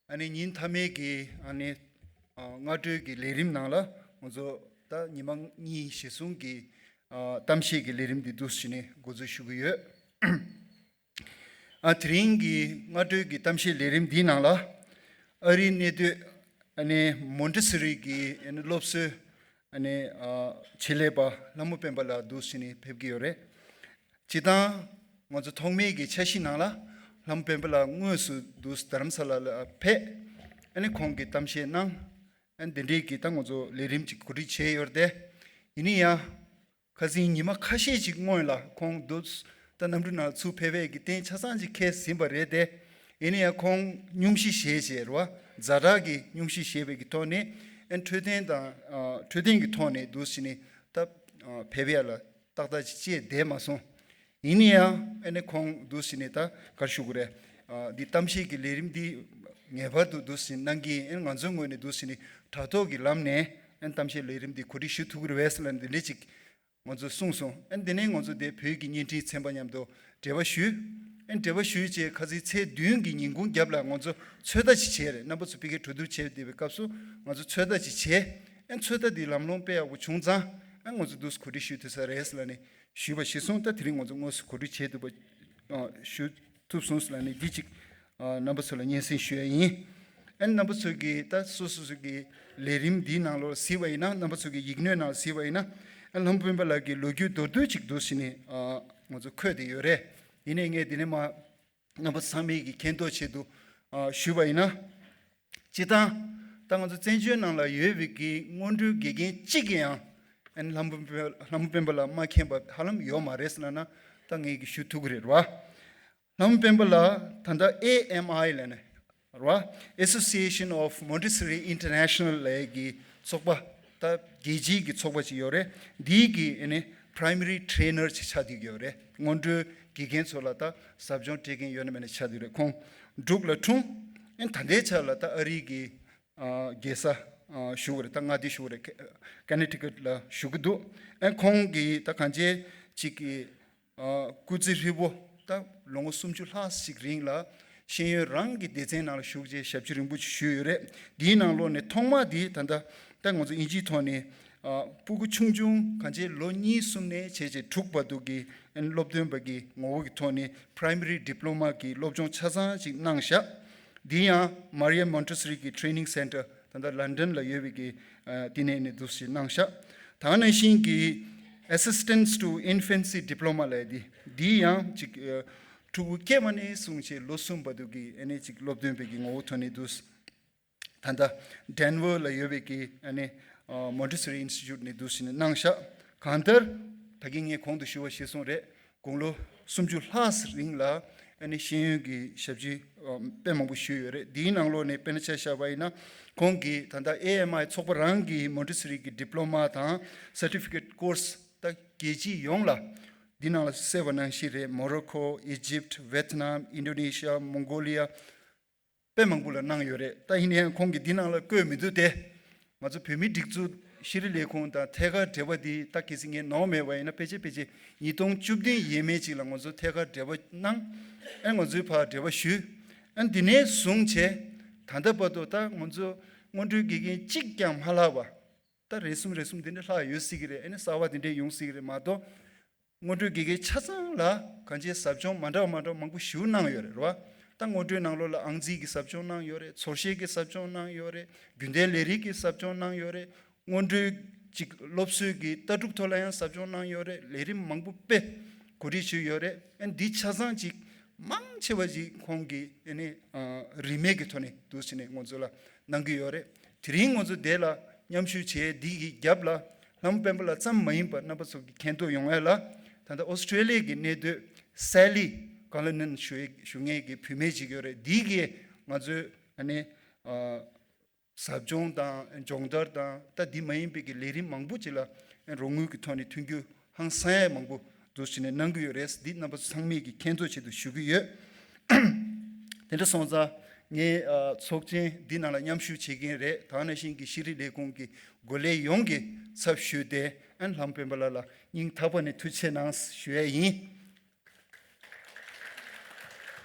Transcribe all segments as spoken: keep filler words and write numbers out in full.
ཨ་ནི་ཉིན་མཐའ་མའི་གི་ཨ་ནི་ཨ་སྔ་དྲོའི་གི་ལས་རིམ་ནང་ལ་ང་ཚོ་ད་ཉི་མ་གཉིས་གཞིར་བཟུང་གི་ཨ་གཏམ་བཤད་ཀྱི་ལས་རིམ་འདི་འདུག་སེ་བྱས་ནས་འགོ་འཛུགས་ཞུ་གི་ཡོད། ཨ་དེ་རིང་གི་སྔ་དྲོའི་གི་གཏམ་བཤད་ལས་རིམ་འདིའི་ནང་ལ་ཨ་རིའི་གནས་སྡོད་ཨ་ནི་མོན་ཊི་སི་རི་གི་ཨ་ནི་སློབ་གསོའི་ཨ་ནི་ཨ་ཆེད་ལས་པ་ལྷ་མོ་སྤེན་པ་ལགས་འདུག་སེ་བྱས་ནས་ཕེབས་ཀྱི་ཡོད་རེད། སྤྱིར་བཏང་ང་ཚོ་ཐོག་མའི་གི་འཆར་གཞི་ནང་ལ་ལྷ་མོ་སྤེན་པ་ལགས་དངོས་སུ་འདུག་སེ་རྡ་རམ་ས་ལ་ལ་ཕེབས། ཨ་ནི་ཁོང་གིས་གཏམ་བཤད་གནང་། ཨ་ནི་དེ་འདྲའི་གི་ད་ང་ཚོ་ལས་རིམ་ཅིག་གོ་སྒྲིག་བྱས་ཡོད་རེད་དེ། ཡིན་ན་ཡང་ཁ་སང་ཉི་མ་ཁ་ཤས་ཅིག་སྔོན་ལ་ཁོང་འདུག་སེ་ད་གནམ་གྲུ་ནང་ཚུར་ཕེབས་པའི་གི་རྟེན་ཆ་ཚང་ཅིག་འཁེལ་ཟིན་པ་རེད་དེ། ཡིན་ན་ཡང་ཁོང་སྙུང་གཞི་བཞེས་བྱས་རེད་བ། ཛ་དྲག་གི་སྙུང་གཞི་བཞེས་པའི་གི་ཐོག་ནས་ཨ་ནི་འཕྲོད་བསྟེན་དང་ཨ་འཕྲོད་བསྟེན་གྱི་ཐོག་ནས་འདུག་སེ་བྱས་ནས་ད་ཨ་ཕེབས་ཡ་ལ་ཏག་ཏག་ཅིག་བྱས་བསྡད་མ་སོང་། ཡིན་ན་ཡང་ཨ་ནི་ཁོང་འདུག་སེ་བྱས་ནས་ད་ག་རེ་ཞུ་དགོས་རེད། ཨ་འདི་གཏམ་བཤད་ཀྱི་ལས་རིམ་འདི་ངེས་པར་དུ་འདུག་སེ་གནང་གི་ཡིན། ཨ་ནི་ང་ཚོའི་ངོས་ནས་འདུག་སེ་བྱས་ནས་དྲ་ཐོག་གི་ལམ་ནས་ཨ་ནི་གཏམ་བཤད་ལས་རིམ་འདི་གོ་སྒྲིག་ཞུ་ཐུབ་ཀྱི་རེད་པས་ལབ་འདི་འདྲ་ཅིག་ང་ཚོས་གསུངས་སོང་། ཨ་ནི་འདི་ནས་ང་ཚོ་དེ་བོད་ཀྱི་བརྙན་འཕྲིན་ཚན་པ་མཉམ་དུ་འབྲེལ་བ་ཞུས། ཨ་ནི་འབྲེལ་བ་ཞུས་རྗེས་ཁ་སང་ཚེས་བདུན་གྱི་ཉིན་གུང་རྒྱབ་ལ་ང་ཚོ་ཚོད་ལྟ་ཅིག་བྱས་རེད། རྣམ་པ་ཚོ་ཕ་གིར་གྲོས་བསྡུར་བྱས་བསྡད་པའི་སྐབས་སུ་ང་ཚོ་ཚོད་ལྟ་ཅིག་བྱས། ཨ་ནི་ཚོད་ལྟ་འདི་ལམ་ལྷོང་དཔེ་ཡག་པོ་བྱུང་ཙང་ཨ་ནི་ང་ཚོ་འདུག་སེ་གོ་སྒྲིག་ཞུ་ཐུབ་ས་རེད་ལབ་ནས་ཞུས་པ་གཞིར་བཟུང་ད་དེ་རིང་ང་ཚོ་དངོས་སུ་གོ་སྒྲིག་བྱས་ཐུབ་པ་ཨ་ཞུ་ཐུབ་སོང་ལབ་ནས་འདི་གཅིག་ཨ་རྣམ་པ་ཚོ་ལ་སྙན་སེང་ཞུ་ཡ་ཡིན། ཨ་ནི་རྣམ་པ་ཚོ་གིས་ད་སོ་སོ་སོ་གི་ལས་རིམ་འདིའི་ནང་ལོགས་གཟིགས་པ་ཡིན་ན། རྣམ་པ་ཚོ་གི་ཡིག་སྣོད་ནང་གཟིགས་པ་ཡིན་ན། ཨ་ལྷ་མོ་སྤེན་པ་ལགས་ཀྱི་ལོ་རྒྱུས་མདོར་བསྡུས་ཅིག་འདུག་སེ་བྱས་ནས་ཨ་ང་ཚོ་འཁོད་བསྡད་ཡོད་རེད། ཡིན་ནའི་ངས་འདི་ནས་མར་རྣམ་པ་ཚང་མས་ཀྱི་མཁྱེན་རྟོགས་ཆེད་དུ་ཨ་ཞུས་པ་ཡིན་ན། སྤྱིར་བཏང་ད་ང་ཚོ་བཙན་བྱོལ་ནང་ལ་ཡོད་པའི་གི་སྔོན་འགྲོའི་དགེ་རྒན་གཅིག་གིས་ཡང་ཨ་ནི་ལྷ་མོ་སྤེན་པ་ལྷ་མོ་སྤེན་པ་ལགས་མ་མཁྱེན་པ་ཧ་ལམ་ཡོད་མ་རེད་ཟེར་ལབ་ན་ད་ངས་ཀྱི་ཞུ་ཐུབ་ཀྱི་རེད་ར། ལྷ་མོ་སྤེན་པ་ལགས་ད་ལྟ་ཨེ་ཨེམ་ཨའི་ལབ་ནས་ར། Association of Montessori International ལབ་ཀྱི་ཚོགས་པ། ད་རྒྱལ་སྤྱིའི་གི་ཚོགས་པ་ཅིག་ཡོད་རེད། འདིའི་གི་ཨ་ནི་Primary Trainer ཅིག་ཆགས་བསྡད་ཀྱི་ཡོད་རེད། སྔོན་འགྲོའི་དགེ་རྒན་ཚོ་ལ་ད་ཟབ་སྦྱོང་སྤྲད་མཁན་ཡོད་ན་མེད་ན་ཆགས་བསྡད་ཀྱི་རེད། ཁོང་འབྲུག་ལ་འཁྲུངས། ཨ་ནི་ད་ལྟའི་ཆ་ལ་ད་ཨ་རིའི་གི་ཨ་རྒྱལ་ས་ཨ་བཞུགས་པ་རེད། ད་མངའ་སྡེ་བཞུགས་པ་རེད། ཀེ་ཀེ་ནེ་ཊི་ཀཊ་ལ་བཞུགས་ཀྱི་འདུག་ཨ་ནི་ཁོང་གིས་ད་གང་ཅི་ཅིག་གི་ཨ་སྐུ་ཚེ་ཧྲིལ་པོ་ད་ལོ་ངོ་སུམ་ཅུ་ལྷག་ཅིག་རིང་ལ་ཤེས་ཡོན་རང་གི་སྡེ་ཚན་ནང་ལ་ཞུགས་རྗེས་ཞབས་ཕྱི་རིང་པོ་ཞིག་ཞུས་ཡོད་རེད། འདིའི་ནང་ལོགས་ནས་ཐོག་མ་འདི་ད་ལྟ་ད་ང་ཚོ་ཨིན་ཇིའི་ཐོག་ནས་ཨ་སྤུ་གུ་ཆུང་ཆུང་གང་ཅི་ལོ་གཉིས་གསུམ་ནས་བྱས་རྗེས་དྲུག་བར་དུ་གི་ཨ་ནི་སློབ་སྟོན་པ་གི་ངོ་བོ་གི་ཐོག་ནས་Primary Diploma གི་སློབ་སྦྱོང་ཆ་ཚང་ཅིག་གནང་ཤག་འདི་ཡང་Maria Montessori གི་Training Center ད་ལྟ་ལན་ཌན་ལ་ཡོད་པའི་གི་ཨ་དེ་ནས་ནས་འདུག་སེ་གནང་ཤག་ད་ག་ནང་བཞིན་གྱི་Assistance to Infancy Diploma ལབ་ཡ་འདི། འདི་ཡང་ཅིག་ཨ་ཕྲུ་གུ་སྐྱེས་པ་ནས་བཟུང་བྱས་ལོ་གསུམ་བར་དུ་གི་ཨ་ནི་ཅིག་སློབ་སྟོན་པའི་གི་ངོ་བོ་ཐོག་ནས་འདུག་ད་ལྟ་Denver ལ་ཡོད་པའི་གི་ཨ་ནི་ཨ་Montessori Institute ནས་འདུག་སེ་གནང་ཤག་གང་ལྟར་ད་གིན་ངས་གོང་དུ་ཞུ་བ་ཞུས་སོང་རེད། དགུང་ལོ་སུམ་ཅུ་ལྷག་རིང་ལ་ཨ་ནི་ཤེས་ཡོན་གྱི་ཞབས་ཕྱི་ཨ་དཔེ་མང་པོ་ཞུས་ཡོད་རེད། འདིའི་ནང་ལོགས་ནས་དཔེར་ན་ཆ་བཞག་པ་ཡིན་ན་ཁོང་གིས་ད་ལྟ་ཨེ་ཨེམ་ཨའི་ཚོགས་པ་རང་གི་Montessori གི་Diploma དང་Certificate Course ད་རྒྱལ་སྤྱི་ཡོངས་ལ་འདི་ནང་ལ་གསལ་བ་ནང་བཞིན་རེད། Morocco, Egypt, Vietnam, Indonesia, Mongolia དཔེ་མང་པོ་ལ་གནང་ཡོད་རེད། ད་ཡིན་ན་ཡང་ཁོང་གིས་འདི་ནང་ལ་བཀོད་མི་འདུག་སྟེ། ང་ཚོ་བོད་མིའི་སྒྲིག་འཛུགས་ཤེས་རིག་ལས་ཁུངས་དང་ཐད་ཀར་འབྲེལ་བ་འདི་ད་གལ་སྲིད་ངས་ནོར་མེད་པ་ཡིན་ན་ཕལ་ཆེར་ཕལ་ཆེར་ཉིས་སྟོང་བཅུ་བདུན་ཡས་མས་ཅིག་ལ་ང་ཚོ་ཐད་ཀར་འབྲེལ་བ་གནང་། ཨ་ང་ཚོའི་ཕར་འབྲེལ་བ་ཞུས། ཨ་འདི་ནས་བཟུང་བྱས་ད་ལྟ་བར་དུ་ད་ང་ཚོ་སྔོན་འགྲོའི་དགེ་རྒན་གཅིག་ཀྱང་མ་ལྷག་པ། ད་རེ་ཟུང་རེ་ཟུང་དེ་འདྲ་ལྷག་ཡོད་སྲིད་ཀྱི་རེད། ཨ་ནི་གསར་བ་དེ་འདྲ་ཡོང་སྲིད་ཀྱི་རེད་མ་གཏོགས། སྔོན་འགྲོའི་དགེ་རྒན་ཆ་ཚང་ལ་གང་ཅིའི་ཟབ་སྦྱོང་མ་འདྲ་བ་མ་འདྲ་བ་མང་པོ་ཞིག་གནང་ཡོད་རེད་རེད་བ། ད་སྔོན་འགྲོའི་ནང་ལོགས་ལ་ཨང་རྩིས་ཀྱི་ཟབ་སྦྱོང་གནང་ཡོད་རེད། ཚོར་ཤེས་ཀྱི་ཟབ་སྦྱོང་གནང་ཡོད་རེད། རྒྱུན་ལྡན་ལས་རིགས་ཀྱི་ཟབ་སྦྱོང་གནང་ཡོད་རེད། སྔོན་འགྲོའི་ཅིག་སློབ་གསོའི་གི་ལྟ་གྲུབ་ཐོག་ལ་ཡང་ཟབ་སྦྱོང་གནང་ཡོད་རེད། ལས་རིམ་མང་པོ་དཔེ་གོ་སྒྲིག་ཞུས་ཡོད་རེད། ཨ་འདི་ཆ་ཚང་ཅིག་མང་ཆེ་བ་ཅིག་ཁོང་གིས་ཨ་ནི་ཨ་རིན་མེད་ཀྱི་ཐོག་ནས་འདུག་སེ་ནས་ང་ཚོ་ལ་གནང་གི་ཡོད་རེད། དེ་རིང་ང་ཚོ་འདི་ལ་མཉམ་ཞུགས་བྱས་འདི་གི་རྒྱབ་ལ་ལྷ་མོ་སྤེན་པ་ལགས་ཙམ་མ་ཡིན་པར་རྣམ་པ་ཚོ་གི་མཁྱེན་རྟོགས་ཡོང་ཡ་ལ་ད་ལྟ་ཨོ་སི་ཀྲེ་ལི་ཡ་གི་གནས་སྡོད་སེ་ལི་ཀ་ལ་ནན་ཞུ་ཞུ་མཁན་གྱི་བུད་མེད་ཅིག་ཡོད་རེད། འདི་གིས་ང་ཚོའི་ཨ་ནི་ཨ་ཟབ་སྦྱོང་དང་སྦྱོང་བརྡར་དང་ད་འདི་མ་ཡིན་པའི་གི་ལས་རིམ་མང་པོ་ཅིག་ལ་རོགས་དངུལ་གྱི་ཐོག་ནས་མཐུན་འགྱུར་ཧང་སང་ཡ་མང་པོ་འདུག་སེ་ནས་གནང་གི་ཡོད་རེད། འདི་རྣམ་པ་ཚོ་ཚང་མས་ཀྱི་མཁྱེན་རྟོགས་ཆེད་དུ་ཞུ་གི་ཡོད། དེ་འདྲ་སོང་ཙང་ངའི་ཨ་ཚོགས་ཆེན་འདི་ནང་ལ་མཉམ་ཞུགས་བྱེད་མཁན་རེད། ད་ག་ནང་བཞིན་གྱི་ཤེས་རིག་ལས་ཁུངས་ཀྱི་འགོ་ལས་ཡོངས་ཀྱི་ཚབ་ཞུས་ཏེ་ཨན་ལྷ་མོ་སྤེན་པ་ལགས་ལ་སྙིང་ཐག་པ་ནས་ཐུགས་རྗེ་ཆེ་གནང་ཞུ་ཡ་ཡིན།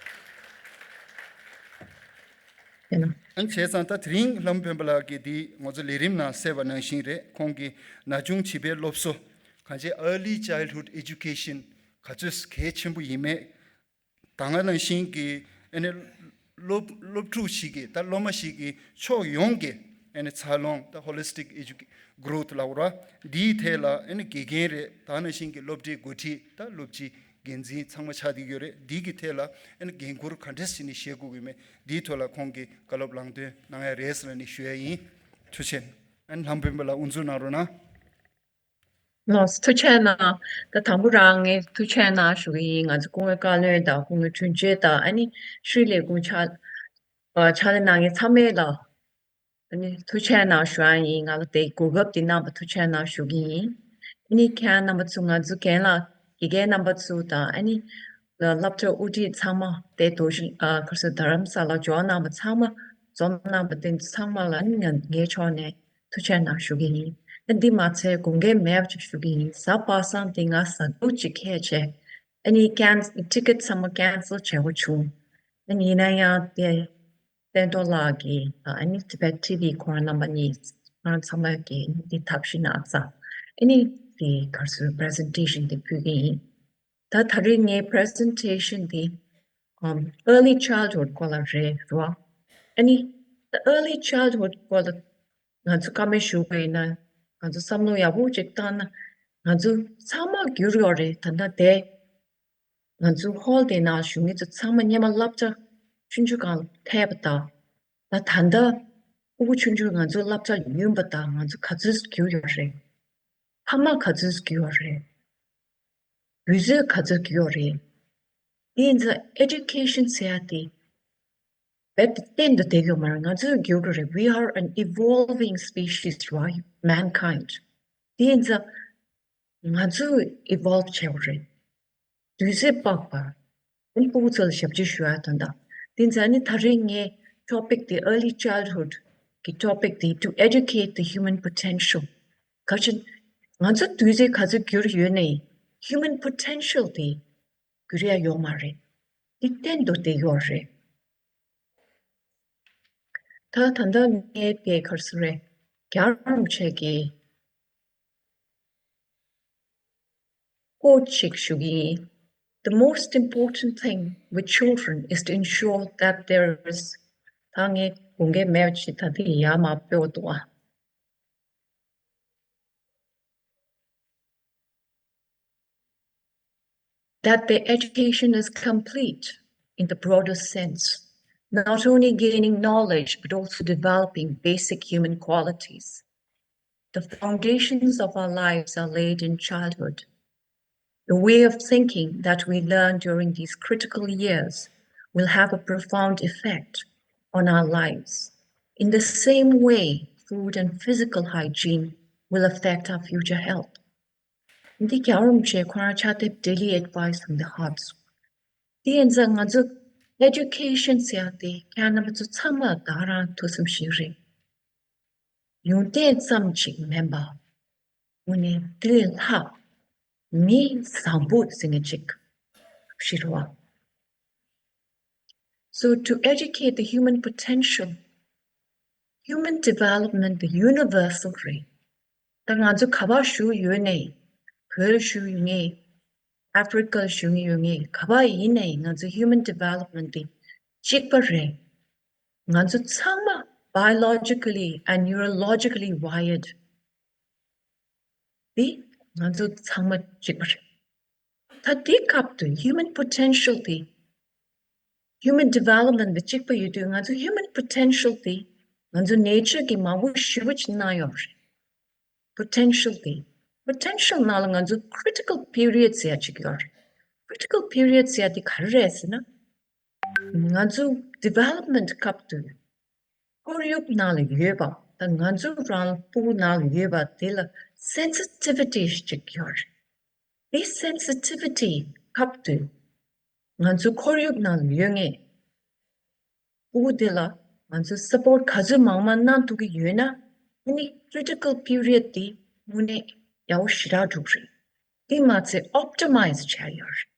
ཨ་ནི་བྱས་ཙང་ད་དེ་རིང་ལྷ་མོ་སྤེན་པ་ལགས་ཀྱིས་འདི་ང་ཚོ་ལས་རིམ་ནང་གསལ་བ་ནང་བཞིན་རེད། ཁོང་གིས་ན་ཆུང་བྱིས་པའི་སློབ་གསོ་གང་ཅི་early childhood education ག་ཚོད་གལ་ཆེན་པོ་ཡིན་མེད། ད་ག་ནང་བཞིན་གྱི་ཨ་ནི་སློབ་སློབ་ཕྲུག་ཞིག་གི་ད་སློབ་མ་ཞིག་གི་ཕྱོགས་ཡོངས་ཀྱི་ཨ་ནི་འཚར་ལོངས་ད་holistic edu- growth ལབ་ར། འདིའི་ཐད་ལ་ཨ་ནི་དགེ་རྒན་རེད། ད་ག་ནང་བཞིན་གྱི་སློབ་གྲྭའི་འགོ་ཁྲིད་ད་སློབ་སྤྱི་འགན་འཛིན་ཚང་མ་ཆགས་བསྡད་ཡོད་རེད། འདི་གི་ཐད་ལ་ཨ་ནི་འགན་ཁུར་ག་འདྲས་བྱས་ནས་བཞེས་དགོས་ཀྱི་མེད། འདིའི་ཐོག་ལ་ཁོང་གིས་བཀའ་སློབ་ལམ་སྟོན་གནང་ཡ་རེད་ཟེར་ནས་ཞུ་ཡ་ཡིན། ཐུགས་རྗེ་ཆེ། ཨ་ནི་ལྷ་མོ་སྤེན་པ་ལགས་དབུ་འཛུགས་གནང་རོགས་གནང་། ལགས་སོ། ཐུགས་རྗེ་གནང་། ད་དང་པོ་རང་ངས་ཐུགས་རྗེ་གནང་ཞུ་གི་ཡིན། ང་ཚོ་སྐུ་ངོ་བཀའ་བློན་དང་སྐུ་ངོ་དྲུང་ཆེ་དང་ཨ་ནི་ཤུལ་ལས་ཁུངས་ཕྱག་ཕྱག་ལས་གནང་མཁན་ཚང་མས་ལ་ཨ་ནི་ཐུགས་རྗེ་གནང་ཞུ་ཡ་ཡིན། ང་ལ་དེ་གོ་སྐབས་དེ་གནང་བ་ཐུགས་རྗེ་གནང་ཞུ་གི་ཡིན། ཨ་ནི་ཁྱེད་རྣམ་པ་ཚོ་ང་ཚོ་རྒན་ལགས་དགེ་རྒན་རྣམ་པ་ཚོ་དང་ཨ་ནི་སློབ་གྲྭ་དབུ་ཁྲིད་ཚང་མ་དེ་དོ་ཞིང་ཨ་ཁ་སོ་རྡ་རམ་ས་ལ་འབྱོར་གནང་བ་ཚང་མ་འཛོམས་གནང་བ་དེ་ཚང་མ་ལ་ཨ་ནི་ང་ངའི་ཕྱོགས་ནས་ཐུགས་རྗེ་གནང་ཞུ་གི་ཡིན། ཨ་འདི་མ་ཚད་དགོངས་འགལ་མེད་པ་ཅིག་ཞུ་གི་ཡིན། གཟའ་པ་སངས་འདི་ང་གཟའ་སྡུག་ཅིག་ཁེལ་བྱས། ཨ་ནི་ཀན་ཊི་ཀེ་ཊི་ཚང་མ་ཀེན་སལ་བྱས་པ་བྱུང་། ཨ་ནི་ཡིན་ན་ཡང་དེ་བསྟན་རྡོར་ལགས་ཀྱིས་ཨ་ནི་Tibet T V ཁོང་རྣམ་པ་གཉིས་ཁོང་ཚང་མ་གིས་འདི་ཐབས་ཤེས་གནང་ཙང་ཨ་ནི་དེ་གར་སོའི་པི་རི་ཟེན་ཊེ་ཤན་དེ་ཕུལ་གི་ཡིན། ད་ད་རེས་ངའི་པི་རི་ཟེན་ཊེ་ཤན་དེ་ཨམ་early childhood སྐོར་ལ་རེད་རོ། ཨ་ནི་ད་early childhood སྐོར་ལ་ང་ཚོ་བཀའ་མོལ་ཞུ་དགོས་ཡིན་ན་ང་ཚོ་བསམ་བློ་ཡག་པོ་ཅིག་བཏང་ན་ང་ཚོ་ཚང་མ་འགྱུར་ཡོད་རེད། ད་ལྟ་དེ་ང་ཚོ་ཧོལ་དེ་ནང་བཞུགས་མཁན་ཚོ་ཚང་མ་སྔོན་མ་བསླབ་བྱ་ཆུང་ཆུང་སྒང་ལ་ཐེབས་པ་དང་ད་ད་ལྟ་ཕྲུ་གུ་ཆུང་ཆུང་ང་ཚོ་བསླབ་བྱ་ཡོད་པ་དང་ང་ཚོ་ག་ཚོད་འགྱུར་ཡོད་རེད། ཕ་མ་ག་ཚོད་འགྱུར་ཡོད་རེད། དུས་ཚོད་ག་ཚོད་འགྱུར་ཡོད་རེད། དེ་ཡིན་ཙང་ཨེ་ཌུ་ཀེ་ཤན་ཟེར་ཡ་དེ་རྦད་དེ་བརྟན་དུ་བསྡད་ཡོད་མ་རེད། ང་ཚོས་འགྱུར་དགོས་རེད། We are an evolving species, right? Mankind. དེ་ཡིན་ཙང་ང་ཚོས་evolve བྱས་པ་རེད། དུས་ཚོད་དཔག་པ། ཨ་ནི་ཕྲུ་གུ་ཚོ་ལ་ཞབས་ཕྱི་ཞུ་ཡ་དང་དང་། དེ་ཡིན་ཙང་ཨ་ནི་ད་རེས་ངའི་ཊོ་པིག་དེ་early childhood གི་ཊོ་པིག་དེ་to educate the human potential ག་ཅི། ང་ཚོ་དུས་ཚོད་ག་ཚོད་འགྱུར་ཡོད་ནའི་human potential དེ་འགྱུར་ཡ་ཡོད་མ་རེད། དེ་བརྟན་དུ་བསྡད་ཡོད་རེད། ད་ད་ལྟ་ངས་དེ་ག་རེ་ཟེར་རེད། རྒྱལ་བ་རིན་པོ་ཆེ་གི་quote ཅིག་ཞུ་གི་ཡིན། The most important thing with children is to ensure that there is ད་ངས་དགོངས་འགལ་མེད་པ་ཅིག་ད་དེ་ཡར་མར་སྤེལ་བ་འདུག་ཨ། That their education is complete in the broader sense, not only gaining knowledge but also developing basic human qualities. The foundations of our lives are laid in childhood. The way of thinking that we learn during these critical years will have a profound effect on our lives. In the same way, food and physical hygiene will affect our future health. འདི་རྒྱལ་བ་རིན་པོ་ཆེ་ཁོ་རང་ཕྱག་དེབ་Daily Advice from the Heart སོང་། དེ་ཡིན་ཙང་ང་ཚོ་ཨེ་ཌུ་ཀེ་ཤན་ཟེར་ཡ་དེ་ཁྱེད་རྣམ་པ་ཚོ་ཚང་མ་ད་རང་ཐུགས་བསམ་ཞིག་རེད། ཡོན་ཏན་ཙམ་ཞིག་མིན་པ། དངོས་གནས་དེ་ལས་ལྷག་མི་བཟང་པོ་ཟེར་མཁན་ཅིག་ཞིག་རེད་བ། So to educate the human potential, human development the universal རེད། ད་ང་ཚོ་ག་པར་བཞུགས་ཡོད་ནའི་བོད་ལ་བཞུགས་ཡོད་ངེས། ཨ་ཕི་རི་ཀ་ལ་བཞུགས་ཡོད་ངེས། ག་པར་ཡིན་ནའི་ང་ཚོ་human development དེ་གཅིག་པ་རེད། ང་ཚོ་ཚང་མ་biologically and neurologically wired དེ་ང་ཚོ་ཚང་མ་གཅིག་པ་རེད། ད་དེའི་སྐབས་དུ་human potential དེ་human development དེ་གཅིག་པ་ཡོད་དུས་ང་ཚོ་human potential དེ་ང་ཚོ་nature གིས་མང་པོ་ཞེ་པོ་ཅིག་གནང་ཡོད་རེད། Potential དེ་potential ནང་ལ་ང་ཚོ་critical period ཟེར་ཡ་ཅིག་ཡོད་རེད། Critical period ཟེར་ཡ་དེ་ག་རེ་རེད་ཟེར་ན། ང་ཚོ་development སྐབས་དུ་ཁོར་ཡུག་ནང་ལ་ཡོད་པ་དང་ང་ཚོ་རང་ཕྲུ་གུ་ནང་ལ་ཡོད་པ་དེ་ལ་sensitivity ཞིག་ཡོད་རེད། དེ་sensitivity སྐབས་དུ་ང་ཚོ་ཁོར་ཡུག་ནང་ལ་ཡོད་ངེས། ཕྲུ་གུ་དེ་ལ་ང་ཚོ་support ག་ཚོད་མང་མང་གནང་ཐུབ་ཀྱི་ཡོད་ན་ཨ་ནི་critical period དེ་དངོས་གནས་ཡག་པོ་ཞེ་དྲག་འགྲོ་གི་རེད། དེ་མ་ཚད་optimize བྱས་ཡོད་རེད།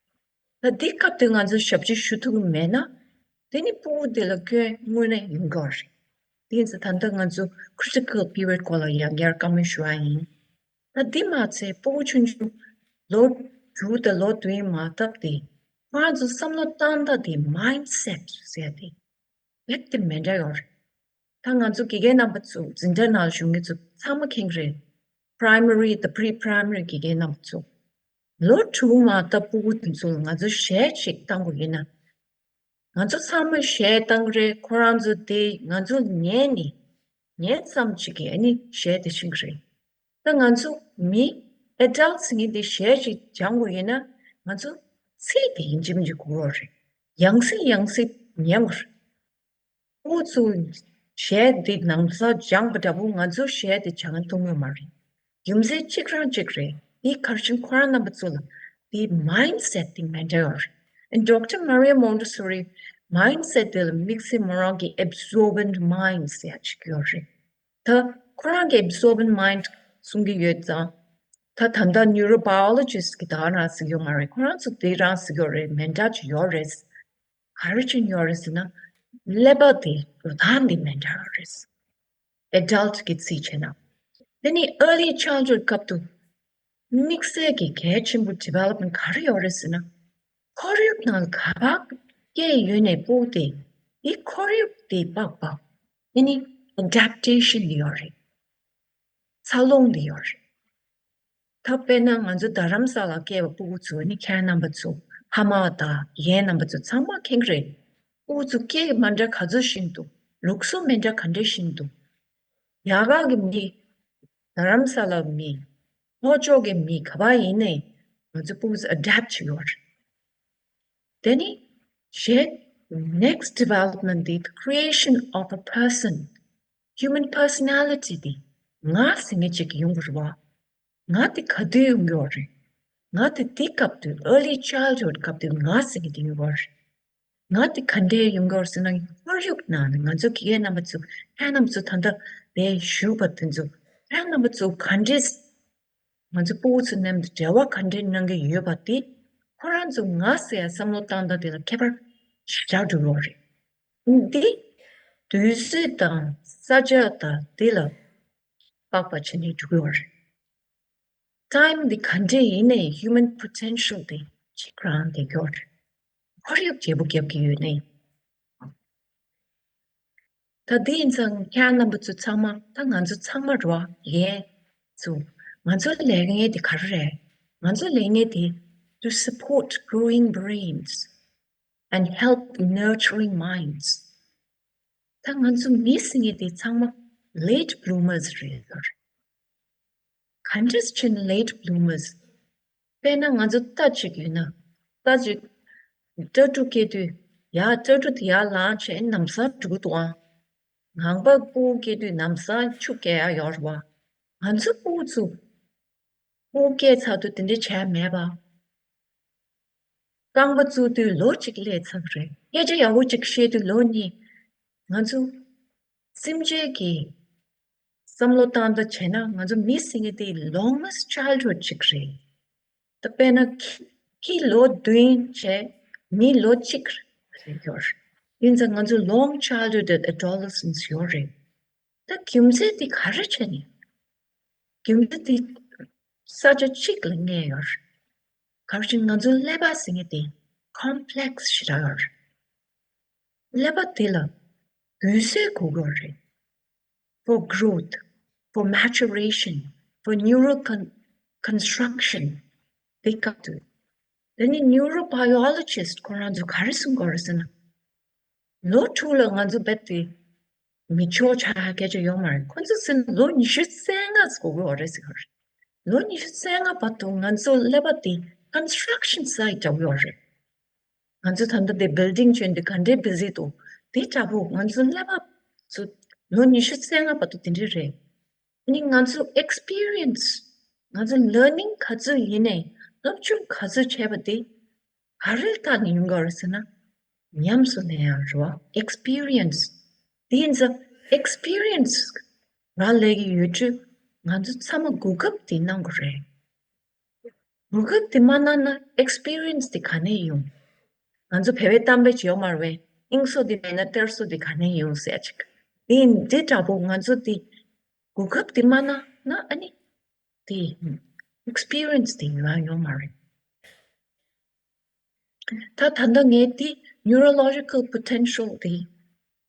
ད་འདི་སྐབས་དུ་ང་ཚོ་ཞབས་ཕྱི་ཞུ་ཐུབ་ཀྱི་མེད་ན་ དེ་ནི་སྤུ་གུ་དེ་ལ་སྐྱོན་དངོས་གནས་ཡོང་གི་རེད། དེ་ཡིན་ཙང་ད་ལྟ་ང་ཚོ་critical period སྐོར་ལ་ཡང་བསྐྱར་བཀའ་མོལ་ཞུ་བ་ཡིན། ད་འདི་མ་ཚད་སྤུ་གུ་ཆུང་ཆུང་ལོ་དྲུག་དང་ལོ་བདུན་མ་ཐག་དེ་ཁོ་རང་ཚོ་བསམ་བློ་བཏང་སྟངས་དེ་mindset ཟེར་དེ་རྦད་དེ་མི་འདྲ་ཡོད་རེད། ད་ང་ཚོ་དགེ་རྒན་རྣམ་པ་ཚོ་འཛིན་གྲྭ་ནང་བཞུགས་མཁན་ཚོ་ཚང་མ་མཁྱེན་གྱི་རེད། primary དང་pre primary དགེ་རྒན་རྣམ་པ་ཚོ་ལོ་དྲུག་མ་ཐག་སྤུ་གུ་དེ་ཚོ་ལ་ང་ཚོ་གཞས་ཤིག་བཏང་དགོས་ཡིན་ན། ང་ཚོ་ཚང་མ་གཞས་བཏང་གི་རེད། ཁོ་རང་ཚོ་དེ་ང་ཚོ་ཉན་ནས་ཉན་ཙམ་ཅིག་གིས་ཨ་ནི་གཞས་དེ་ཤེས་ཀྱི་རེད། ད་ང་ཚོ་མི་adults ངེད་དེ་གཞས་ཅིག་སྦྱང་དགོས་ཡིན་ན་ང་ཚོ་ཚིག་དེ་ཡིན་གཅིག་མིན་གཅིག་གོ་དགོས་རེད། ཡང་སེ་ཡང་སེ་ཉན་དགོས་རེད། ཁོ་ཚོ་གཞས་དེ་ནང་ས་སྦྱངས་པ་འདྲ་པོ་ང་ཚོ་གཞས་དེ་སྦྱང་ཐུབ་ཀྱི་མ་རེད། རྒྱུ་མཚན་གཅིག་རང་གཅིག་རེད། དེ་ག་རེ་ཡིན་ཁོ་རང་རྣམ་པ་ཚོ་ལ་དེ་mindset དེ་མི་འདྲ་བ་རེད། And Doctor Maria Montessori mindset དེ་ལ་དམིགས་བསལ་མོ་རང་གི་absorbent mind ཟེར་ཡ་ཅིག་ཡོད་རེད། ད་ཁོ་རང་གི་absorbent mind གསུང་གི་ཡོད་ཙང་། ད་ད་ལྟ་neurobiologist གི་ད་རང་ཟེར་གྱི་ཡོད་མ་རེད། ཁོ་རང་ཚོ་དེ་རང་ཟེར་གྱི་ཡོད་རེད། མི་འདྲ་ཅིག་ཡོད་རེད། ག་རེ་བྱས་ཡོད་རེད་ཟེར་ན། ཀླད་པ་དེ་འགྲོ་སྟངས་དེ་མི་འདྲ་བ་རེད། adult གི་རྩིས་བྱས་ན། དེ་ནི་early childhood སྐབས་དུ་དམིགས་བསལ་གྱི་གལ་ཆེན་པོ་development ག་རེ་ཡོད་རེད་ཟེར་ན། ཁོར་ཡུག་ནང་ག་པར་སྐྱེས་ཡོད་ནས་སྤུ་གུ་དེ་དེ་ཁོར་ཡུག་དེ་དཔག་པ། དེ་ནི་adaptation དེ་ཡོད་རེད། འཚར་ལོངས་དེ་ཡོད་རེད། ད་དཔེར་ན་ང་ཚོ་རྡ་རམ་ས་ལ་སྐྱེས་པ་སྤུ་གུ་ཚོ་ནི་ཁྱེད་རྣམ་པ་ཚོ་ཕ་མ་དང་རྒན་རྣམ་པ་ཚོ་ཚང་མ་མཁྱེན་གྱི་རེད། སྤུ་གུ་ཚོ་སྐད་མི་འདྲ་ག་ཚོད་ཤེས་འདུག་ལུགས་སྲོལ་མི་འདྲ་ག་འདྲ་ཤེས་འདུག་རྒྱ་གར་གྱི་མི། རྡ་རམ་ས་ལ་མི། ལྷོ་ཕྱོགས་ཀྱི་མི་ག་པར་ཡིན་ནའི་ང་ཚོ་སྤུ་གུ་ཚོ་adapt བྱེད་ཡོད་རེད། དེ་ནི་གཞན་next development དེ་creation of a person, human personality དེ་ང་ཟེར་མཁན་ཅིག་ཡོང་གི་རེད་བ། ང་དེ་ག་དུས་ཡོང་གི་ཡོད་རེད། ང་དེ་དེ་སྐབས་དུས་early childhood སྐབས་དུས་ང་ཟེར་མཁན་དེ་ཡོང་གི་ཡོད་རེད། ང་དེ་ག་འདྲས་ཡོང་གི་ཡོད་རེད་ཟེར་ན་ཁོར་ཡུག་ནང་ནས་ང་ཚོ་དགེ་རྒན་རྣམ་པ་ཚོ་ཁྱེད་རྣམ་ཚོ་ད་ལྟ་དེ་བཞུགས་པ་དེ་ཚོ་ཁྱེད་རྣམ་པ་ཚོ་ག་འདྲས་ང་ཚོ་སྤུ་གུ་ཚོ་མཉམ་དུ་འབྲེལ་བ་ག་འདྲས་གནང་གི་ཡོད་པ་དེ་ཁོ་རང་ཚོ་ང་ཟེར་ཡ་བསམ་བློ་བཏང་སྟངས་དེ་ལ་ཁྱད་པར་ཞེ་དྲག་འགྲོ་གི་ཡོད་རེད། འདི་དུས་ཚོད་དང་ས་ཆ་དང་དེ་ལ་དཔག་པ་བྱས་ནས་འགྲོ་གི་ཡོད་རེད། time འདི་ག་འདྲས་ཡིན་ནའི་human potential དེ་གཅིག་རང་དེ་ཡོད་རེད། ཁོར་ཡུག་བརྗེ་པོ་རྒྱབ་ཀྱི་ཡོད་ནའི། ད་དེ་ཡིན་ཙང་ཁྱེད་རྣམ་པ་ཚོ་ཚང་མ་ད་ང་ཚོ་ཚང་མ་རོ་ཡས་ཚོ་ང་ཚོ་ལས་ངན་དེ་ག་རེ་རེད། ང་ཚོ་ལས་ངན་དེ་to support growing brains and help nurturing minds. ད་ང་ཚོ་མི་ཟེར་མཁན་དེ་ཚང་མ་late bloomers རེད་ཟེར། ག་འདྲས་ཕྱིན་late bloomers དཔེར་ན་ང་ཚོ་རྟ་གཅིག་ཡོད་ན་རྟ་གཅིག་སྤྲ་ཕྲུག་སྐྱེས་དུས་ཡ་སྤྲ་ཕྲུག་དེ་ཡར་ལངས་བྱས་ལམ་སང་འགྲོ་གི་འདུག་ཨང་། ངང་པ་སྤུ་གུ་སྐྱེས་དུས་ལམ་སང་ཆུ་བསྐྱལ་ཡ་ཡོད་རེད་བ། ང་ཚོ་སྤུ་གུ་ཚོ་སྤུ་གུ་སྐྱེས་ཚར་དུས་དེ་འདྲས་བྱས་མེད་པ། རྐང་པ་བཙུགས་དུས་ལོ་གཅིག་སླེབས་ཚར་རེད། སྐད་ཆ་ཡག་པོ་གཅིག་བཤད་དུས་ལོ་གཉིས། ང་ཚོ་སེམས་ཅན་གྱི་བསམ་བློ་བཏང་སྟངས་བྱས་ན་ང་ཚོ་མི་ཟེར་མཁན་དེ་longest childhood ཅིག་རེད། ད་དཔེར་ན་ཁྱི་ཁྱི་ལོ་བདུན་བྱས་མི་ལོ་གཅིག་རེད་ཡོད་རེད། ཡིན་ཙང་ང་ཚོ་long childhood and adolescence ཡོད་རེད། ད་རྒྱུ་མཚན་དེ་ག་རེ་བྱས་ནས། རྒྱུ་མཚན་དེ་ས་ཆ་གཅིག་ལ་གནས་ཡོད་རེད། ག་རེ་བྱས་ན་ང་ཚོ་ཀླད་པ་ཟེར་མཁན་དེ་complex ཞེ་དྲག་ཡོད་རེད། ཀླད་པ་དེ་ལ་དུས་ཚོད་དགོས་ཀྱི་ཡོད་རེད། for growth, for maturation, for neural con- construction དེ་སྐབས་དུས། དེ་ནི་neurobiologist ཁོ་རང་ཚོ་ག་རེ་གསུང་གི་ཡོད་རེད་ཟེར་ན། ལོ་དྲུག་ལ་ང་ཚོ་རྦད་དེ་མི་ཆོག་ཆག་སྐད་ཆ་ཡོད་མ་རེད། ཁོ་ཚོ་ཟེར་ན་ལོ་ཉི་ཤུ་རྩ་ལྔ་ཟེར་གོ་གི་ཡོད་རེད་ཟེར་གི་རེད། ལོ་ཉི་ཤུ་རྩ་ལྔ་བར་དུ་ང་ཚོ་ཀླད་པ་དེ་construction site འདྲ་བོ་ཡོད་རེད། ང་ཚོ་ད་ལྟ་དེ་building བྱས་འདི་ག་འདྲའི་busy འདུག་དེ་འདྲ་བོ་ང་ཚོ་ཀླད་པ་ཚོ་ལོ་ཉི་ཤུ་རྩ་ལྔ་བར་དུ་དེ་འདྲ་རེད། ཨ་ནི་ང་ཚོ་experience ང་ཚོ་learning ག་ཚོད་ཡིན་ནའི་སློབ་སྦྱོང་ག་ཚོད་བྱས་པ་དེ་ག་རེ་ཐོག་ནས་ཡོང་གི་ཡོད་རེད་ཟེར་ན། ཉམས་སུ་ལེན་ཡག་རེད་བ། experience དེ་ཡིན་ཙང་experience རག་ལས་ཀྱི་ཡོད་དུས་ང་ཚོ་ཚང་མ་གོ་སྐབས་དེ་གནང་དགོས་རེད། གོ་སྐབས་དེ་མ་གནང་ན་experience དེ་ག་ནས་ཡོང་། ང་ཚོ་བོད་པའི་གཏམ་དཔེ་ཅིག་ཡོད་མ་རེད་པས། དབྱིངས་སོ་དེ་མེད་ན་གཏེར་སོ་དེ་ག་ནས་ཡོང་ཟེར་ཅིག་དེ་འདི་འདྲ་པོ་ང་ཚོ་དེ་གོ་སྐབས་དེ་མ་གནང་ན་ཨ་ནི་དེ་ཨེགས་པི་རི་ཡན་སི་དེ་ཡོང་ཡོང་མ་རེད། ད་ད་ལྟ་ངས་དེ་neurological potential དེ་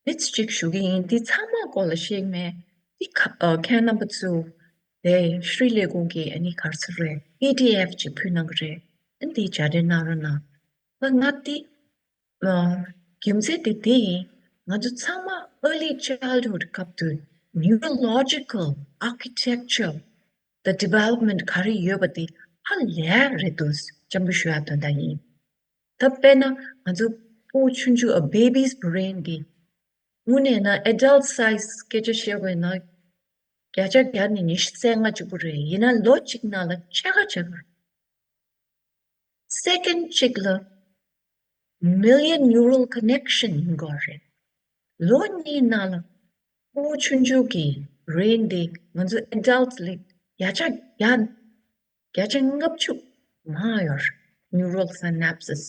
མིཚ་གཅིག་ཞུ་གི་ཡིན། དེ་ཚང་མ་སྐོར་ལ་ཤེས་མེད། དེ་ཁ་ཨ་ཁྱེད་རྣམ་པ་ཚོ་དེ་ཤྲི་ལས་ཁུངས་ཀྱི་ཨ་ནི་ག་རེ་ཟེར་རེད། པི་ཌི་ཨེཕ་ཅིག་ཕུལ་གནང་གི་རེད། ཨ་ནི་དེ་བྱ་འདྲེ་གནང་རོགས་གནང་། ང་ང་དེ་ཨ་རྒྱུ་མཚན་དེ་དེ་ཡིན། ང་ཚོ་ཚང་མ་early childhood སྐབས་དུ་neurological architecture the development ག་རེ་ཡོད་པ་དེ་ཧ་ལས་རེད་འདུག་སྤྱང་པོ་ཞུ་ཡ་དོན་དག་ཡིན། ད་དཔེར་ན་ང་ཚོ་ཕྲུ་གུ་ཆུང་ཆུང་a baby's brain དེ་དངོས་གནས་ན་adult size སྐད་ཆ་བཤད་དགོས་ན་བརྒྱ་ཆ་བརྒྱ་ནས་ཉི་ཤུ་རྩ་ལྔ་གཅིག་པུ་རེད། ཡིན་ན་ལོ་གཅིག་ནང་ལ་ཕྱེད་ཀ་ཕྱེད་ཀ་རེད། སེ་ཀེན་གཅིག་ལ་million neural connection ཡིན་དགོས་རེད། ལོ་གཉིས་ནང་ལ་ཕྲུ་གུ་ཆུང་ཆུང་གི་brain དེ་ང་ཚོ་adult ལས་བརྒྱ་ཆ་བརྒྱ་བརྒྱ་ཆ་ལྔ་བཅུ་མང་ཡོད་རེད། neural synapses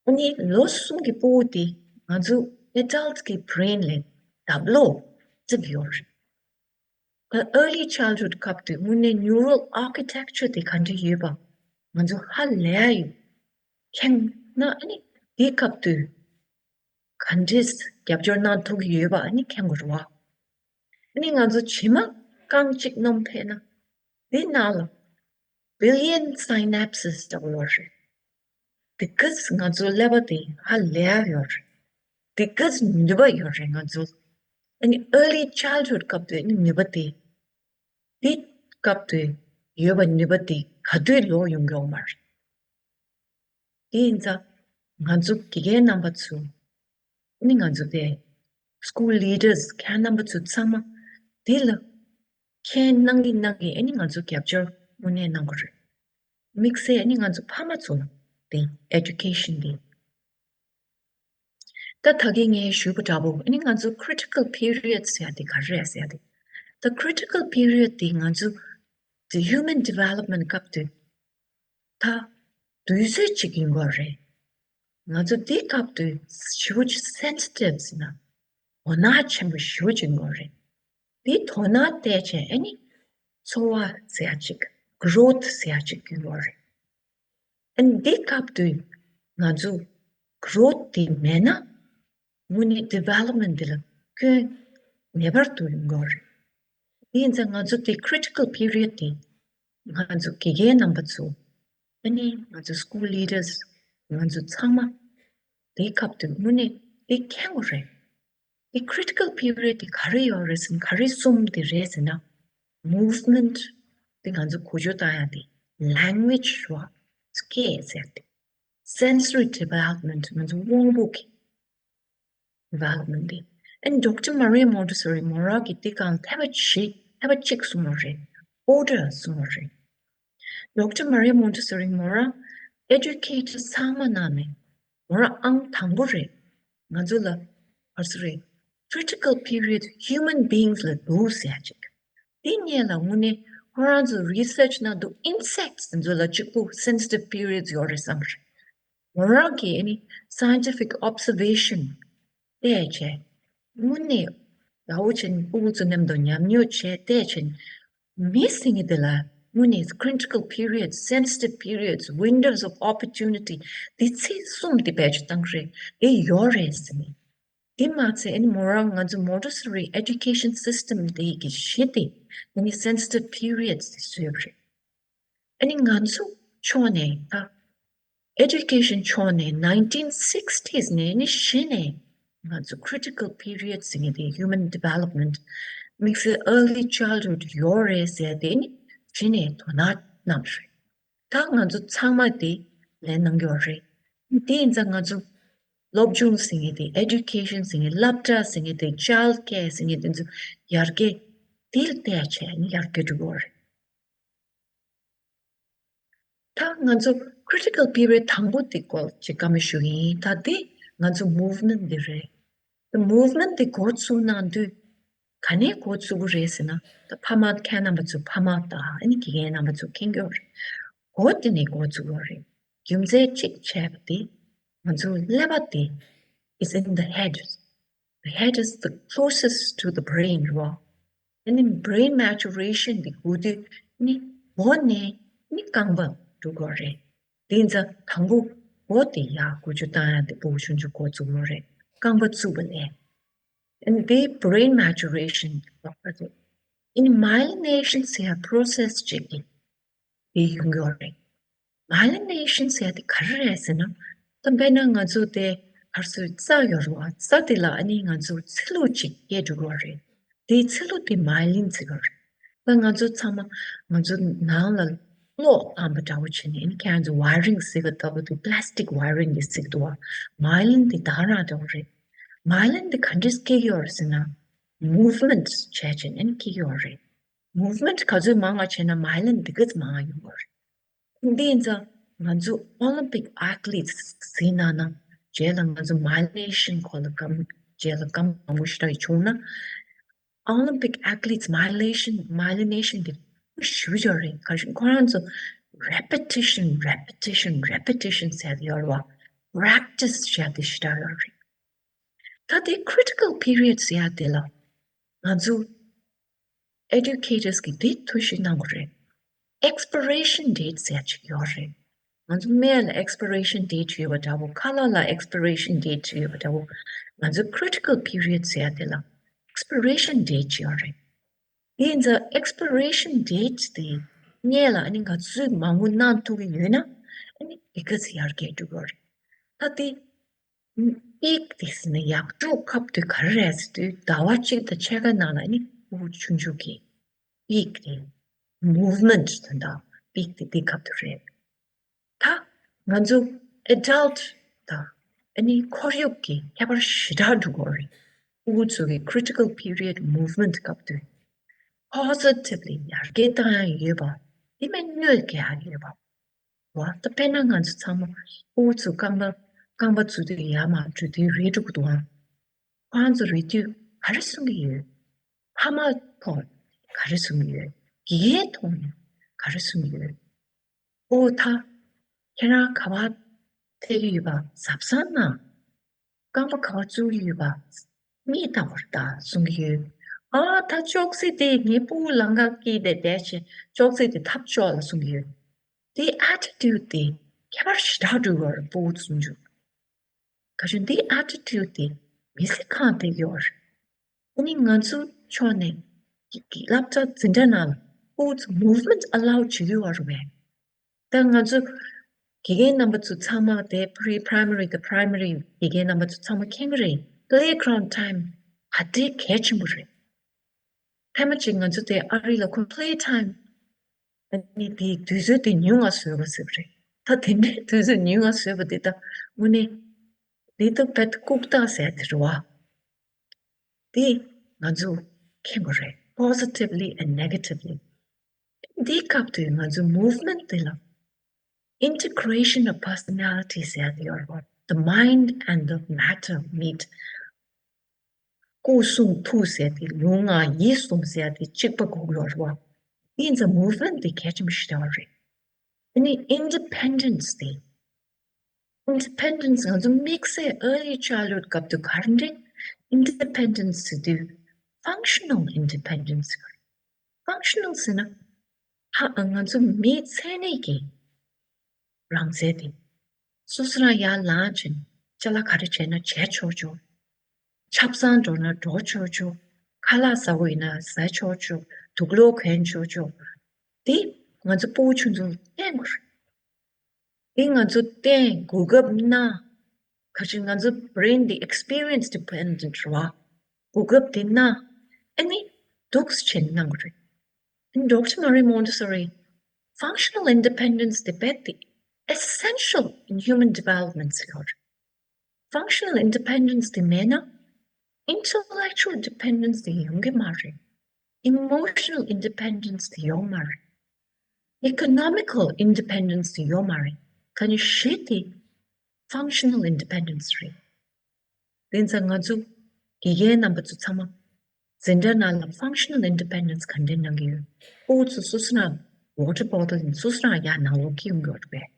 ཨ་ནི་ལོ་གསུམ་གྱི་ཕྲུ་གུ་དེ་ང་ཚོ་adult གི་brain ལས་ལྡབ་ལོག་ཙིག་ཡོད་རེད། ད་early childhood སྐབས་དུས་དངོས་གནས་neural architecture དེ་ག་འདྲ་ཡོད་པ་ང་ཚོ་ཧ་ལས་ཡོད། མཁྱེན་ན་ཨ་ནི་དེའི་སྐབས་དུས་ག་འདྲས་རྒྱབ་སྐྱོར་གནང་ཐུབ་ཀྱི་ཡོད་པ་ཨ་ནི་མཁྱེན་དགོས་རེད་བ། ཨ་ནི་ང་ཚོ་བྱེ་མ་རྐང་གཅིག་སྣོམ་ཕེབས་ན་དེ་ནང་ལ་billion synapses འདྲ་བོ་ཡོད་རེད། དེ་གིས་ང་ཚོ་ཀླད་པ་དེ་ཧ་ལས་ཡོད་རེད། དེ་གིས་ནུས་པ་ཡོད་རེད་ང་ཚོ། ཨ་ནི་early childhood སྐབས་དུས་ནུས་པ་དེ། དེ་སྐབས་དུས་ཡོད་པ་ནུས་པ་དེ་ག་དུས་ལོག་ཡོང་གི་ཡོད་མ་རེད། དེ་ཡིན་ཙང་ང་ཚོ་དགེ་རྒན་རྣམ་པ་ཚོ། ཨ་ནི་ང་ཚོ་དེ་school leaders ཁྱེད་རྣམ་པ་ཚོ་ཚང་མ་དེ་ལ་མཁྱེན་གནང་གི་གནང་གི་ཨ་ནི་ང་ཚོ་རྒྱབ་སྐྱོར་དངོས་གནས་གནང་དགོས་རེད། དམིགས་བསལ་ཨ་ནི་ང་ཚོ་ཕ་མ་ཚོ་ལ་དེ་education དེ། ད་ད་གིན་ངས་ཞུས་པ་འདྲ་པོ་ཨ་ནི་ང་ཚོ་critical period ཟེར་ཡ་དེ་ག་རེ་རེད་ཟེར་ཡ་དེ། ད་critical period དེ་ང་ཚོ་the human development སྐབས་དུས་ད་དུས་ཚོད་ཅིག་ཡིན་དགོས་རེད། ང་ཚོ་འདི་སྐབས་དུས་ཞེ་པོ་ཅིག་sensitive ཟེར་ན་དོ་སྣང་ཆེན་པོ་ཞེ་པོ་ཅིག་ཡིན་དགོས་རེད། འདི་དོ་སྣང་བལྟས་བྱས་ཨ་ནི་འཚོ་བ་ཟེར་ཡ་ཅིག growth ཟེར་ཡ་ཅིག་ཡིན་དགོས་རེད། ཨ་ནི་འདི་སྐབས་དུས་ང་ཚོ་growth དེ་མེད་ན་དངོས་གནས་development འདི་ལ་སྐྱོན་ངེས་པར་དུ་ཡོང་གི་རེད། དེ་ཡིན་ཙང་ང་ཚོ་དེ་critical period དེ་ང་ཚོ་དགེ་རྒན་རྣམ་པ་ཚོ་ཨ་ནི་ང་ཚོ་school leaders ང་ཚོ་ཚང་མ་དེའི་སྐབས་དུ་དངོས་གནས་དེ་མཁྱེན་དགོས་རེད། དེ་critical period དེ་ག་རེ་ཡོད་རེད་ཟེར་ན་ག་རེ་གསུམ་དེ་རེད་ཟེར་ན་movement དེ་ང་ཚོ་གོ་ཆོད་བཏང་ཡ་དེ་language རོ་སྐད་ཟེར་དེ་sensory development ང་ཚོ་དབང་པོ་གི་development དེ། And Doctor Maria Montessori མོ་རང་གིས་དེ་གང་ཐེབས་པ་ཆེ་ཐེབས་པ་གཅིག་གསུངས་པ་རེད། Order གསུངས་པ་རེད། Doctor Maria Montessori མོ་རང་educator ཚང་མ་ནང་ནས་མོ་རང་ཨང་དང་པོ་རེད། ང་ཚོ་ལ་ཨར་སི་རེད། Critical period human beings ལ་འདུག་ཟེར་ཡ་ཅིག་དེ་སྔོན་ལ་དངོས་གནས་ཁོ་རང་ཚོ་research གནང་འདུག insects ཚོ་ལ་གཅིག་པུ་sensitive periods ཡོད་རེད་བསམ་རེད། མོ་རང་གིས་ཨ་ནི་scientific observation བལྟས་བྱས། དངོས་གནས་ཟླ་བོ་ཆེན་ཕྲུ་གུ་ཚོ་མཉམ་དུ་ཉམས་མྱོང་བྱས་བལྟས་བྱས། མི་ཟེར་མཁན་དེ་ལ་དངོས་གནས་critical periods, sensitive periods, windows of opportunity དེ་ཚིག་གསུམ་དེ་བེད་སྤྱོད་བཏང་གི་རེད། དེ་ཡོད་རེད་ཟེར་ནས། དེ་མ་ཚད་ཨ་ནི་མོ་རང་ང་ཚོ་Montessori education system དེ་གི་གཞི་དེ་ཨ་ནི་sensitive periods དེ་བཟོས་པ་རེད། ཨ་ནི་ང་ཚོ་ཕྱོགས་ནས་ད་education ཕྱོགས་ནས nineteen sixties ནས་ནི་གཞི་ནས་ང་ཚོ་critical period ཟེར་མཁན་དེ་human development དམིགས་བསལ་early childhood ཡོད་རེད་ཟེར་དེ་ནི་གཞི་ནས་དོ་སྣང་གནང་རེད། ད་ང་ཚོ་ཚང་མ་དེ་ལས་གནང་གི་ཡོད་རེད། དེ་ཡིན་ཙང་ང་ཚོ་སློབ་སྦྱོང་ཟེར་མཁན་དེ་education ཟེར་མཁན་སློབ་གྲྭ་ཟེར་མཁན་དེ child care ཟེར་མཁན་དེ་ཚོ་ཡར་རྒྱས་དེ་ལ་བལྟས་བྱས་ནི་ཡར་རྒྱས་འགྲོ་གི་ཡོད་རེད། ད་ང་ཚོ་critical period དང་པོ་དེ་སྐོར་ཅིག་བཀའ་མོལ་ཞུ་གི་ཡིན། ད་དེ་ང་ཚོ་movement དེ་རེད། དེ་movement དེ་འགོ་ཚུགས་གནང་དུས་ག་ནས་འགོ་ཚུགས་ཀྱི་རེད་ཟེར་ན་ད་ཕ་མ་ཁྱེད་རྣམ་པ་ཚོ་ཕ་མ་དང་ཨ་ནི་དགེ་རྒན་རྣམ་པ་ཚོ་མཁྱེན་གྱི་ཡོད་རེད། འགོ་དེ་ནས་འགོ་ཚུགས་ཡོད་རེད། རྒྱུ་མཚན་གཅིག་བྱས་པ་དེ་ང་ཚོ་ཀླད་པ་དེ་ is in the head. The head is the closest to the brain, རེད་བ། ཨ་ནི་brain maturation དེ་དགོས་དུས་ནི་མགོ་ནས་ནི་རྐང་པ་འགྲོ་དགོས་རེད། དེ་ཡིན་ཙང་དང་པོ་མགོ་དེ་ཡར་འགུལ་སྐྱོད་བཏང་ཡ་དེ་ཕྲུ་གུ་ཆུང་ཆུང་འགོ་བཙུགས་དགོས་རེད། རྐང་པ་བཙུགས་པ་ལས། ཨ་ནི་དེ་brain maturation ཨ་ནི་myelination ཟེར་ཡ་process ཅིག་གི་དེ་ཡོང་གི་ཡོད་རེད། Myelination ཟེར་ཡ་དེ་ག་རེ་རེད་ཟེར་ན། ད་དཔེར་ན་ང་ཚོ་དེ་ག་རེ་ཟེར། རྩ་ཡོད་རེད་བ། རྩ་དེ་ལ་ཨ་ནི་ང་ཚོ་ཚ་ལུད་ཅིག་སྐྱེས་འགྲོ་གི་ཡོད་རེད། དེའི་ཚ་ལུད་དེ་myelin ཟེར་གི་ཡོད་རེད། ད་ང་ཚོ་ཚང་མ་ང་ཚོ་ནང་ལ་གློག་བཏང་པ་འདྲ་བོ་བྱས་ནས་ཨ་ནི་ཁྱེད་རང་ཚོ་wiring ཟེར་གི་ལྟ་བུ་དེ་plastic wiring གི་ཟེར་གི་འདུག་བ། Myelin དེ་དག་རང་འདྲ་བོ་རེད། Myelin དེ་ག་འདྲས་སྐྱེ་གི་ཡོད་རེད་ཟེར་ན། movement བྱས་བྱས་ནས་ཨ་ནི་སྐྱེ་གི་ཡོད་རེད། Movement ག་ཚོད་མང་བ་བྱས་ན་myelin དེ་ག་ཚོད་མང་བ་ཡོང་གི་རེད། འདི་ཡིན་ཙང་ང་ཚོ་Olympic athletes ཟེར་ན་ན་རྗེས་ལ་ང་ཚོ་myelination སྐོར་ལ་སྐར་མ་རྗེས་ལ་སྐར་མ་མང་པོ་ཞིག་བྱུང་ན། Olympic athletes myelination myelination དེ་ཞེ་པོ་ཅིག་རེད། ག་རེ་ཟེར་ན་ཁོ་རང་ཚོ་repetition repetition repetition ཟེར་ཡོད་རེད་བ། practice བྱས་ཏེ་ཞེ་དྲག་ཡོད་རེད། ད་དེ་critical period ཟེར་ཡ་དེ་ལ་ང་ཚོ་educators གིས་དེ་ཐུགས་ཞིབ་གནང་དགོས་རེད། expiration date ཟེར་ཡ་ཅིག་ཡོད་རེད། ང་ཚོ་སྨན་ལ་expiration date ཡོད་པ་འདྲ་བོ། ཁ་ལག་ལ་expiration date ཡོད་པ་འདྲ་བོ། ང་ཚོ་critical period ཟེར་ཡ་དེ་ལ་expiration date ཡོད་རེད། དེ་ཡིན་ཙང་expiration date དེ་སྔོན་ལ་ཨ་ནི་ང་ཚོས་མང་པོ་གནང་ཐུབ་ཀྱི་ཡོད་ན་ཨ་ནི་དེ་ག་ཚོད་ཡར་རྒྱས་འགྲོ་གི་ཡོད་རེད། ད་དེ་པིག་དེ་ཟེར་ན་ཡག་སྤྲོ་ཁབ་དེ་ག་རེ་རེད་ཟེར་དུས་ཟླ་བ་གཅིག་དང་ཕྱེད་ཀ་ནང་ལ་ཨ་ནི་ཕྲུ་གུ་ཆུང་ཆུང་གི་པིག་དེ་movement དེ་འདྲ་པིག་དེ་དེ་ཁབ་དེ་རེད། ད་ང་ཚོ་adult དང་ཨ་ནི་ཁོར་ཡུག་གི་ཁྱད་པར་ཞེ་དྲག་འགྲོ་གི་ཡོད་རེད། ཕྲུ་གུ་ཚོ་གི་critical period movement སྐབས་དུས་positively ཡར་རྒྱས་བཏང་ཡ་ཡོད་པ། དེ་མིན་གནོད་སྐྱེལ་ཡ་ཡོད་པ། བ། ད་དཔེར་ན་ང་ཚོ་ཚང་མ་ཕྲུ་གུ་ཚོ་རྐང་པ་རྐང་པ་འཛུགས་དུས་ཡར་མར་འགྲོ་དུས་རེད་འགྲོ་གི་འདུག་ཨང་། ཁོ་རང་ཚོ་རེད་དུས་ག་རེ་གསུང་གི་ཡོད། ཕ་མ་ཐོག་ནས་ག་རེ་གསུང་གི་ཡོད། དགེ་རྒན་ཐོག་ནས་ག་རེ་གསུང་གི་ཡོད། ཨོ་ད། ཁྱེད་རང་ག་པར་ཐད་ཀྱི་ཡོད་པ་གཟབ་གཟབ་གནང་། རྐང་པ་ག་པར་བཙུགས་ཀྱི་ཡོད་པ་མིག་ལྟ་བུར་ལྟ་གསུང་གི་ཡོད། ཨ་ད་ཅོག་ཙེ་དེ་ངའི་ཕྲུ་གུ་ལམ་ཁ་དཀྱིལ་དེ་བསྡད་བྱས་ཅོག་ཙེ་དེ་ཐབ་ཆོག་ལ་གསུང་གི་ཡོད། དེའི་attitude དེ་ཁྱད་པར་ཞེ་དྲག་འགྲོ་གི་ཡོད་རེད། ཕྲུ་གུ་ཚོ་ཚུན་ཆད། ག་ཤོད་འདིའི་attitude དེ་མི་ཚེ་གང་ཐེག་ཡོད་རེད། ཨ་ནི་ང་ཚོ་ཕྱོགས་ནས་ཀྱི་ཀྱི་སློབ་གྲྭ་འཛིན་གྲྭ་ནང་ལ་ཕྲུ་གུ་ཚོ་movement allow བྱེད་ཀྱི་ཡོད་རེད་པས། ད་ང་ཚོ་དགེ་རྒན་རྣམ་པ་ཚོ་ཚང་མ་དེ་pre primary དང་primary དགེ་རྒན་རྣམ་པ་ཚོ་ཚང་མ་མཁྱེན་གྱི་རེད། playground time ག་འདྲའི་གལ་ཆེན་པོ་རེད། ཐེངས་མ་གཅིག་ང་ཚོ་དེ་ཨ་རི་ལ་ཁོ་play time ཨ་ནི་དེའི་དུས་ཚོད་དེ་ཉུང་ང་བཟོས་པ་ཟེར་བ་རེད། ད་དེ་འདྲའི་དུས་ཚོད་ཉུང་ང་བཟོས་པ་དེ་ད་དངོས་གནས་little bit ལྐུགས་རྟགས་ཟེར་དེ་རེད་བ། དེ་ང་ཚོ་མཁྱེན་དགོས་རེད། positively and negatively འདིའི་སྐབས་དུས་ང་ཚོ་movement དེ་ལ integration of personality ཟེར་ཡ་དེ་ཡོད་རེད་བ། The mind and the matter meet སྐུ་གསུང་ཐུགས་ཟེར་ཏེ་ལུས་ངག་ཡིད་གསུམ་ཟེར་ཏེ་གཅིག་པ་དགོས་ཀྱི་ཡོད་རེད་བ། དེ་ཡིན་ཙང་movement དེ་གལ་ཆེན་པོ་ཞིག་རེད་བ་རེད། ཨ་ནི་independence དེ། independence ང་ཚོ་དམིགས་བསལ་early childhood སྐབས་དུ་ག་རེ་འདྲ། independence ཟེར་དུས་functional independence functional ཟེར་ན་ཧ་ང་ཚོ་མིའི་མཚན་ཉིད་ཀྱི་རང་རྩལ་དེ། སོ་སོ་རང་ཡར་ལངས་བྱས་ཅ་ལག་ག་རེ་བྱས་ན་བྱས་ཆོག་ཆོག་ཆབ་གསང་འགྲོ་ན་འགྲོ་ཆོག་ཆོག་ཁ་ལག་ཟ་དགོས་ཡིན་ན་ཟ་ཆོག་ཆོག་དུག་ལོག་གོན་ཆོག་ཆོག་དེ་ང་ཚོ་ཕྲུ་གུ་ཆུང་ཆུང་ལ་བསྟན་དགོས་རེད། དེ་ང་ཚོ་བསྟན་གོ་སྐབས་གནང་། ག་ཅིག་ང་ཚོ་brain དེ་experience dependent རེད་བ། གོ་སྐབས་དེ་གནང་། ཨ་ནི་འདུག་སེ་བྱས་གནང་དགོས་རེད། Doctor Maria Montessori, functional independence དེ་རྦད་དེ་essential in human development ཟེར་ཡོད་རེད། Functional independence དེ་མེད་ན་intellectual dependence དེ་ཡོང་གི་མ་རེད། Emotional independence དེ་ཡོང་མ་རེད། Economical independence དེ་ཡོང་མ་རེད། ག་ནི་གཞི་དེ་functional independence རེད། དེ་ཙང་ང་ཚོ་དགེ་རྒན་རྣམ་པ་ཚོ་ཚང་མ་འཛིན་གྲྭ་ནང་ལ་functional independence ག་འདྲས་གནང་གི་ཡོད། ཕྲུ་གུ་ཚོ་སོ་སོ་རང་water bottle དེ་སོ་སོ་རང་ཡར་ནང་ལོགས་འཁྱེར་ཡོང་གི་ཡོད་རེད་པས།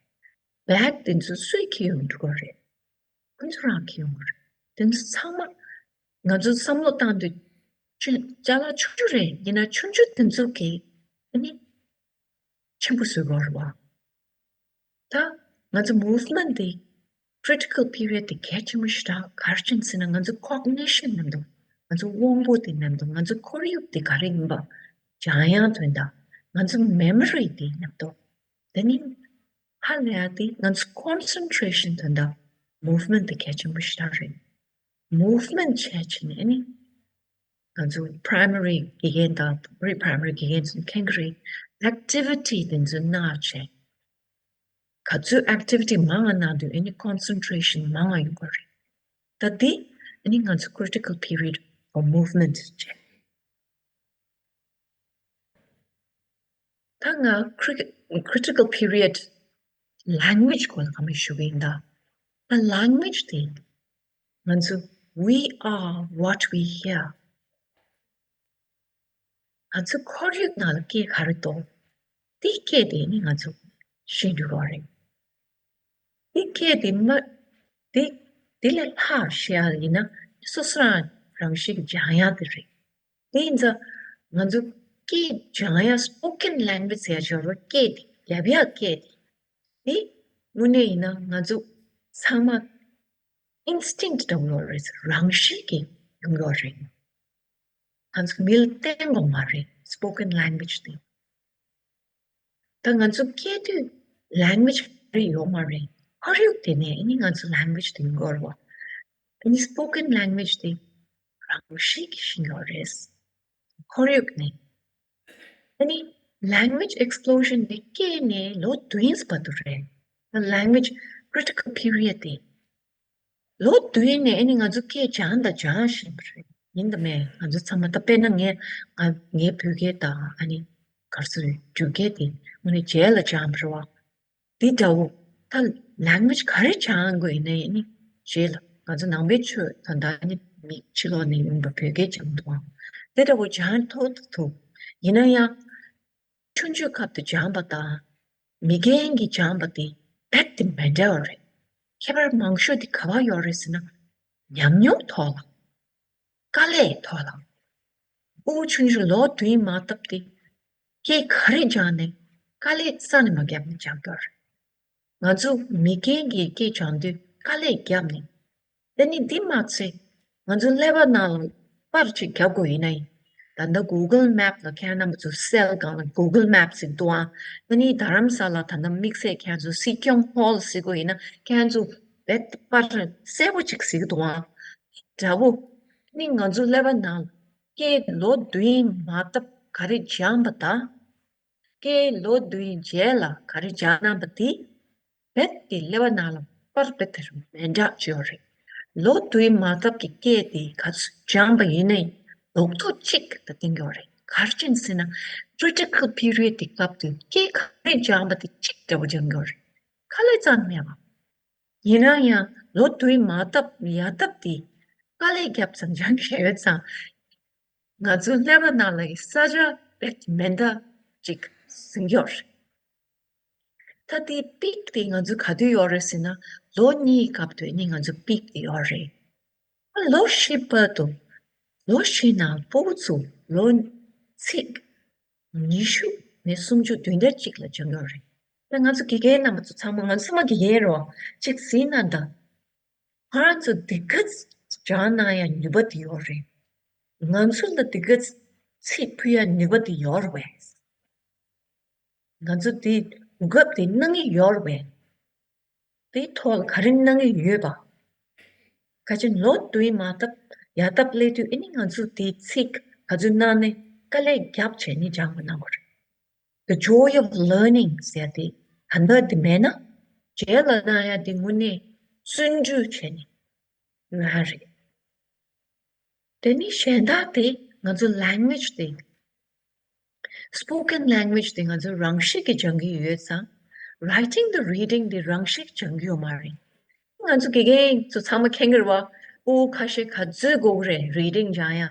bag དེ་ཚོ་སུས་འཁྱེར་ཡོང་འགྲོ་གི་རེད། ཁོ་ཚོ་རང་འཁྱེར་ཡོང་གི་རེད། དེ་ཚོ་ཚང་མ་ང་ཚོ་བསམ་བློ་བཏང་དུས་ཅི་ཅ་ལག་ཆུང་ཆུང་རེད། ཡིན་ན་ཆུང་ཆུང་དེ་ཚོ་གིས་ཨ་ནི་ཆེན་པོ་བཟོས་ཡོད་རེད་བ། ད་ང་ཚོ་movement དེ་critical period དེ་གལ་ཆེན་པོ་ཞེ་དྲག་ག་རེ་བྱས་ཟེར་ན། ང་ཚོ་cognition མཉམ་དུ། ང་ཚོ་དབང་པོ་དེ་མཉམ་དུ། ང་ཚོ་ཁོར་ཡུག་དེ་ག་རེ་ཡིན་པ་སྦྱང་ཡག་དོན་དག་ང་ཚོ་memory དེ་མཉམ་དུ། དེ་ནི་ཧ་ལས་ཡག་དེ་ང་ཚོ་concentration དོན་དག movement དེ་གལ་ཆེན་པོ་ཞེ་དྲག་རེད། movement བྱས་བྱས་ནས་ཨ་ནི་ང་ཚོ་primary དགེ་རྒན་དང་pre primary དགེ་རྒན་ཚོས་མཁྱེན་གྱི་རེད། activity དེ་ཚོ་གནང་བྱས། ག་ཚོད་activity མང་ང་གནང་དུས་ཨ་ནི་concentration མང་ང་ཡོང་གི་རེད། ད་འདི་ཨ་ནི་ང་ཚོ་critical period for movement བྱས། ད་ང་cri- critical period language སྐོར་ལ་ག་མི་ཞུ་གི་ཡིན་ད། ད་language དེ་ང་ཚོ we are what we hear ང་ཚོ་ཁོར་ཡུག་ནང་ལ་སྐད་ག་རེ་གཏོང་། དེ་སྐད་དེ་ནི་ང་ཚོ་ཤེས་འགྲོ་གི་རེད། དེ་སྐད་དེ་མ་དེ་དེ་ལས་ལྷག་བཤད་ཡ་ཡིན་ན་སོ་སོ་རང་རང་ཤེས་ཀྱི་སྦྱང་ཡ་དེ་རེད། དེ་ཡིན་ཙང་ང་ཚོ་སྐད་སྦྱང་ཡ་spoken language ཟེར་ཡ་ཅིག་ཡོད་རེད། སྐད་དེ་རྒྱབ་ཡ་སྐད་དེ་དེ་དངོས་གནས་ཡིན་ན་ང་ཚོ་ཚང་མ་instinct འདྲ་བོ་རེད། རང་བཞིན་གྱིས་ཡོང་གི་རེད། ང་ཚོ་མི་ལ་བསྟན་དགོས་མ་རེད་spoken language དེ། ད་ང་ཚོ་སྐད་དུས་language ག་རེ་ཡོད་མ་རེད། ཁོར་ཡུག་དེ་ནས་ཨ་ནི་ང་ཚོ་language དེ་ཡོང་གི་རེད་བ། ཨ་ནི་spoken language དེ་རང་བཞིན་གྱིས་ཤེས་ཀྱི་ཡོད་རེད། ཁོར་ཡུག་ནས། ཨ་ནི་language explosion དེ་སྐྱེས་ནས་ལོ་བདུན་བར་དུ་རེད། language critical period དེ་ལོ་བདུན་ནས་ཨ་ནི་ང་ཚོ་སྐད་སྦྱང་དང་སྦྱང་བཞིན་པ་རེད། ཡིན་དང་མིན་ང་ཚོ་ཚང་མ་ད་དཔེར་ན་ངས་ང་ངའི་བོད་སྐད་དང་ཨ་ནི་ག་རེ་ཟེར་འབྲུག་སྐད་དེ་དངོས་གནས་རྗེས་ལ་སྦྱངས་པ་རེད་བ། འདི་འདྲ་བོ་ད་language ག་རེ་སྦྱང་དགོས་ཡིན་ན་ཡིན་ནི་རྗེས་ལ་ང་ཚོ་ནང་པའི་ཆོས་ད་ལྟ་ནི་མི་ཕྱི་ལོགས་ནས་ཡོང་པ་བོད་སྐད་སྦྱང་འདུག་ཨང་། དེ་འདྲ་བོ་སྦྱང་ཐུབ་ཐུབ་ཡིན་ན་ཡང་ཆུང་ཆུང་སྐབས་དུ་སྦྱངས་པ་དང་མི་རྒན་གྱིས་སྦྱངས་པ་དེ་རྦད་དེ་མི་འདྲ་བ་རེད། ཁྱད་པར་མང་ཤོས་དེ་ག་བ་ཡོད་རེད་ཟེར་ན་ཉམས་མྱོང་ཐོག་ལ། དཀའ་ལས་ཐོག་ལ། ཕྲུ་གུ་ཆུང་ཆུང་ལོ་བདུན་མ་བཏབ་སྟེ་སྐད་ག་རེ་སྦྱངས་ནས་དཀའ་ལས་རྩ་ནས་མ་བརྒྱབ་ནས་སྦྱངས་ཀྱི་རེད། ང་ཚོ་མི་རྒན་གྱིས་སྐད་སྦྱང་དུས་དཀའ་ལས་བརྒྱབ་ནས། དེ་ནི་འདི་མ་ཚད་ང་ཚོ་ཀླད་པ་ནང་ལ་པར་ཅིག་རྒྱབ་དགོས་ཡིན་ན་ཡིན། ད་ལྟ་Google Map ལ་ཁྱེད་རྣམ་པ་ཚོ་སེལ་སྒང་ལ་Google Map ཟེར་འདུག་ཨང་། ཨ་ནི་རྡ་རམ་ས་ལ་ད་ལྟ་དམིགས་བསལ་ཁྱེད་ཚོ་སྲིད་སྐྱོང་ཧོལ་ཟེར་དགོས་ཡིན་ན་ཁྱེད་ཚོ་རྦད་དེ་པར་གསལ་པོ་ཅིག་གཟིགས་འདུག་ཨང་། འདྲ་བོ། ནི་ང་ཚོ་ཀླད་པ་ནང་སྐད་ལོ་བདུན་མ་བཏབ་ག་རེ་སྦྱངས་པ་དང་། སྐད་ལོ་བདུན་རྗེས་ལ་ག་རེ་སྦྱངས་གནང་པ་དེ་རྦད་དེ་ཀླད་པ་ནང་ལ་པར་རྦད་དེ་མི་འདྲ་ཅིག་ཡོད་རེད། ལོ་བདུན་མ་བཏབ་ཀྱི་སྐད་དེ་ག་ཚོད་སྦྱངས་པ་ཡིན་ནའི་ལོག་ཐུག་གཅིག་ད་བསྟན་གྱི་ཡོད་རེད། ག་རེ་བྱས་ཟེར་ན་critical period དེ་སྐབས་དུས་སྐད་ག་རེ་སྦྱངས་པ་དེ་གཅིག་འདྲ་བོ་སྦྱང་གི་ཡོད་རེད། དཀའ་ལས་རྩ་ནས་མེད་པ། ཡིན་ན་ཡང་ལོ་བདུན་མ་བཏབ་ཡ་བཏབ་དེ་དཀའ་ལས་བརྒྱབ་ཙང་སྦྱང་གི་ཡོད་ཙང་། ང་ཚོའི་ཀླད་པ་ནང་ལ་ཡི་ས་ཆ་རྦད་མེ་མདའ་ཅིག་ཟིན་ཡོད་རེད། ད་དེའི་པིག་དེ་ང་ཚོ་ག་དུས་ཡོད་རེད་ཟེར་ན་ལོ་གཉིས་སྐབས་དུས་ནི་ང་ཚོ་པིག་དེ་ཡོད་རེད། ཨ་ལོ་བཞི་བར་དུ་ལོ་བཞི་ནང་ཕྲུ་གུ་ཚོ་ལོ་ཚིགས་ཉི་ཤུ་ནས་སུམ་ཅུ་བདུན་ཕྲག་གཅིག་ལ་སྦྱང་ཡོད་རེད། ད་ང་ཚོ་དགེ་རྒན་རྣམ་པ་ཚོ་ཚང་མ་ང་ཚོ་ཚང་མ་དགེ་རྒན་རེད་བ། གཅིག་གཟིགས་ན་ད། ང་རང་ཚོ་འདི་ག་སྦྱང་གནང་ཡ་ནུས་པ་དེ་ཡོད་རེད། ང་ཚོ་ལ་འདི་ག་ཚིག་ཕུལ་ཡ་ནུས་པ་དེ་ཡོད་རེད་བས། ང་ཚོ་དེ་གོ་སྐབས་དེ་གནང་གི་ཡོད་རེད་བས། དེའི་ཐོག་ལ་ག་རེ་གནང་གི་ཡོད་པ། ཁ་ཆེ་ལོ་བདུན་མ་བཏབ་ཡ་བཏབ་སླེབས་དུས་ཨ་ནི་ང་ཚོ་དེའི་ཚིག་ག་ཚོད་གནང་ནས་དཀའ་ལས་བརྒྱབ་བྱས་ནས་སྦྱང་དགོས་གནང་དགོས་རེད། The joy of learning ཟེར་ཏེ་ད་ལྟ་འདི་མེད་ན་རྗེས་ལ་གནང་ཡ་འདི་དངོས་གནས་བརྩོན་འགྲུས་བྱས་ནས་ཡོང་ཡ་རེད། དེ་ནི་གཞན་དག་དེ་ང་ཚོ་language དེ་spoken language དེ་ང་ཚོ་རང་ཤེས་ཀྱིས་སྦྱང་གི་ཡོད་ཙང་writing དང་reading དེ་རང་ཤེས་ཀྱིས་སྦྱང་གི་ཡོད་མ་རེད། ང་ཚོ་དགེ་རྒན་ཚོ་ཚང་མ་མཁྱེན་གྱི་རེད་བ། ཨོ་ཁ་ཤས་ག་ཚོད་དགོས་ཀྱི་རེད་reading སྦྱང་ཡ།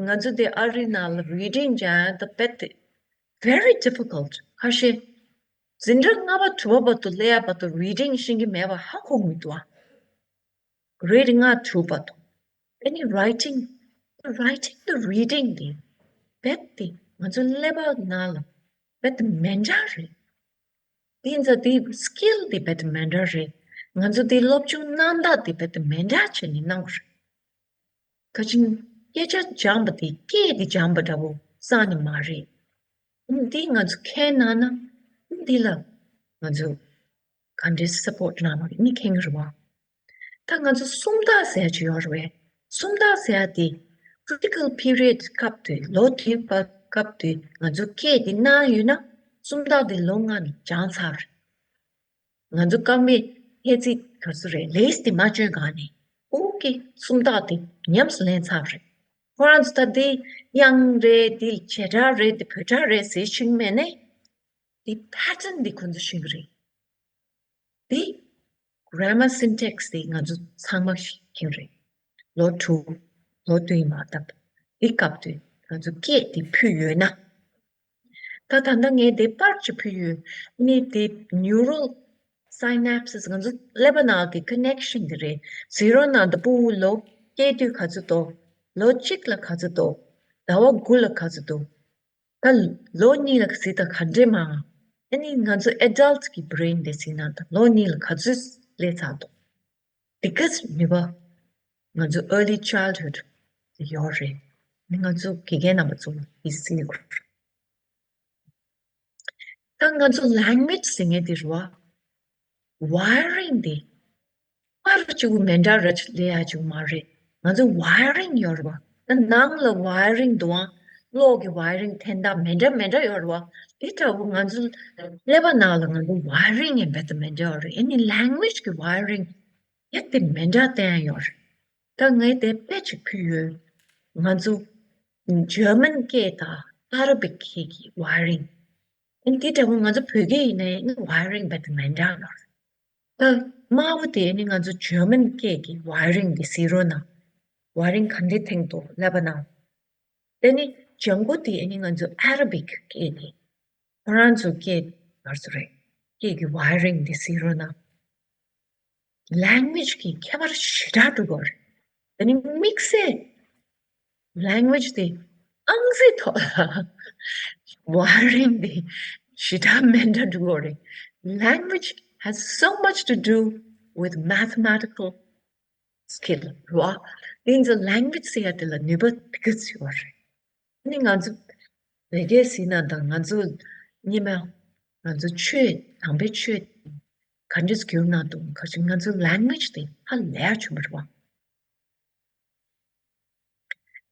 ང་ཚོ་དེ་ཨ་རི་ནང་ལ་reading སྦྱང་ཡ་ད་རྦད་དེ་very difficult ཁ་ཤས། འཛིན་གྲྭ་ལྔ་པ་དྲུག་པ་བར་དུ་སླེབས་ཡ་བར་དུ་reading ཤེས་ཀྱི་མེད་པ་ཧ་གོ་གི་མི་འདུག་ཨ། reading ང་གྲུབ་པ་དང་། ཨ་ནི་writing, writing དང་reading དེ་རྦད་དེ་ང་ཚོ་ཀླད་པ་ནང་ལ་རྦད་དེ་མི་འདྲ་རེད། དེ་ཚོ་དེ་skill དེ་རྦད་དེ་མི་འདྲ་རེད། ང་ཚོ་དེ་སློབ་སྦྱོང་གནང་སྟངས་དེ་རྦད་དེ་མི་འདྲ་བྱས་ནས་གནང་དགོས་རེད། ཁ་ཅིག་སྐད་ཆ་སྦྱངས་པ་དེ་སྐད་དེ་སྦྱངས་པ་འདྲ་པོ་རྩ་ནས་མ་རེད། འདི་ང་ཚོ་མཁྱེན་གནང་ན་འདི་ལ་ང་ཚོ་ག་འདྲས་support གནང་བ་ནི་མཁྱེན་གྱི་རེད་བ། ད་ང་ཚོ་སུམ་རྟགས་ཟེར་ཡ་ཅིག་ཡོད་རེད་བས། སུམ་རྟགས་ཟེར་ཡ་དེ་critical period སྐབས་དེ་ལོ་དེའི་བར་སྐབས་དེ་ང་ཚོ་སྐད་དེ་གནང་ཡོད་ན་སུམ་རྟགས་དེ་ལོ་ལྔ་ནས་སྦྱངས་ཚར་རེད། ང་ཚོ་རྐང་པའི་ལྷ་ཚིགས་ག་ཚོད་རེད་ལེས་དེ་མ་བཅོས་ག་ནས་ཨུ་ཀེ་སུམ་རྟགས་དེ་ཉམས་སུ་ལེན་ཚར་རེད། ཁོ་རང་ཚོ་ད་དེ་དབྱངས་རེད་དེ་བྱེ་བྲག་རེད་དེ་བོད་སྒྲ་རེད་ཟེར་ཤེས་མེད་ནས་དེ་pattern དེ་ཁོ་ཚོ་ཤེས་ཀྱི་རེད། དེ་grammar syntax དེ་ང་ཚོ་ཚང་མ་ཤེས་ཀྱི་རེད། ལོ་དྲུག་ལོ་བདུན་མ་བཏབ་དེ་སྐབས་དེ་ང་ཚོ་སྐད་དེ་ཕུད་ཡོད་ན། ད་ད་ལྟ་ངས་དེ་པར་གཅིག་ཕུལ་ཡོད། ནི་དེ་neural synapses ང་ཚོ་ཀླད་པ་ནང་གི་connection དེ་རེད། zero ནང་དུ་ཕྲུ་གུ་ལོ་སྐྱེས་དུས་ག་ཚོད་འདུག་ལོ་གཅིག་ལ་ག་ཚོད་འདུག་ཟླ་བ་དགུ་ལ་ག་ཚོད་འདུག་ད་ལོ་གཉིས་ལ་གཟིགས་དང་ག་འདྲས་མང་། ཨ་ནི་ང་ཚོ་adult གི་brain དེ་གཟིགས་ན་ད་ལོ་གཉིས་ལ་ག་ཚོད་སླེབས་ཚར་འདུག Because ནུས་པ་ང་ཚོ་early childhood དེ་ཡོད་རེད། ནི་ང་ཚོ་དགེ་རྒན་རྣམ་པ་ཚོ་ལ་དེ་གཟིགས་དགོས་རེད། ད་ང་ཚོ་language ཟེར་མཁན་དེ་རེད་བ། wiring དེ་པར་གཅིག་པུ་མི་འདྲ་ར་ཅིག་ལས་ཡ་ཅིག་མ་རེད། ང་ཚོ་wiring ཡོད་རེད་བ། ད་ནང་ལ་wiring འདུག་ཨང་། གློག་གི་wiring འཐེན་སྟངས་མི་འདྲ་མི་འདྲ་ཡོད་རེད་བ། དེ་འདྲ་བོ་ང་ཚོ་ཀླད་པ་ནང་ལ་ང་ཚོ་wiring ཡང་རྦད་དེ་མི་འདྲ་བ་རེད། ཨ་ནི་language གི་wiring ཡང་དེ་མི་འདྲ་བསྟན་ཡོད་རེད། ད་ངས་དེ་དཔེ་ཅིག་ཕུལ་ཡོད། ང་ཚོ་German སྐད་དང་Arabic སྐད་ཀྱི་wiring ཨ་ནི་དེ་འདྲ་བོ་ང་ཚོ་བོད་སྐད་ཡིན་ནའི་ཨ་ནི་wiring རྦད་དེ་མི་འདྲ་ཡོད་རེད། ད་དམར་པོ་དེ་ནི་ང་ཚོ་German སྐད་ཀྱི་wiring དེ་གཟིགས་རོགས་གནང་། wiring ག་འདྲས་འཐེན་འདུག་ཀླད་པ་ནང་། དེ་ནི་ལྗང་གུ་དེ་ནི་ང་ཚོ་Arabic སྐད་དེ། ཁོ་རང་ཚོ་སྐད་ངར་ཚོ་རེད། སྐད་ཀྱི་wiring དེ་གཟིགས་རོགས་གནང་། language གི་ཁྱད་པར་ཞེ་དྲག་འགྲོ་གི་རེད། དེ་ནི་དམིགས་བསལ་language དེ་ཨང་རྩིས་ཐོག་ལ་wiring དེ་ཞེ་དྲག་མི་འདྲ་འགྲོ་གི་རེད། Language has so much to do with mathematical skill རོ། དེ་ཚོ་language ཟེར་ཡ་དེ་ལ་ནུས་པ་དེ་ག་ཚོད་ཡོད་རེད། ནི་ང་ཚོ་བོད་སྐད་ཟེར་ན་དང་ང་ཚོ་སྙེ་མ་ང་ཚོ་ཆོས་དམ་པའི་ཆོས་ག་འདྲས་བསྒྱུར་ན་དང་ག་ཅིག་ང་ཚོ་language དེ་ཧ་ལས་ཆུང་བ་རེད་བ།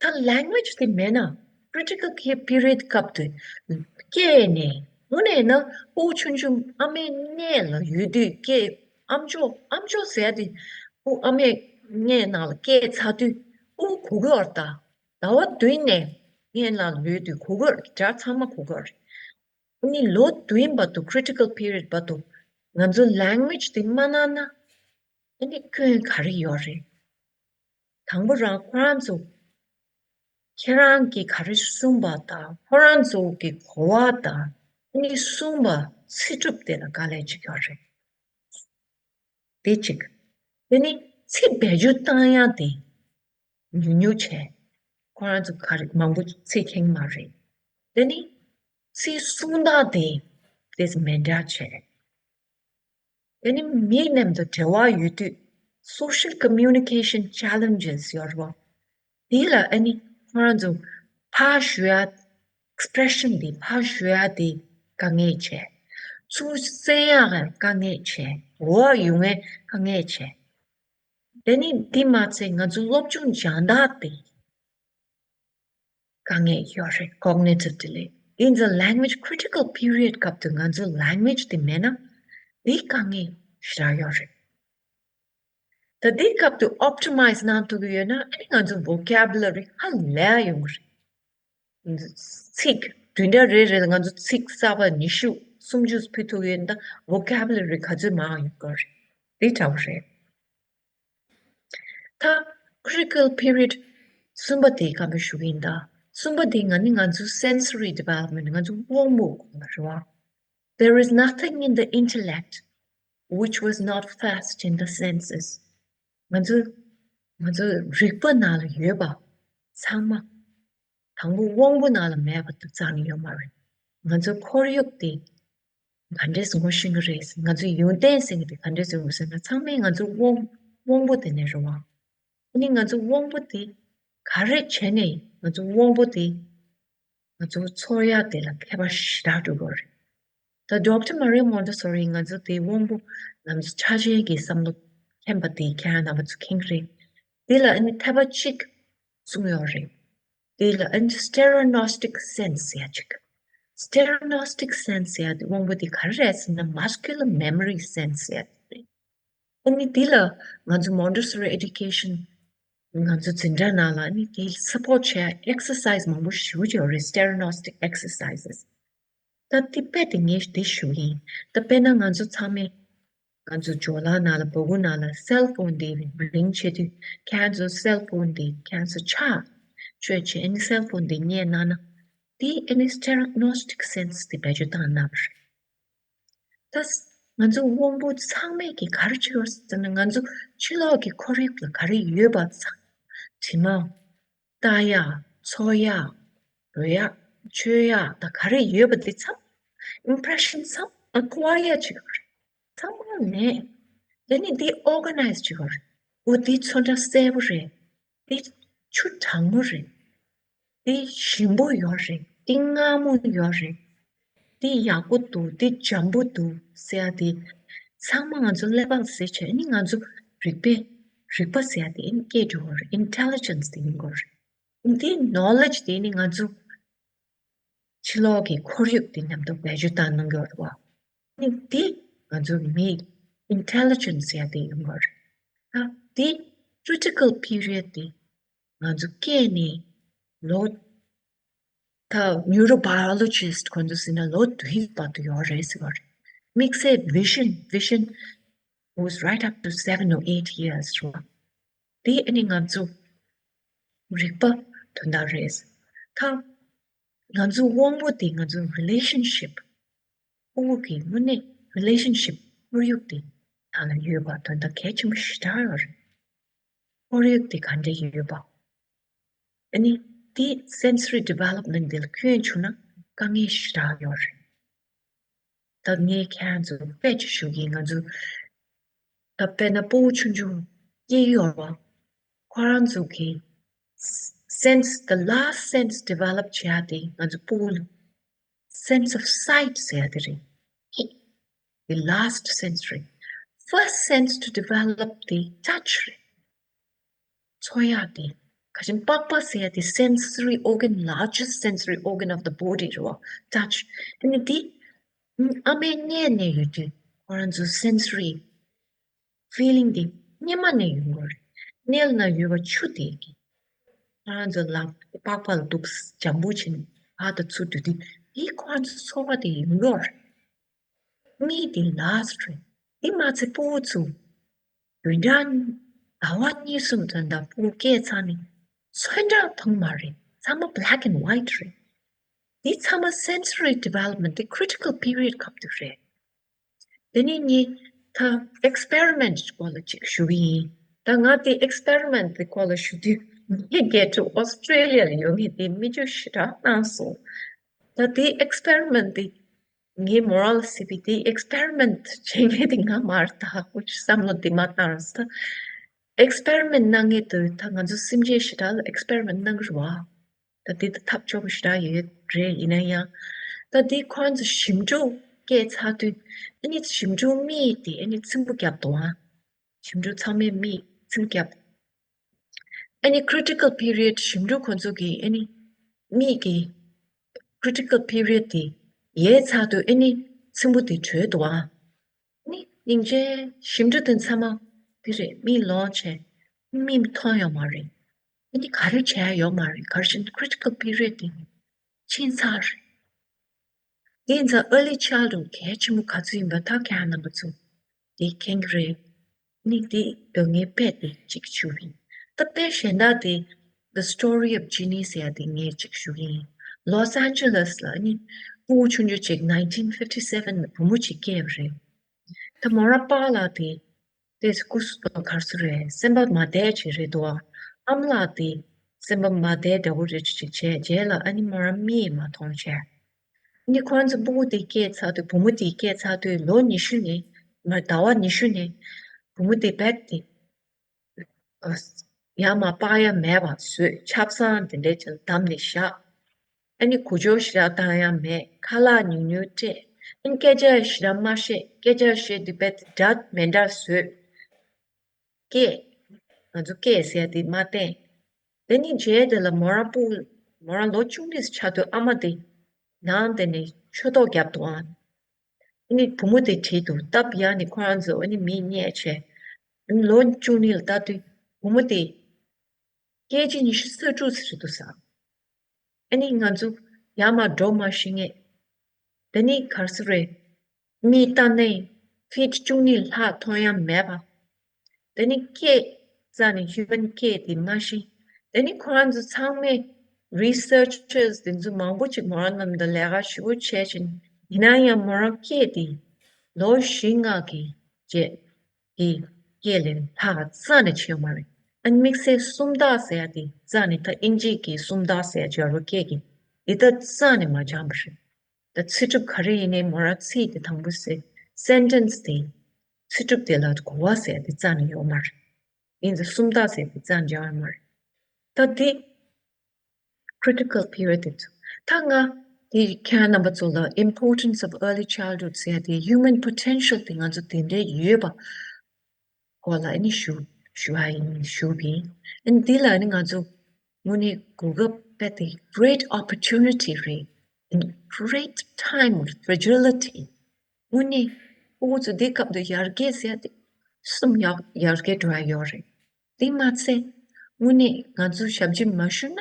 ད་language དེ་མེད་ན་critical period སྐབས་དུ་སྐྱེས་ནས་དངོས་གནས་ན་ཕྲུ་གུ་ཆུང་ཆུང་ཨ་མའི་མངལ་ལ་ཡོད་དུས་སྐྱེས་ཨམ་ཅོག་ཨམ་ཅོག་ཟེར་ཡ་དེ་ཕྲུ་གུ་ཨ་མའི་མངལ་ནང་ལ་སྐྱེས་ཚར་དུས་ཕྲུ་གུ་གོ་གི་ཡོད་རེད་ད། ཟླ་བ་བདུན་ནས་མངལ་ནང་ལ་ཡོད་དུས་གོ་གི་ཡོད་རེད། དེ་ཚང་མ་གོ་གི་ཡོད་རེད། ཨ་ནི་ལོ་བདུན་བར་དུ་critical period བར་དུ་ང་ཚོ་language དེ་མ་གནང་ན་ཨ་ནི་སྐྱོན་ག་རེ་ཡོད་རེད། དང་པོ་རང་ཁོ་རང་ཚོ་ཁྱེད་རང་གིས་ག་རེ་གསུངས་པ་དང་ཁོ་རང་ཚོ་གི་གོ་བ་དང་ཨ་ནི་གསུངས་པ་ཚིག་གྲུབ་དེ་ལ་དཀའ་ལས་ཅིག་ཡོད་རེད། དེ་གཅིག་དེ་ནི་ཚིག་བེད་སྤྱོད་བཏང་ཡག་དེ་ཉུང་ཉུང་བྱས། ཁོ་རང་ཚོ་ག་རེ་མང་པོ་ཚིག་མཁྱེན་མ་རེད། དེ་ནི་ཚིག་གསུང་སྟངས་དེ་དེ་མི་འདྲ་བྱས། དེ་ནི་མི་རྣམས་དང་འབྲེལ་བ་ཡོད་དུས་social communication challenges ཡོད་རེད་བ། དེ་ལ་ཨ་ནི་ཁོ་རང་ཚོ་ཕར་ཞུ་ཡ་expression དེ་ཕར་ཞུ་ཡ་དེ་དཀའ་ངལ་བྱས། ཚུར་གསན་ཡག་དཀའ་ངལ་བྱས། འོ་ཡོང་ངེས་དཀའ་ངལ་བྱས། དེ་ནི་འདི་མ་ཚད་ང་ཚོ་སློབ་སྦྱོང་སྦྱང་སྟངས་དེ་དཀའ་ངལ་ཡོད་རེད། cognitive delay in the language critical period སྐབས་དུ་ང་ཚོ་language དེ་མེད་ན་དེ་དཀའ་ངལ་ཞེ་དྲག་ཡོད་རེད། ད་དེ་སྐབས་དུ་optimize གནང་ཐུབ་ཀྱི་ཡོད་ན་ཨ་ནི་ང་ཚོ་vocabulary ཧ་ལས་ཡོང་གི་རེད། ཚིག་བདུན་ཕྲག་རེ་རེ་ལ་ང་ཚོ་ཚིག་གསར་པ་ཉི་ཤུ་སུམ་ཅུ་ཕུལ་ཐུབ་ཡོད་ན་vocabulary ག་ཚོད་མང་ཡོང་གི་རེད། དེ་འདྲ་བོ་རེད། ད་critical period གསུམ་པ་དེ་ག་མི་ཞུ་གི་ཡིན་ད། གསུམ་པ་དེ་ང་ནི་ང་ཚོ་sensory development ང་ཚོ་དབང་པོ་གོང་ལ་རེད་བ། There is nothing in the intellect which was not first in the senses. ང་ཚོ་ ང་ཚོ་རིག་པ་ནང་ལ་ཡོད་པ་ཚང་མ་དང་པོ་དབང་པོ་ནང་ལ་མེད་པ་དེ་རྩ་ནས་ཡོད་མ་རེད། ང་ཚོ་ཁོར་ཡུག་དེ་ག་འདྲས་ངོ་ཤེས་ཀྱི་རེད། ང་ཚོའི་ཡོན་ཏན་ཟེར་མཁན་དེ་ག་འདྲས་ཡོད་ཟེར་ན། ཚང་མས་ང་ཚོའི་དབང་དབང་པོ་དེ་ནས་རེད་བ། ཨ་ནི་ང་ཚོ་དབང་པོ་དེ་ག་རེ་བྱས་ནས་ང་ཚོ་དབང་པོ་དེ་ང་ཚོ་འཚོ་ཡག་དེ་ལ་མཁས་པ་ཞེ་དྲག་འགྲོ་གི་རེད། ད་ཌོག་ཊར་མ་རི་ཡ་མོན་ཊེ་སོ་རི་ང་ཚོ་དེ་དབང་པོ་ལམ་སང་ཆ་ཅན་གྱི་བསམ་བློ་མཁྱེན་པ་དེ་ཁྱེད་རང་རྣམ་པ་ཚོ་མཁྱེན་གྱི་རེད། དེ་ལ་ཨ་ནི་ཐེག་པ་གཅིག་གསུངས་ཡོད་རེད། དེ་ལ་ཨ་ནི་སི་ཊེ་རེ་ནོ་སི་ཊིག་སེན་སི་ཟེར་ཡག་ཅིག་སི་ཊེ་རེ་ནོ་སི་ཊིག་སེན་སི་ཟེར་ཡག་དེ་དབང་པོ་དེ་ག་རེ་རེད་ཟེར་ན། མས་ཀུ་ལར་མེ་མོ་རི་སེན་སི་ཟེར་ཡག་དེ་རེད། ཨ་ནི་འདི་ལ་ང་ཚོ་མོན་ཊེ་སོ་རི་ཨེ་ཌུ་ཀེ་ཤན་ང་ཚོ་འཛིན་གྲྭ་ནང་ལ་ཨ་ནི་དེ་སཔོརཊ་བྱེད་ཡག་ཨེག་སར་སའི་ཛི་མང་པོ་ཞེ་པོ་ཅིག་ཡོད་རེད། སི་ཊེ་རེ་ནོ་སི་ཊིག་ཨེག་སར་སའི་ཛི། ད་དེ་དཔེ་དེ་ངས་དེ་ཞུ་གི་ཡིན། ད་དཔེར་ན་ང་ཚོ་ཚང་མས་ང་ཚོ་ཇོ་ལགས་ནང་ལ་སྦ་ཁུག་ནང་ལ་སེལ་ཕོན་དེ་རིང་བྱེད་དུས། ཁྱེད་ཚོ་སེལ་ཕོན་དེ་ཁྱེད་ཚོ་ཆ་ཆོད་བྱས་ཨ་ནི་སེལ་ཕོན་དེ་རྙེད་གནང་ན། དེ་ཨ་ནི་སི་ཊེ་རེ་ནོ་སི་ཊིག་སེན་སི་དེ་བེད་སྤྱོད་བཏང་གནང་བ་རེད། ད་ང་ཚོ་དབང་པོ་ཚང་མས་ཀྱི་ག་རེ་བྱེད་ཡོད་ཟེར་ན། ང་ཚོ་ཕྱི་ལོགས་ཀྱི་ཁོར་ཡུག་ལ་ག་རེ་ཡོད་པ་ཚང་། དྲི་མ། ལྟ་ཡག་ཚོར་ཡག་རོལ་ཡག་མཆོད་ཡག་ད་ག་རེ་ཡོད་པ་དེ་ཚང་ཨིམ་པི་རེ་ཤན་ཚང་ཨ་ཀུ་ཡར་བྱེད་དགོས་རེད། ཚང་མ་ནས་དེ་ནི་དེ་ཨོར་ག་ནའི་ཛི་བྱེད་དགོས་རེད། འོ་དེ་ཚོན་ཁྲ་སེར་པོ་རེད། དེ་ཆུ་གྲང་མོ་རེད། དེ་ཞིམ་པོ་ཡོད་རེད། དེ་མངར་མོ་ཡོད་རེད། དེ་ཡག་པོ་འདུག་དེ་འཇམ་པོ་འདུག་ཟེར་ཡ་དེ་ཚང་མ་ང་ཚོ་ཀླད་པ་ལ་ཟེར་བྱས་ནི་ང་ཚོ་རིག་པའི་རིག་པ་ཟེར་ཡ་དེ་ཨིན་སྐྱེས་འགྲོ་བ་རེད། ཨིན་ཊེ་ལི་ཇེན་སི་དེ་ཡིན་དགོས་རེད། དེ་ནོ་ལེ་ཇི་དེ་ནི་ང་ཚོ་ཕྱི་ལོགས་ཀྱི་ཁོར་ཡུག་དེ་མཉམ་དུ་བེད་སྤྱོད་བཏང་གནང་གི་ཡོད་རེད་བ། ཨ་ནི་དེ་ང་ཚོ་མིའི་ཨིན་ཊེ་ལི་ཇེན་སི་ཟེར་ཡ་དེ་ཡིན་དགོས་རེད། ད་དེ་ཀི་རི་ཊི་ཀལ་པི་རི་ཡོཌ་དེ་ང་ཚོ་སྐྱེས་ནས་ལོ། ད་ནིའུ་རོ་བྷ་ཡོ་ལོ་ཇི་སི་ཊི་ཁོང་ཚོ་ཟེར་ན་ལོ་བདུན་བར་དུ་ཡོད་རེད་ཟེར་བ་རེད། དམིགས་བསལ་བི་ཤན། བི་ཤན་was right up to seven or eight years རེད་བ། དེ་ཨ་ནི་ང་ཚོ་རིག་པ་དོན་དག་རེད། ད་ང་ཚོ་དབང་པོ་དེ་ང་ཚོ་རི་ལེ་ཤན་ཤིབ། ཕྲུ་གུ་གི་དངོས་གནས་རི་ལེ་ཤན་ཤིབ་ཁོར་ཡུག་དེ་ནང་ལ་ཡོད་པ་དོན་དག་གལ་ཆེན་པོ་ཞེ་དྲག་ཡོད་རེད། ཁོར་ཡུག་དེ་ག་འདྲ་ཡོད་པ། ཨ་ནི་དེ་སེན་སོ་རི་ཌི་ཝེ་ལོབ་མེན་ཊི་དེ་ལ་སྐྱོན་བྱུང་ན་དཀའ་ངལ་ཞེ་དྲག་ཡོད་རེད། ད་ངས་ཁྱེད་རང་ཚོ་དཔེ་ཅིག་ཞུ་གི། ང་ཚོ་ད་དཔེར་ན་ཕྲུ་གུ་ཆུང་ཆུང་སྐྱེས་ཡོད་པ། ཁོ་རང་ཚོ་གི་སེན་སི། the last sense develop བྱེད་ཡ་དེ་ང་ཚོ་ཕྲུ་གུ་ལ་སེན་སི་ཨོཕ་སའིཊ་ཟེར་ཡ་དེ་རེད། the last sensory. First sense to develop དེ་ཊཆ་རེད། ཚོར་ཡག་དེ། ག་ཅིག་པགས་པ་ཟེར་ཡག་དེ་sensory organ, largest sensory organ of the body རེད་བ། ཊཆ། དེ་ནི་དེ་ཨ་མའི་མངལ་ནས་ཡོད་དུས་ཁོ་རང་ཚོ་སེན་སོ་རི་ཕི་ལིང་དེ་སྙེ་མ་ནས་ཡོང་གི་རེད། མངལ་ན་ཡོད་པ་ཆུ་དེ་གི་ཁོ་རང་ཚོ་ལ་པགས་པ་ལ་འདུག་སེ་འཇམ་པོ་བྱས་ནས་ཕར་དང་ཚུར་འགྲོ་དུས་དེ་ཁོ་རང་ཚོ་ཚོར་བ་དེ་ཡོང་གི་རེད། མིག་དེ་ལ་སི་ཊི་རེད། དེ་མ་ཚད་ཕྲུ་གུ་ཚོ་བདུན་ཕྲག་ཟླ་བ་གཉིས་གསུམ་ཙམ་དང་ཕྲུ་གུ་སྐྱེས་ཚར་ནས་ཚོན་ཁྲ་མཐོང་མ་རེད། ཚང་མ་black and white རེད། འདི་ཚང་མ་sensory development དེ་critical period སྐབས་དེ་རེད། དེ་ནས་ངས་ད་experiment སྐོར་ལ་ཅིག་ཞུ་གི་ཡིན། ད་ང་དེ་experiment དེ་སྐོར་ལ་ཞུ་དུས་ངའི་དགེ་ཕྲུག་ཨོ་སི་ཀྲེ་ལི་ཡ་ལ་ཡོད་མཁན་དེ་མིག་ཆུ་ཞེ་དྲག་བཏང་སོང་། ད་དེ་experiment དེ་ངའི་མོ་རལ་སི་པི་དེ་experiment བྱེད་མཁན་དེ་ང་མ་རེད། ད་ཁོ་ཚོས་བསམ་བློ་དེ་མ་བཏང་ར་ས། experiment གནང་མཁན་དེ་ད་ང་ཚོ་སེམས་ཅན་ཞེ་དྲག་ལ་experiment གནང་གི་རེད་བ། ད་དེ་ད་ཐབས་སྐྱོ་པོ་ཞེ་དྲག་ཡོད་རེད། ཡིན་ན་ཡང་ད་དེ་ཁོ་རང་ཚོ་ཞིམ་འཇུག་སྐྱེས་ཚར་དུས་ཨ་ནི་ཞིམ་འཇུག་མིག་དེ་ཨ་ནི་ཚིམ་པོ་བརྒྱབ་འདུག་ཨ། ཞིམ་འཇུག་ཚང་མས་མིག་ཚིམ་བརྒྱབ། ཨ་ནི་critical period ཞིམ་འཇུག་ཁོ་ཚོ་གི་ཨ་ནི་མིག་གི་critical period དེ་ཡལ་ཚར་དུས་ཨ་ནི་ཚིམ་པོ་དེ་གྲོལ་འདུག་ཨ། ཨ་ནི་སྙིང་རྗེ། ཞིམ་འཇུག་དེ་ཚང་མ་དེ་རེད། མིག་ལོག་བྱས་མིག་མཐོང་ཡོད་མ་རེད། ཨ་ནི་ག་རེ་བྱས་ཡོད་མ་རེད། ག་རེ་བྱས་ན་critical period དེ་ཕྱིན་ཚར་རེད། དེ་ཡིན་ཙང་early childhood གལ་ཆེན་པོ་ག་ཚོད་ཡིན་པ་ད་ཁྱེད་རྣམ་པ་ཚོ་དེ་མཁྱེན་གྱི་རེད། ནི་དེ་དོན་ངའི་དཔེ་དེ་གཅིག་ཞུ་གི་ཡིན། ད་དཔེ་གཞན་དག་དེ་The Story of Jeannie ཟེར་ཡ་དེ་ངས་གཅིག་ཞུ་གི་ཡིན། ལོས་ཨན་ཇེ་ལེས་ལ་ནི་ཕྲུ་གུ་ཆུང་ཆུང་གཅིག nineteen fifty seven ལ་བུ་མོ་གཅིག་སྐྱེས་པ་རེད། ད་མོ་རང་པཱ་ལགས་དེ་ ཏེས་སྐུ་ག་རེ་ཟེར་རེད། སེམས་པ་མ་བདེ་ཅིག་རེད་འདུག་ཨ། ཨ་མ་ལགས་དེ་སེམས་པ་མ་བདེ་འདྲ་བོ་རེ་ཅིག་བྱས་རྗེས་ལ་ཨ་ནི་མོ་རང་མིག་མ་མཐོང་བྱས། ཨ་ནི་ཁོ་རང་ཚོ་སྤུ་གུ་དེ་སྐྱེས་ཚར་དུས་བུ་མོ་དེ་སྐྱེས་ཚར་དུས་ལོ་ཉི་ཤུ་ནས་མར་ཟླ་བ་ཉི་ཤུ་ནས་བུ་མོ་དེ་རྦད་དེ་ཡར་མར་སྤར་ཡ་མེད་པ་བཟོས། ཆབ་གསང་དེ་འདྲས་ཀྱང་བསྡམས་ནས་བཞག་ཨ་ནི་གོ་ཆོད་ཞེ་དྲག་བཏང་ཡ་མེད། ཁ་ལག་ཉུང་ཉུང་སྤྲད། ཨ་ནི་སྐད་ཆ་ཞེ་དྲག་མ་བཤད། སྐད་ཆ་བཤད་དུས་རྦད་དེ་འདྲ་མི་འདྲ་བཟོས། སྐད། ང་ཚོ་སྐད་ཟེར་ཡ་དེ་མ་བསྟན། དེ་ནི་རྗེས་དེ་ལ་མོ་རང་སྤུ་མོ་རང་ལོ་བཅུ་གཉིས་ཆགས་དུས་ཨ་མ་དེ་ནང་དེ་ནས་ཆོས་ཐོག་བརྒྱབ་འདུག་ཨ། ཨ་ནི་བུ་མོ་དེ་བྲིས་འདུག་སྟབས་ཡག་ནས་ཁོ་རང་ཚོ་ཨ་ནི་མིག་བརྙས་བྱས། ཨ་ནི་ལོ་བཅུ་གཉིས་ལ་ལྟ་དུས་བུ་མོ་དེ་སྐྱེས་རྗེས་ཉི་ཤུ་རྩ་དྲུག་ཙམ་རེད་འདུག་ས། ཨ་ནི་ང་ཚོ་ཡར་མར་འགྲོ་མ་ཤེས་མཁན། དེ་ནི་ག་རེ་ཟེར་རེད། མིག་ལྟ་ནས་ཕིཊ་བཅུ་གཉིས་ལྷག་མཐོང་ཡ་མེད་པ། དེ་ནི་སྐད་རྩ་ནས་ཧིའུ་མན་སྐད་དེ་མ་ཤེས། དེ་ནི་ཁོ་རང་ཚོ་ཚང་མས་རི་སར་ཆར་དེ་ཚོ་མང་པོ་ཅིག་མོ་རང་རྣམས་དང་ལས་ཀ་ཞེ་པོ་བྱས་ཕྱིན། ཡིན་ན་ཡང་མོ་རང་སྐད་དེ་ལོ་བཞི་ལྔ་གི་རྗེས་ཀྱི་སྐད་ལས་ལྷག་རྩ་ནས་ཆེ་བ་མ་རེད། ཨ་ནི་དམིགས་བསལ་སུམ་རྟགས་ཟེར་ཡ་དེ་རྩ་ནས། ད་དབྱིན་ཇི་གི་སུམ་རྟགས་ཟེར་ཡ་ཇོ་རུ་སྐད་ཀྱི་འདི་ད་རྩ་ནས་མ་སྦྱངས་པ་རེད། ད་ཚིག་གྲུབ་ག་རེ་ཡིན་ནའི་མོ་རང་ཚིག་དེ་དང་པོ་ཟེར། སེན་ཊེན་སི་དེ་ཚིག་གྲུབ་དེ་ལ་གོ་བ་ཟེར་དེ་རྩ་ནས་ཡོད་མ་རེད། ཡིན་ཙང་སུམ་རྟགས་ཟེར་དེ་རྩ་ནས་སྦྱང་ཡོད་མ་རེད། ད་དེ་ཁྲི་ཊི་ཀལ་པི་རི་ཡོཌ་དེ་ཚོ། ད་ང་དེ་ཁྱེད་རྣམ་པ་ཚོ་ལ་importance of early childhood ཟེར་དེ་human potential དེ་ང་ཚོ་དེ་འདྲའི་ཡོད་པ་སྐོར་ལ་ཨ་ནི་ཞུ་ཞུ་བ་ཡིན། ཞུ་བ་ཡིན། ཨ་ནི་འདི་ལ་ཨ་ནི་ང་ཚོ་དངོས་གནས་གོ་སྐབས་དཔེ་དེ་great opportunity རེད། In great time of fragility དངོས་གནས་ཕྲུ་གུ་ཚོ་འདི་སྐབས་དུ་ཡར་རྒྱས་ཟེར་ཡ་དེ་གསུམ་ཡར་ཡར་རྒྱས་འགྲོ་ཡ་ཡོད་རེད། དེ་མ་ཚད་དངོས་གནས་ང་ཚོ་ཞབས་ཕྱི་མ་ཞུས་ན་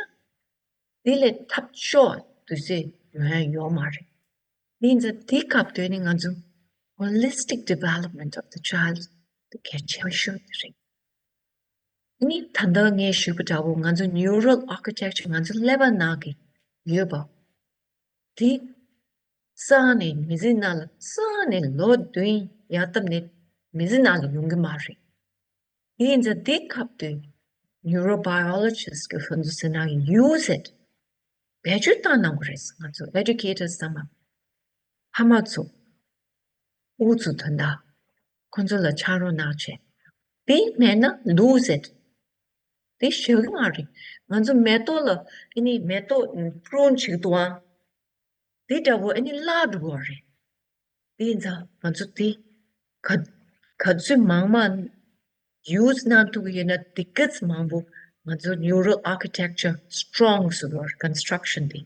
དེ་ལས་ཐབས་སྐྱོ་དུས་ཚོད་ཡོང་ཡ་ཡོད་མ་རེད། དེ་ཡིན་ཙང་དེ་སྐབས་དུས་ནི་ང་ཚོ་holistic development of the child དེ་གལ་ཆེ་ཤོས་དེ་རེད། ནི་ད་ལྟ་ངས་ཞུས་པ་འདྲ་བོ་ང་ཚོ་neural architecture ང་ཚོ་ཀླད་པ་ནང་གི་ཡོད་པ་དེ་རྩ་ནས་མི་ཚེ་ནང་ལ་རྩ་ནས་ལོ་བདུན་ཡར་བཏབ་ནས་མི་ཚེ་ནང་ལ་ཡོང་གི་མ་རེད། དེ་ཡིན་ཙང་འདི་སྐབས་དུས་neurobiologist གི་ཧོན་ཚོ་ཟེར་ན་use it བེད་སྤྱོད་བཏང་གནང་དགོས་རེད། ང་ཚོ་educators ཚང་མ་ཕ་མ་ཚོ་ཕྲུ་གུ་ཚོ་དོན་དག་ཁོ་ཚོ་ལ་ཕྱག་རོགས་གནང་བྱས། དེ་མེད་ན་lose it དེ་བཞག་གི་མ་རེད། ང་ཚོ་མེ་ཏོག་ལ་ཨ་ནི་མེ་ཏོག་prune བྱེད་ཀྱི་འདུག་ཨ། དེ་འདྲ་བོ་ཨ་ནི་བརླག་འགྲོ་གི་རེད། དེ་ཡིན་ཙང་ང་ཚོ་དེ་ག་ག་ཚོད་མང་མང་use གནང་ཐུབ་ཀྱི་ཡོད་ན་དེ་ག་ཚོད་མང་པོ་ང་ཚོ་neural architecture strong བཟོ་གི་རེད། Construction དེ།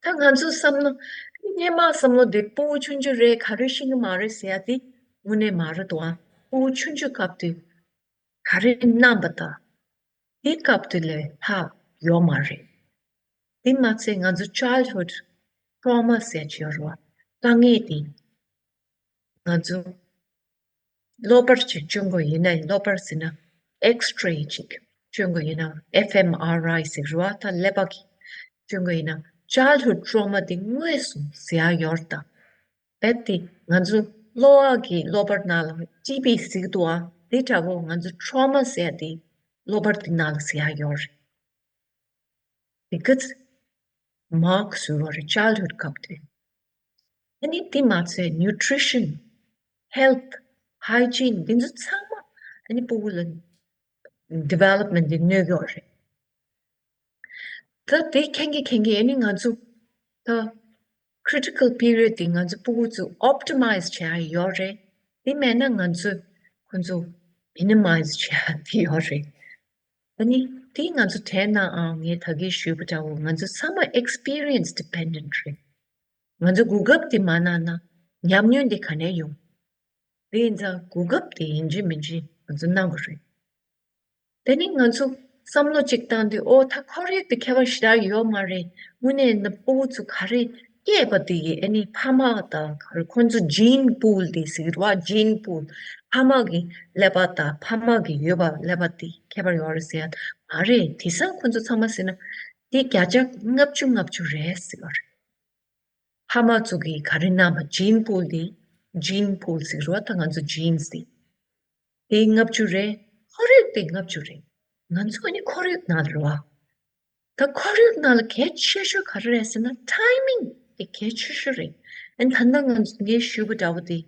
ད་ང་ཚོ་བསམ་བློ་སྔོན་མ་བསམ་བློ་དེ་ཕྲུ་གུ་ཆུང་ཆུང་རེད། ག་རེ་ཤེས་ཀྱི་མ་རེད་ཟེར་ཡ་དེ་དངོས་གནས་མ་རེད་དོ། ཨ་ཕྲུ་གུ་ཆུང་ཆུང་སྐབས་དུས་ག་རེ་གནང་པ་དང་དེ་སྐབས་དུས་ལས་ལྷག་ཡོད་མ་རེད། དེ་མ་ཚད་ང་ཚོ་childhood trauma ཟེར་གྱི་ཡོད་རེད་བ། དཀའ་ངལ་དེ་ང་ཚོ་གློ་བུར་ཅིག་བཅོ་དགོས་ཡིན་ན་གློ་བུར་ཟེར་ན་X-ray ཅིག་བཅོ་དགོས་ཡིན་ན་ཕེ་མ་ར་ཨའི་ཟེར་རེད་བ། ད་ཀླད་པ་གི་བཅོ་དགོས་ཡིན་ན་childhood trauma དེ་དངོས་སུ་ཟེར་ཡ་ཡོད་རེད། ད་རྦད་དེ་ང་ཚོ་གློ་བ་གི་གློ་བུར་ནང་ལ་ཊི་བི་ཟེར་གྱི་འདུག་ཨ། དེ་འདྲ་བོ་ང་ཚོ་trauma ཟེར་ཡ་དེ་གློ་བུར་དེ་ནང་ལ་ཟེར་ཡ་ཡོད་རེད། དེ་ག་ཚོད་མར་ཁུ་སུ་བར་childhood སྐབས་དེ། ཨ་ནི་དེ་མ་ཚད་nutrition, health, hygiene འདི་ཚོ་ཚང་མ་ཨ་ནི་ཕྲུ་གུ་ལ་development འདི་གནོད་ཀྱི་ཡོད་རེད། ད་དེ་མཁྱེན་གྱི་མཁྱེན་གྱི་ཨ་ནི་ང་ཚོ་ད་critical period འདི་ང་ཚོ་ཕྲུ་གུ་ཚོ་optimize བྱེད་ཡ་ཡོད་རེད། དེ་མེད་ན་ང་ཚོས་ཁོ་ཚོ་minimize བྱེད་ཡ་དེ་ཡོད་རེད། ཨ་ནི་དེ་ང་ཚོ་དྲན་ནའང་ངས་ད་གིན་ཞུས་པ་འདྲ་བོ་ང་ཚོ་ཚང་མ་experience dependent རེད། ང་ཚོ་གོ་སྐབས་དེ་མ་གནང་ན་ཉམས་མྱོང་དེ་ག་ནས་ཡོང་། དེ་ཡིན་ཙང་གོ་སྐབས་དེ་ཡིན་གཅིག་མིན་གཅིག་ང་ཚོ་གནང་དགོས་རེད། དེ་ནི་ང་ཚོ་བསམ་བློ་གཅིག་བཏང་དུས་ཨོ་ད་ཁོར་ཡུག་དེ་ཁྱད་པར་ཞེ་དྲག་ཡོད་མ་རེད། དངོས་གནས་ན་ཕྲུ་གུ་ཚོ་ག་རེ་སྐྱེས་པ་དེ་ཡིས་ཨ་ནི་ཕ་མ་དང་ག་རེ་ཁོ་ཚོ་gene pool དེ་ཟེར་གྱི་རེད་བ། gene pool ཕ་མ་གི་ཀླད་པ་དང་ཕ་མ་གི་ཡོད་པ་ཀླད་པ་དེ་ཁྱད་པར་ཡོད་རེད་ཟེར་ཡ་མ་རེད། དེང་སང་ཁོ་ཚོ་ཚང་མ་ཟེར་ན་དེ་བརྒྱ་ཆ་ལྔ་བཅུ་ལྔ་བཅུ་རེད་ཟེར་བ་རེད། ཕ་མ་ཚོ་གིས་ག་རེ་གནང་བ་gene pool དེ་gene pool ཟེར་གྱི་རེད་བ། ད་ང་ཚོ་genes དེ་ དེ་ལྔ་བཅུ་རེད། ཁོར་ཡུག་དེ་ལྔ་བཅུ་རེད། ང་ཚོ་ནི་ཁོར་ཡུག་ནང་ལ་རེད་བ། ད་ཁོར་ཡུག་ནང་ལ་གལ་ཆེ་ཤོས་ག་རེ་རེད་ཟེར་ན། ཊའི་མིང་དེ་གལ་ཆེ་ཤོས་རེད། ཨན་ད་ལྟ་ང་ཚོ་ངས་ཞུས་པ་འདྲ་བོ་དེ།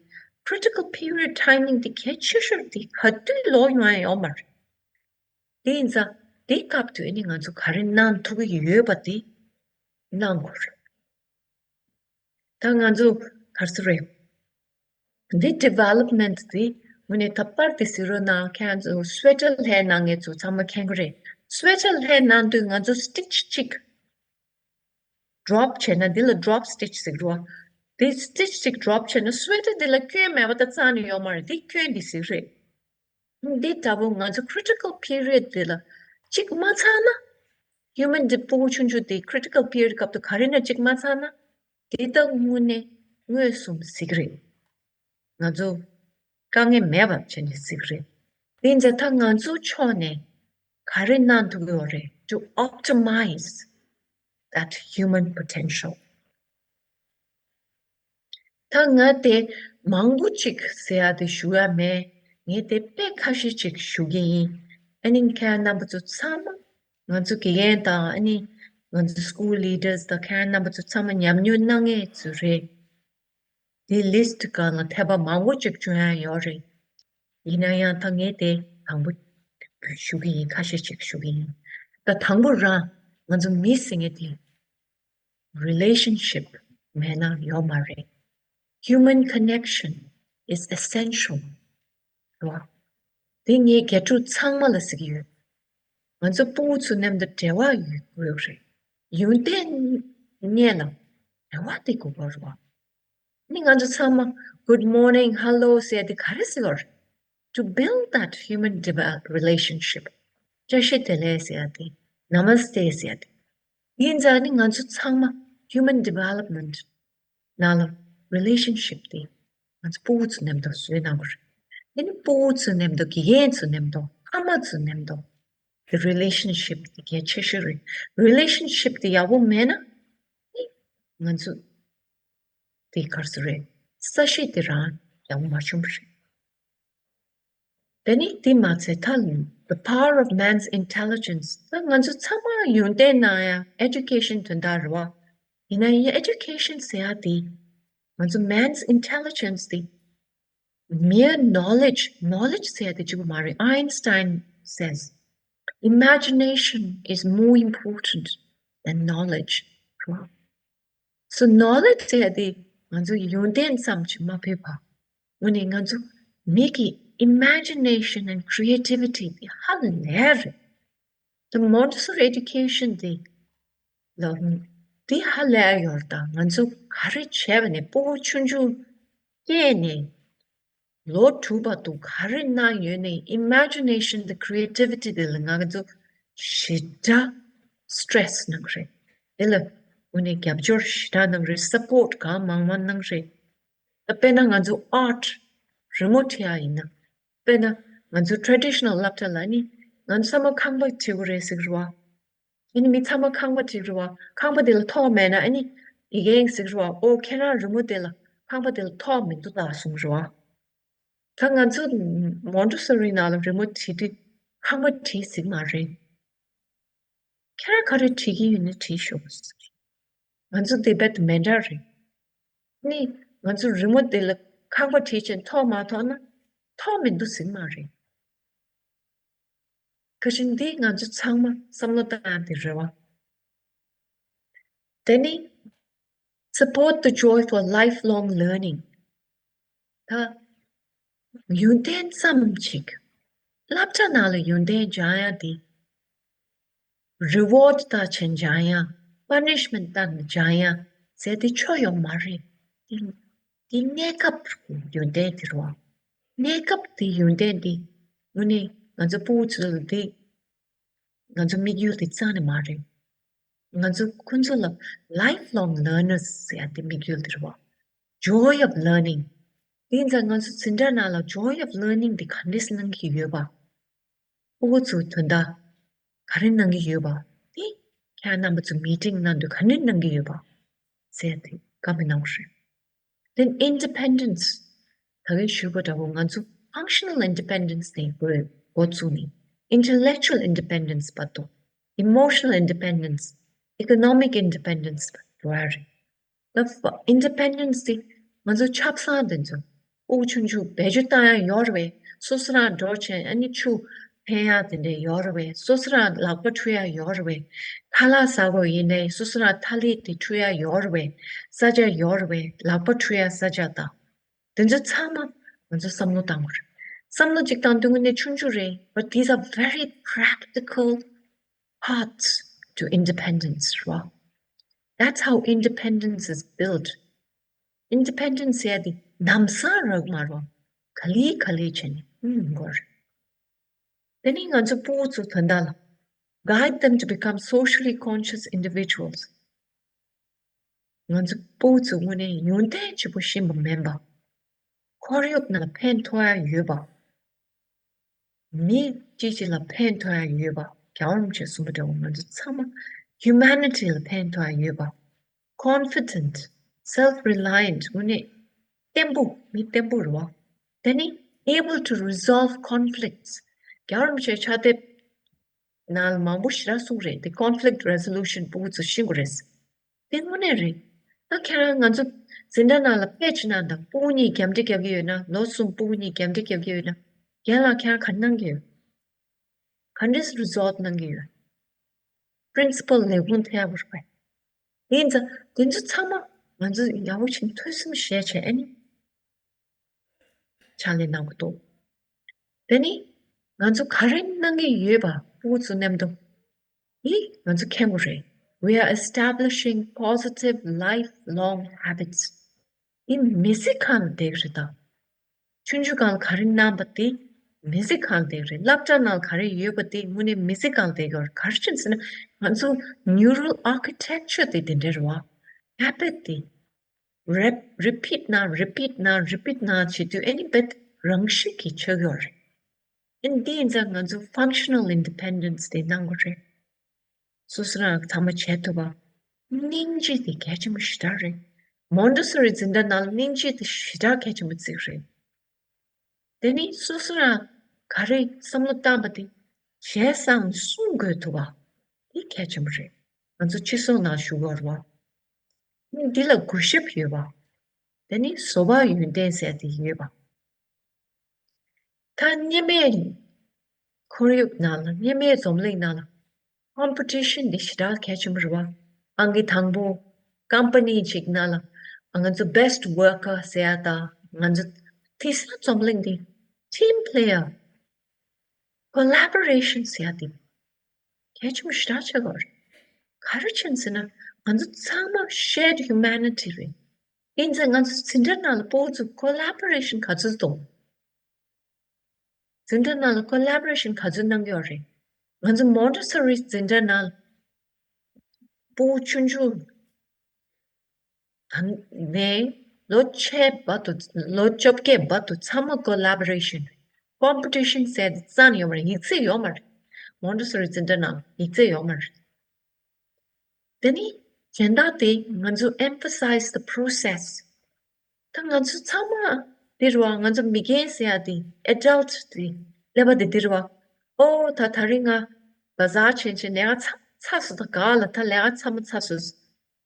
ཁི་རི་ཊི་ཀལ་པི་རི་ཡོཌ་ཊའི་མིང་དེ་གལ་ཆེ་ཤོས་དེ་ག་དུས་ལོག་ཡོང་ཡ་ཡོད་མ་རེད། དེ་ཡིན་ཙང་དེའི་སྐབས་དུ་ཨ་ནི་ང་ཚོ་ག་རེ་གནང་ཐུབ་ཀྱི་ཡོད་པ་དེ་གནང་དགོས་རེད། ད་ང་ཚོ་ག་རེ་ཟེར་རེད། འདི་ཌི་ཝེ་ལོབ་མེན་ཊི་འདི་དངོས་གནས་ད་པར་དེ་གཟིགས་རོགས་གནང་། ཁྱེད་ཚོ་སུ་ཝེ་ཊར་ལྷན་གནང་མཁན་ཚོ་ཚང་མ་མཁྱེན་གྱི་རེད། སུ་ཝེ་ཊར་ལྷན་གནང་དུས་ང་ཚོ་སི་ཊི་ཅི་གཅིག་ཌོ་རོབ་བྱས་ན་འདི་ལ་ཌོ་རོབ་སི་ཊི་ཅི་ཟེར་གྱི་རེད་བ། འདི་སི་ཊི་ཅི་གཅིག་ཌོ་རོབ་བྱས་ན་སུ་ཝེ་ཊར་འདི་ལ་སྐྱོན་མེད་པ་ད་རྩ་ནས་ཡོད་མ་རེད། འདི་སྐྱོན་འདི་ཟེར་གྱི་རེད། འདི་ལྟ་བུ་ང་ཚོ་ཁི་རི་ཊི་ཀལ་པི་རི་ཡོཌ་འདི་ལ་གཅིག་མ་ཚང་ན། ཧིའུ་མན་འདི་ཕྲུ་གུ་ཆུང་ཆུང་དེ་ཁི་རི་ཊི་ཀལ་པི་རི་ཡོཌ་སྐབས་དུ་ག་རེ་ན་གཅིག་མ་ཚང་ན། དེ་ད་དངོས་གནས་མངོན་སུམ་གཟིགས་རེད། ང་ཚོ་དཀའ་ངལ་མེད་པ་བྱས་ནས་གཟིགས་རེད། དེ་ཡིན་ཙང་ད་ང་ཚོ་ཕྱོགས་ནས་ག་རེ་གནང་ཐུབ་ཀྱི་ཡོད་རེད། To optimize that human potential. ད་ང་དེ་མང་པོ་ཅིག་ཟེར་ཡ་དེ་ཞུ་ཡ་མེད། ངས་དེ་དཔེ་ཁ་ཤས་ཅིག་ཞུ་གི་ཡིན། ཨ་ནི་ཁྱེད་རྣམ་པ་ཚོ་ཚང་མ། ང་ཚོ་དགེ་རྒན་དང་ཨ་ནི་ང་ཚོ་སི་ཀུལ་ལི་ཌར་སི་དང་ཁྱེད་རྣམ་པ་ཚོ་ཚང་མ་ཉམས་མྱོང་གནང་མཁན་ཚོ་རེད། དེ་ལིསི་ཊི་སྒང་ལ་ཐེབས་པ་མང་པོ་ཅིག་བྱུང་ཡ་ཡོད་རེད། ཡིན་ན་ཡང་ད་ངས་དེ་དང་པོ་ཞུ་གི་ཡིན། ཁ་ཤས་ཅིག་ཞུ་གི་ཡིན། ད་དང་པོ་རང་ང་ཚོ་མི་ཟེར་མཁན་དེ་རི་ལེ་ཤན་ཤིབ་མེད་ན་ཡོད་མ་རེད། Human connection is essential. རེད་བ། དེ་ངས་དགེ་ཕྲུག་ཚང་མ་ལ་ཟེར་གྱི་ཡོད། ང་ཚོ་ཕྲུ་གུ་ཚོ་མཉམ་དུ་འབྲེལ་བ་ཡོད་དགོས་རེད། ཡོན་ཏན་གཉིས་ལ་འབྲེལ་བ་དེ་དགོས་པ་རེད་བ། ནི་ང་ཚོ་ཚང་མ་good morning, hello ཟེར་དེ་ག་རེ་ཟེར་བ་རེད། To build that human develop relationship. བཀྲ་ཤིས་བདེ་ལེགས་ཟེར་ཡ་དེ། Namaste ཟེར་ཡ་དེ། ཡིན་ཙང་ནི་ང་ཚོ་ཚང་མ་human development ནང་ལ་རི་ལེ་ཤན་ཤིབ་དེ་ང་ཚོ་ཕྲུ་གུ་ཚོ་མཉམ་དུ་བཟོས་གནང་དགོས་རེད། དེ་ནི་ཕྲུ་གུ་ཚོ་མཉམ་དུ་དགེ་རྒན་ཚོ་མཉམ་དུ་ཕ་མ་ཚོ་མཉམ་དུ་དེ་རི་ལེ་ཤན་ཤིབ་དེ་གལ་ཆེ་ཤོས་རེད། རི་ལེ་ཤན་ཤིབ་དེ་ཡག་པོ་མེད་ན་ནི་ང་ཚོ་དེ་ག་རེ་ཟེར་རེད། ས་གཞི་དེ་རང་ཡག་པོ་མ་བྱུང་བ་རེད། དེ་ནི་དེ་མ་ཚད་ད་the power of man's intelligence. ད་ང་ཚོ་ཚང་མ་ཡོན་ཏན་ནང་ཡང་education དོན་དག་རེད་བ། ཡིན་ན་ཡང་education ཟེར་ཡ་དེ་ང་ཚོ་man's intelligence དེ་mere knowledge, knowledge ཟེར་ཡ་དེ་གཅིག་པུ་མ་རེད། Einstein says, "Imagination is more important than knowledge." So knowledge ཟེར་ཡ་དེ་ང་ཚོ་ཡོན་ཏན་ཙམ་གྱིས་མ་ཕོད་པ། དངོས་གནས་ང་ཚོ་མི་གི་imagination and creativity དེ་ཧ་ལས་རེད། The Montessori education དེ་ལ་དེ་ཧ་ལས་ཡོད། ད་ང་ཚོ་ག་རེ་བྱས་པ་ནས་ཕྲུ་གུ་ཆུང་ཆུང་སྐྱེས་ནས་ལོ་དྲུག་བར་དུ་ག་རེ་གནང་ཡོད་ནའི་imagination དང་creativity དེ་ལ་ང་ཚོ་ཞེ་དྲག་stress གནང་གི་རེད། དེ་ལ་དངོས་གནས་རྒྱབ་སྐྱོར་ཞེ་དྲག་གནང་གི་རེད། support གང་མང་མང་གནང་གི་རེད། ད་དཔེར་ན་ང་ཚོ་art རི་མོ་བྲིས་ཡ་ཡིན་ན། དཔེར་ན་ང་ཚོ་traditional སློབ་གྲྭ་ལ་ནི་ང་ཚོ་ཚང་མ་ཁང་པ་བྲིས་དགོས་རེད་ཟེར་གི་རེད་བ། ཨ་ནི་མི་ཚང་མ་ཁང་པ་བྲིས་རེད་བ། ཁང་པ་དེ་ལ་ཐོག་མེད་ན་ཨ་ནི་དགེ་རྒན་ཟེར་རེད་བ། ཨོ་ཁྱེད་རང་རི་མོ་དེ་ལ་ཁང་པ་དེ་ལ་ཐོག་མི་འདུག་ད་གསུངས་རེད་བ། ད་ང་ཚོ་Montessori ནང་ལ་རི་མོ་བྲིས་དུས་ཁང་པ་བྲིས་ཟིག་མ་རེད། ཁྱེད་རང་ག་རེ་བྲིས་ཀྱི་ཡོད་ན་བྲིས་ཤོག་ཟེར། ང་ཚོ་དེ་རྦད་དེ་མི་འདྲ་རེད། ནི་ང་ཚོ་རི་མོ་དེ་ལ་ཁང་པ་བྲིས་ཕྱིན་ཐོག་མ་ཐོག་ན་ཐོག་མི་འདུག་ཟེར་མ་རེད། ཁ་ཤས་འདི་ང་ཚོ་ཚང་མ་བསམ་བློ་བཏང་ཡ་དེ་རེད་བ། དེ་ནི་support the joy for lifelong learning. ད་ཡོན་ཏན་ཙམ་ཅིག་སློབ་གྲྭ་ནང་ལ་ཡོན་ཏན་སྦྱང་ཡ་དེ་reward བཏང་བྱས་སྦྱང་ཡ། punishment བཏང་ནས་སྦྱང་ཡ་ཟེར་དེ་ཆོ་ཡོད་མ་རེད། དེ་དེ་གནས་སྐབས་ཡོན་ཏན་དེ་རེད་བ། གནས་སྐབས་དེ་ཡོན་ཏན་དེ་དངོས་གནས་ང་ཚོ་ཕྲུ་གུ་ཚོ་ལ་དེ་ང་ཚོ་དམིགས་ཡུལ་དེ་རྩ་ནས་མ་རེད། ང་ཚོ་ཁོ་ཚོ་ལ་lifelong learners ཟེར་ཡ་དེ་དམིགས་ཡུལ་དེ་རེད་བ། joy of learning. དེ་ཡིན་ཙང་ང་ཚོ་འཛིན་གྲྭ་ནང་ལ་joy of learning དེ་ག་འདྲས་གནང་གི་ཡོད་པ། ཕྲུ་གུ་ཚོའི་དོན་དག་ག་རེ་གནང་གི་ཡོད་པ་དེ་ཁྱེད་རྣམ་པ་ཚོ་meeting གནང་དུས་ག་འདྲས་གནང་གི་ཡོད་པ་ཟེར་དེ་བཀའ་མོལ་གནང་དགོས་རེད། Then independence. ད་གིན་ཞུས་པ་འདྲ་བོ་ང་ཚོ་ Functional independence དེ་འགོ་འགོ་བཙུགས་ནས་intellectual independence བར་དུ། Emotional independence, economic independence བར་དུ་རེད། ད་independence དེ་ང་ཚོ་ཆབ་གསང་དེ་ཚོ་དབུགས་ཆུང་ཆུང་བེད་སྤྱོད་བཏང་ཡ་ཡོད་རེད་པས། སོ་སོ་རང་འགྲོ་བྱས་ཨ་ནི་ཆུ་འཐེན་ཡ་དེ་འདྲ་ཡོད་རེད་པས། སོ་སོ་རང་ལག་པ་འཁྲུ་ཡ་ཡོད་རེད་པས། ཁ་ལག་ཟ་དགོས་ཡིན་ནའི་སོ་སོ་རང་ཐ་ལི་དེ་འཁྲུ་ཡ་ཡོད་རེད་པས། ས་ཆ་ཡོད་རེད་པས། ལག་པ་འཁྲུ་ཡ་ས་ཆ་དང་། དེ་ཚོ་ཚང་མ་ང་ཚོ་བསམ་བློ་བཏང་དགོས་རེད། བསམ་བློ་གཅིག་བཏང་དུས་དངོས་གནས་ཆུང་ཆུང་རེད། But these are very practical paths to independence རེད་བ། That's how independence is built. Independence ཟེར་ཡ་དེ་ལམ་སང་རག་མ་རེད་བ། ག་ལེ་ག་ལེ་བྱས་ནས་ཨུམ་དགོས་རེད། དེ་ནས་ང་ཚོ་ཕྲུ་གུ་ཚོ་དོན་དག་ལ། Guide them to become socially conscious individuals. ང་ཚོ་ཕྲུ་གུ་ཚོ་དངོས་གནས་ཡོན་ཏན་ཆེ་པོ་ཤེས་པ་མིན་པ། ཁོར་ཡུག་ནང་ལ་ཕན་ཐོགས་ཡ་ཡོད་པ། མི་གཅིག་གཅིག་ལ་ཕན་ཐོགས་ཡ་ཡོད་པ། རྒྱལ་བ་རིན་པོ་ཆེས་གསུངས་པ་འདྲ་བོ་ང་ཚོ་ཚང་མ་humanity ལ་ཕན་ཐོགས་ཡ་ཡོད་པ། Confident, self reliant དངོས་གནས་བརྟན་པོ། མི་བརྟན་པོ་རེད་བ། དེ་ནས་able to resolve conflicts རྒྱལ་བ་རིན་པོ་ཆེའི་ཕྱག་དེབ་ནང་ལ་མང་པོ་ཞེ་དྲག་གསུངས་རེད། དེ་conflict resolution ཕྲུ་གུ་ཚོ་ཤེས་དགོས་རེད། དེ་དངོས་གནས་རེད། ད་ཁྱེད་རང་ང་ཚོ་འཛིན་གྲྭ་ནང་ལ་ཕེབས་ཕྱིན་ན་དང་ཕྲུ་གུ་གཉིས་རྒྱབ་འདྲེ་རྒྱག་གི་ཡོད་ན། ལོ་གསུམ་ཕྲུ་གུ་གཉིས་རྒྱབ་འདྲེ་རྒྱག་གི་ཡོད་ན། རྒན་ལགས་ཁྱེད་རང་ག་རེ་གནང་གི་ཡོད། ག་འདྲས་resolve གནང་གི་ཡོད། Principal ལས་ཁུངས་ཐད་པར་བས། དེ་ཡིན་ཙང་དེ་ཚོ་ཚང་མ་ང་ཚོ་ཡག་པོ་ཞིག་ཐོས་བསམ་བྱས་བྱས་ཨ་ནི་ཕྱག་ལས་གནང་དགོས་འདུག་དེ་ནི་ང་ཚོ་ག་རེ་གནང་གི་ཡོད་པ་ཕྲུ་གུ་ཚོ་མཉམ་དུ་ཡིས་ང་ཚོ་མཁྱེན་དགོས་རེད། We are establishing positive lifelong habits. འདི་མི་ཚེ་གང་ལ་བསྡད་ཀྱི་རེད་ད། ཆུང་ཆུང་སྒང་ལ་ག་རེ་གནང་པ་དེ་མི་ཚེ་གང་ལ་བསྡད་ཀྱི་རེད། སློབ་གྲྭ་ནང་ལ་ག་རེ་ཡོད་པ་དེ་དངོས་གནས་མི་ཚེ་གང་ལ་བསྡད་ཀྱི་རེད། ག་རེ་བྱས་ཟེར་ན་ང་ཚོ་neural architecture དེ་དེ་འདྲ་རེད་བ། Habit དེ་rep repeat ན་repeat ན་repeat ན་བྱེད་དུས་ཨ་ནི་རྦད་རང་བཞིན་གྱིས་ཆགས་ཡོད་རེད། ཨ་ནི་འདི་ཡིན་ཙང་ང་ཚོ་functional independence དེ་གནང་དགོས་རེད། སོ་སོ་རང་ཚང་མ་བྱེད་ཐུབ་པ། སྙིང་རྗེ་དེ་གལ་ཆེན་པོ་ཞེ་དྲག་རེད། Montessori འཛིན་གྲྭ་ནང་ལ་སྙིང་རྗེ་དེ་ཞེ་དྲག་གལ་ཆེན་པོ་བརྩི་གི་རེད། དེ་ནི་སོ་སོ་རང་ག་རེ་བསམ་བློ་བཏང་པ་དེ་བྱས་ཙང་གསུང་དགོས་ཐུབ་པ་དེ་གལ་ཆེན་པོ་རེད། ང་ཚོ་སྤྱི་ཚོགས་ནང་བཞུགས་ཡོད་རེད་བ། འདི་ལ་གུས་ཞབས་ཡོད་པ། དེ་ནི་བཟོ་པ་ཡོན་ཏན་ཟེར་དེ་ཡོད་པ། ད་སྔོན་མའི་ཁོར་ཡུག་ནང་ལ་སྔོན་མའི་འཛམ་གླིང་ནང་ལ་competition འདི་ཞེ་དྲག་གལ་ཆེན་པོ་རེད་བ། ཨང་ཀི་དང་པོ་company ཅིག་ནང་ལ་ང་ཚོ་best worker ཟེར་ཡ་དང་ང་ཚོ་དེང་སང་འཛམ་གླིང་འདི་team player, collaboration ཟེར་ཡ་འདི་གལ་ཆེན་པོ་ཞེ་དྲག་ཆགས་ཀྱི་ཡོད་རེད། ག་རེ་བྱས་ཟེར་ན་ང་ཚོ་ཚང་མ་shared humanity རེད། ཡིན་ཙང་ང་ཚོ་འཛིན་གྲྭ་ནང་ལ་ཕྲུ་གུ་ཚོ་collaboration ག་ཚོད་གཏོང་། འཛིན་གྲྭ་ནང་ལ་collaboration ག་ཚོད་གནང་གི་ཡོད་རེད། ང་ཚོ་Montessori འཛིན་གྲྭ་ནང་ལ་ཕྲུ་གུ་ཆུང་ཆུང་ནས་ལོ་ཆེ་བར་དུ་ལོ་བཅོ་བརྒྱད་བར་དུ་ཚང་མ་collaboration རེད། Competition ཟེར་དེ་རྩ་ནས་ཡོད་མ་རེད། ཡིག་ཚད་ཡོད་མ་རེད། Montessori འཛིན་གྲྭ་ནང་ཡིག་ཚད་ཡོད་མ་རེད། དེ་ནི་གཞན་དག་དེ་ང་ཚོ་emphasize the process ད་ང་ཚོ་ཚང་མ་འདི་རེད་བ། ང་ཚོ་མི་རྒན་ཟེར་ཡ་དེ་adult དེ་སླེབས་པ་དེ་འདི་རེད་བ། ཨོ་ད་ད་རིང་ང་བ་ཛར་ཕྱིན་ཕྱིན་ལས་ཀ་ཚ་ཚ་སོང་། ད་ག་ལ་ད་ལས་ཀ་ཚ་མ་ཚ་སོང་།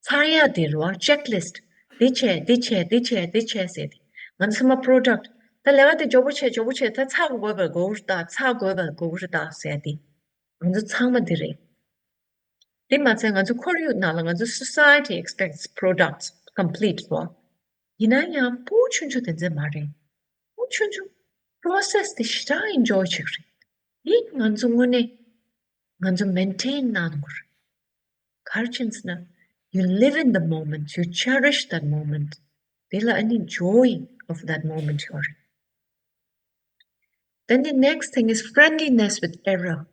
ཚར་ཡ་དེ་རེད་བ། Checklist འདི་བྱས་འདི་བྱས་འདི་བྱས་འདི་བྱས་ཟེར་ཏེ་ང་ཚོ་ཚང་མ་product ད་ལས་ཀ་དེ་མགྱོགས་པོ་བྱས་མགྱོགས་པོ་བྱས་ད་ཚར་དགོས་པ་དགོས་རེད་ད། ཚར་དགོས་པ་དགོས་རེད་ད་ཟེར་ཏེ་ང་ཚོ་ཚང་མ་འདི་རེད། དེ་མ་ཚད་ང་ཚོ་ཁོར་ཡུག་ནང་ལ་ང་ཚོ་society expects products complete རོ། ཡིན་ན་ཡང་ཕྲུ་གུ་ཆུང་ཆུང་དེ་ཚོ་མ་རེད། ཕྲུ་གུ་ཆུང་ཆུང་process དེ་ཞེ་དྲག་enjoy བྱེད་ཀྱི་རེད། དེ་ང་ཚོ་དངོས་གནས་ང་ཚོ་maintain གནང་དགོས་རེད། ག་རེ་བྱས་ཟེར་ན་you live in the moment, you cherish that moment. དེ་ལ་ཨ་ནི་joy of that moment ཡོད་རེད། Then the next thing is friendliness with error.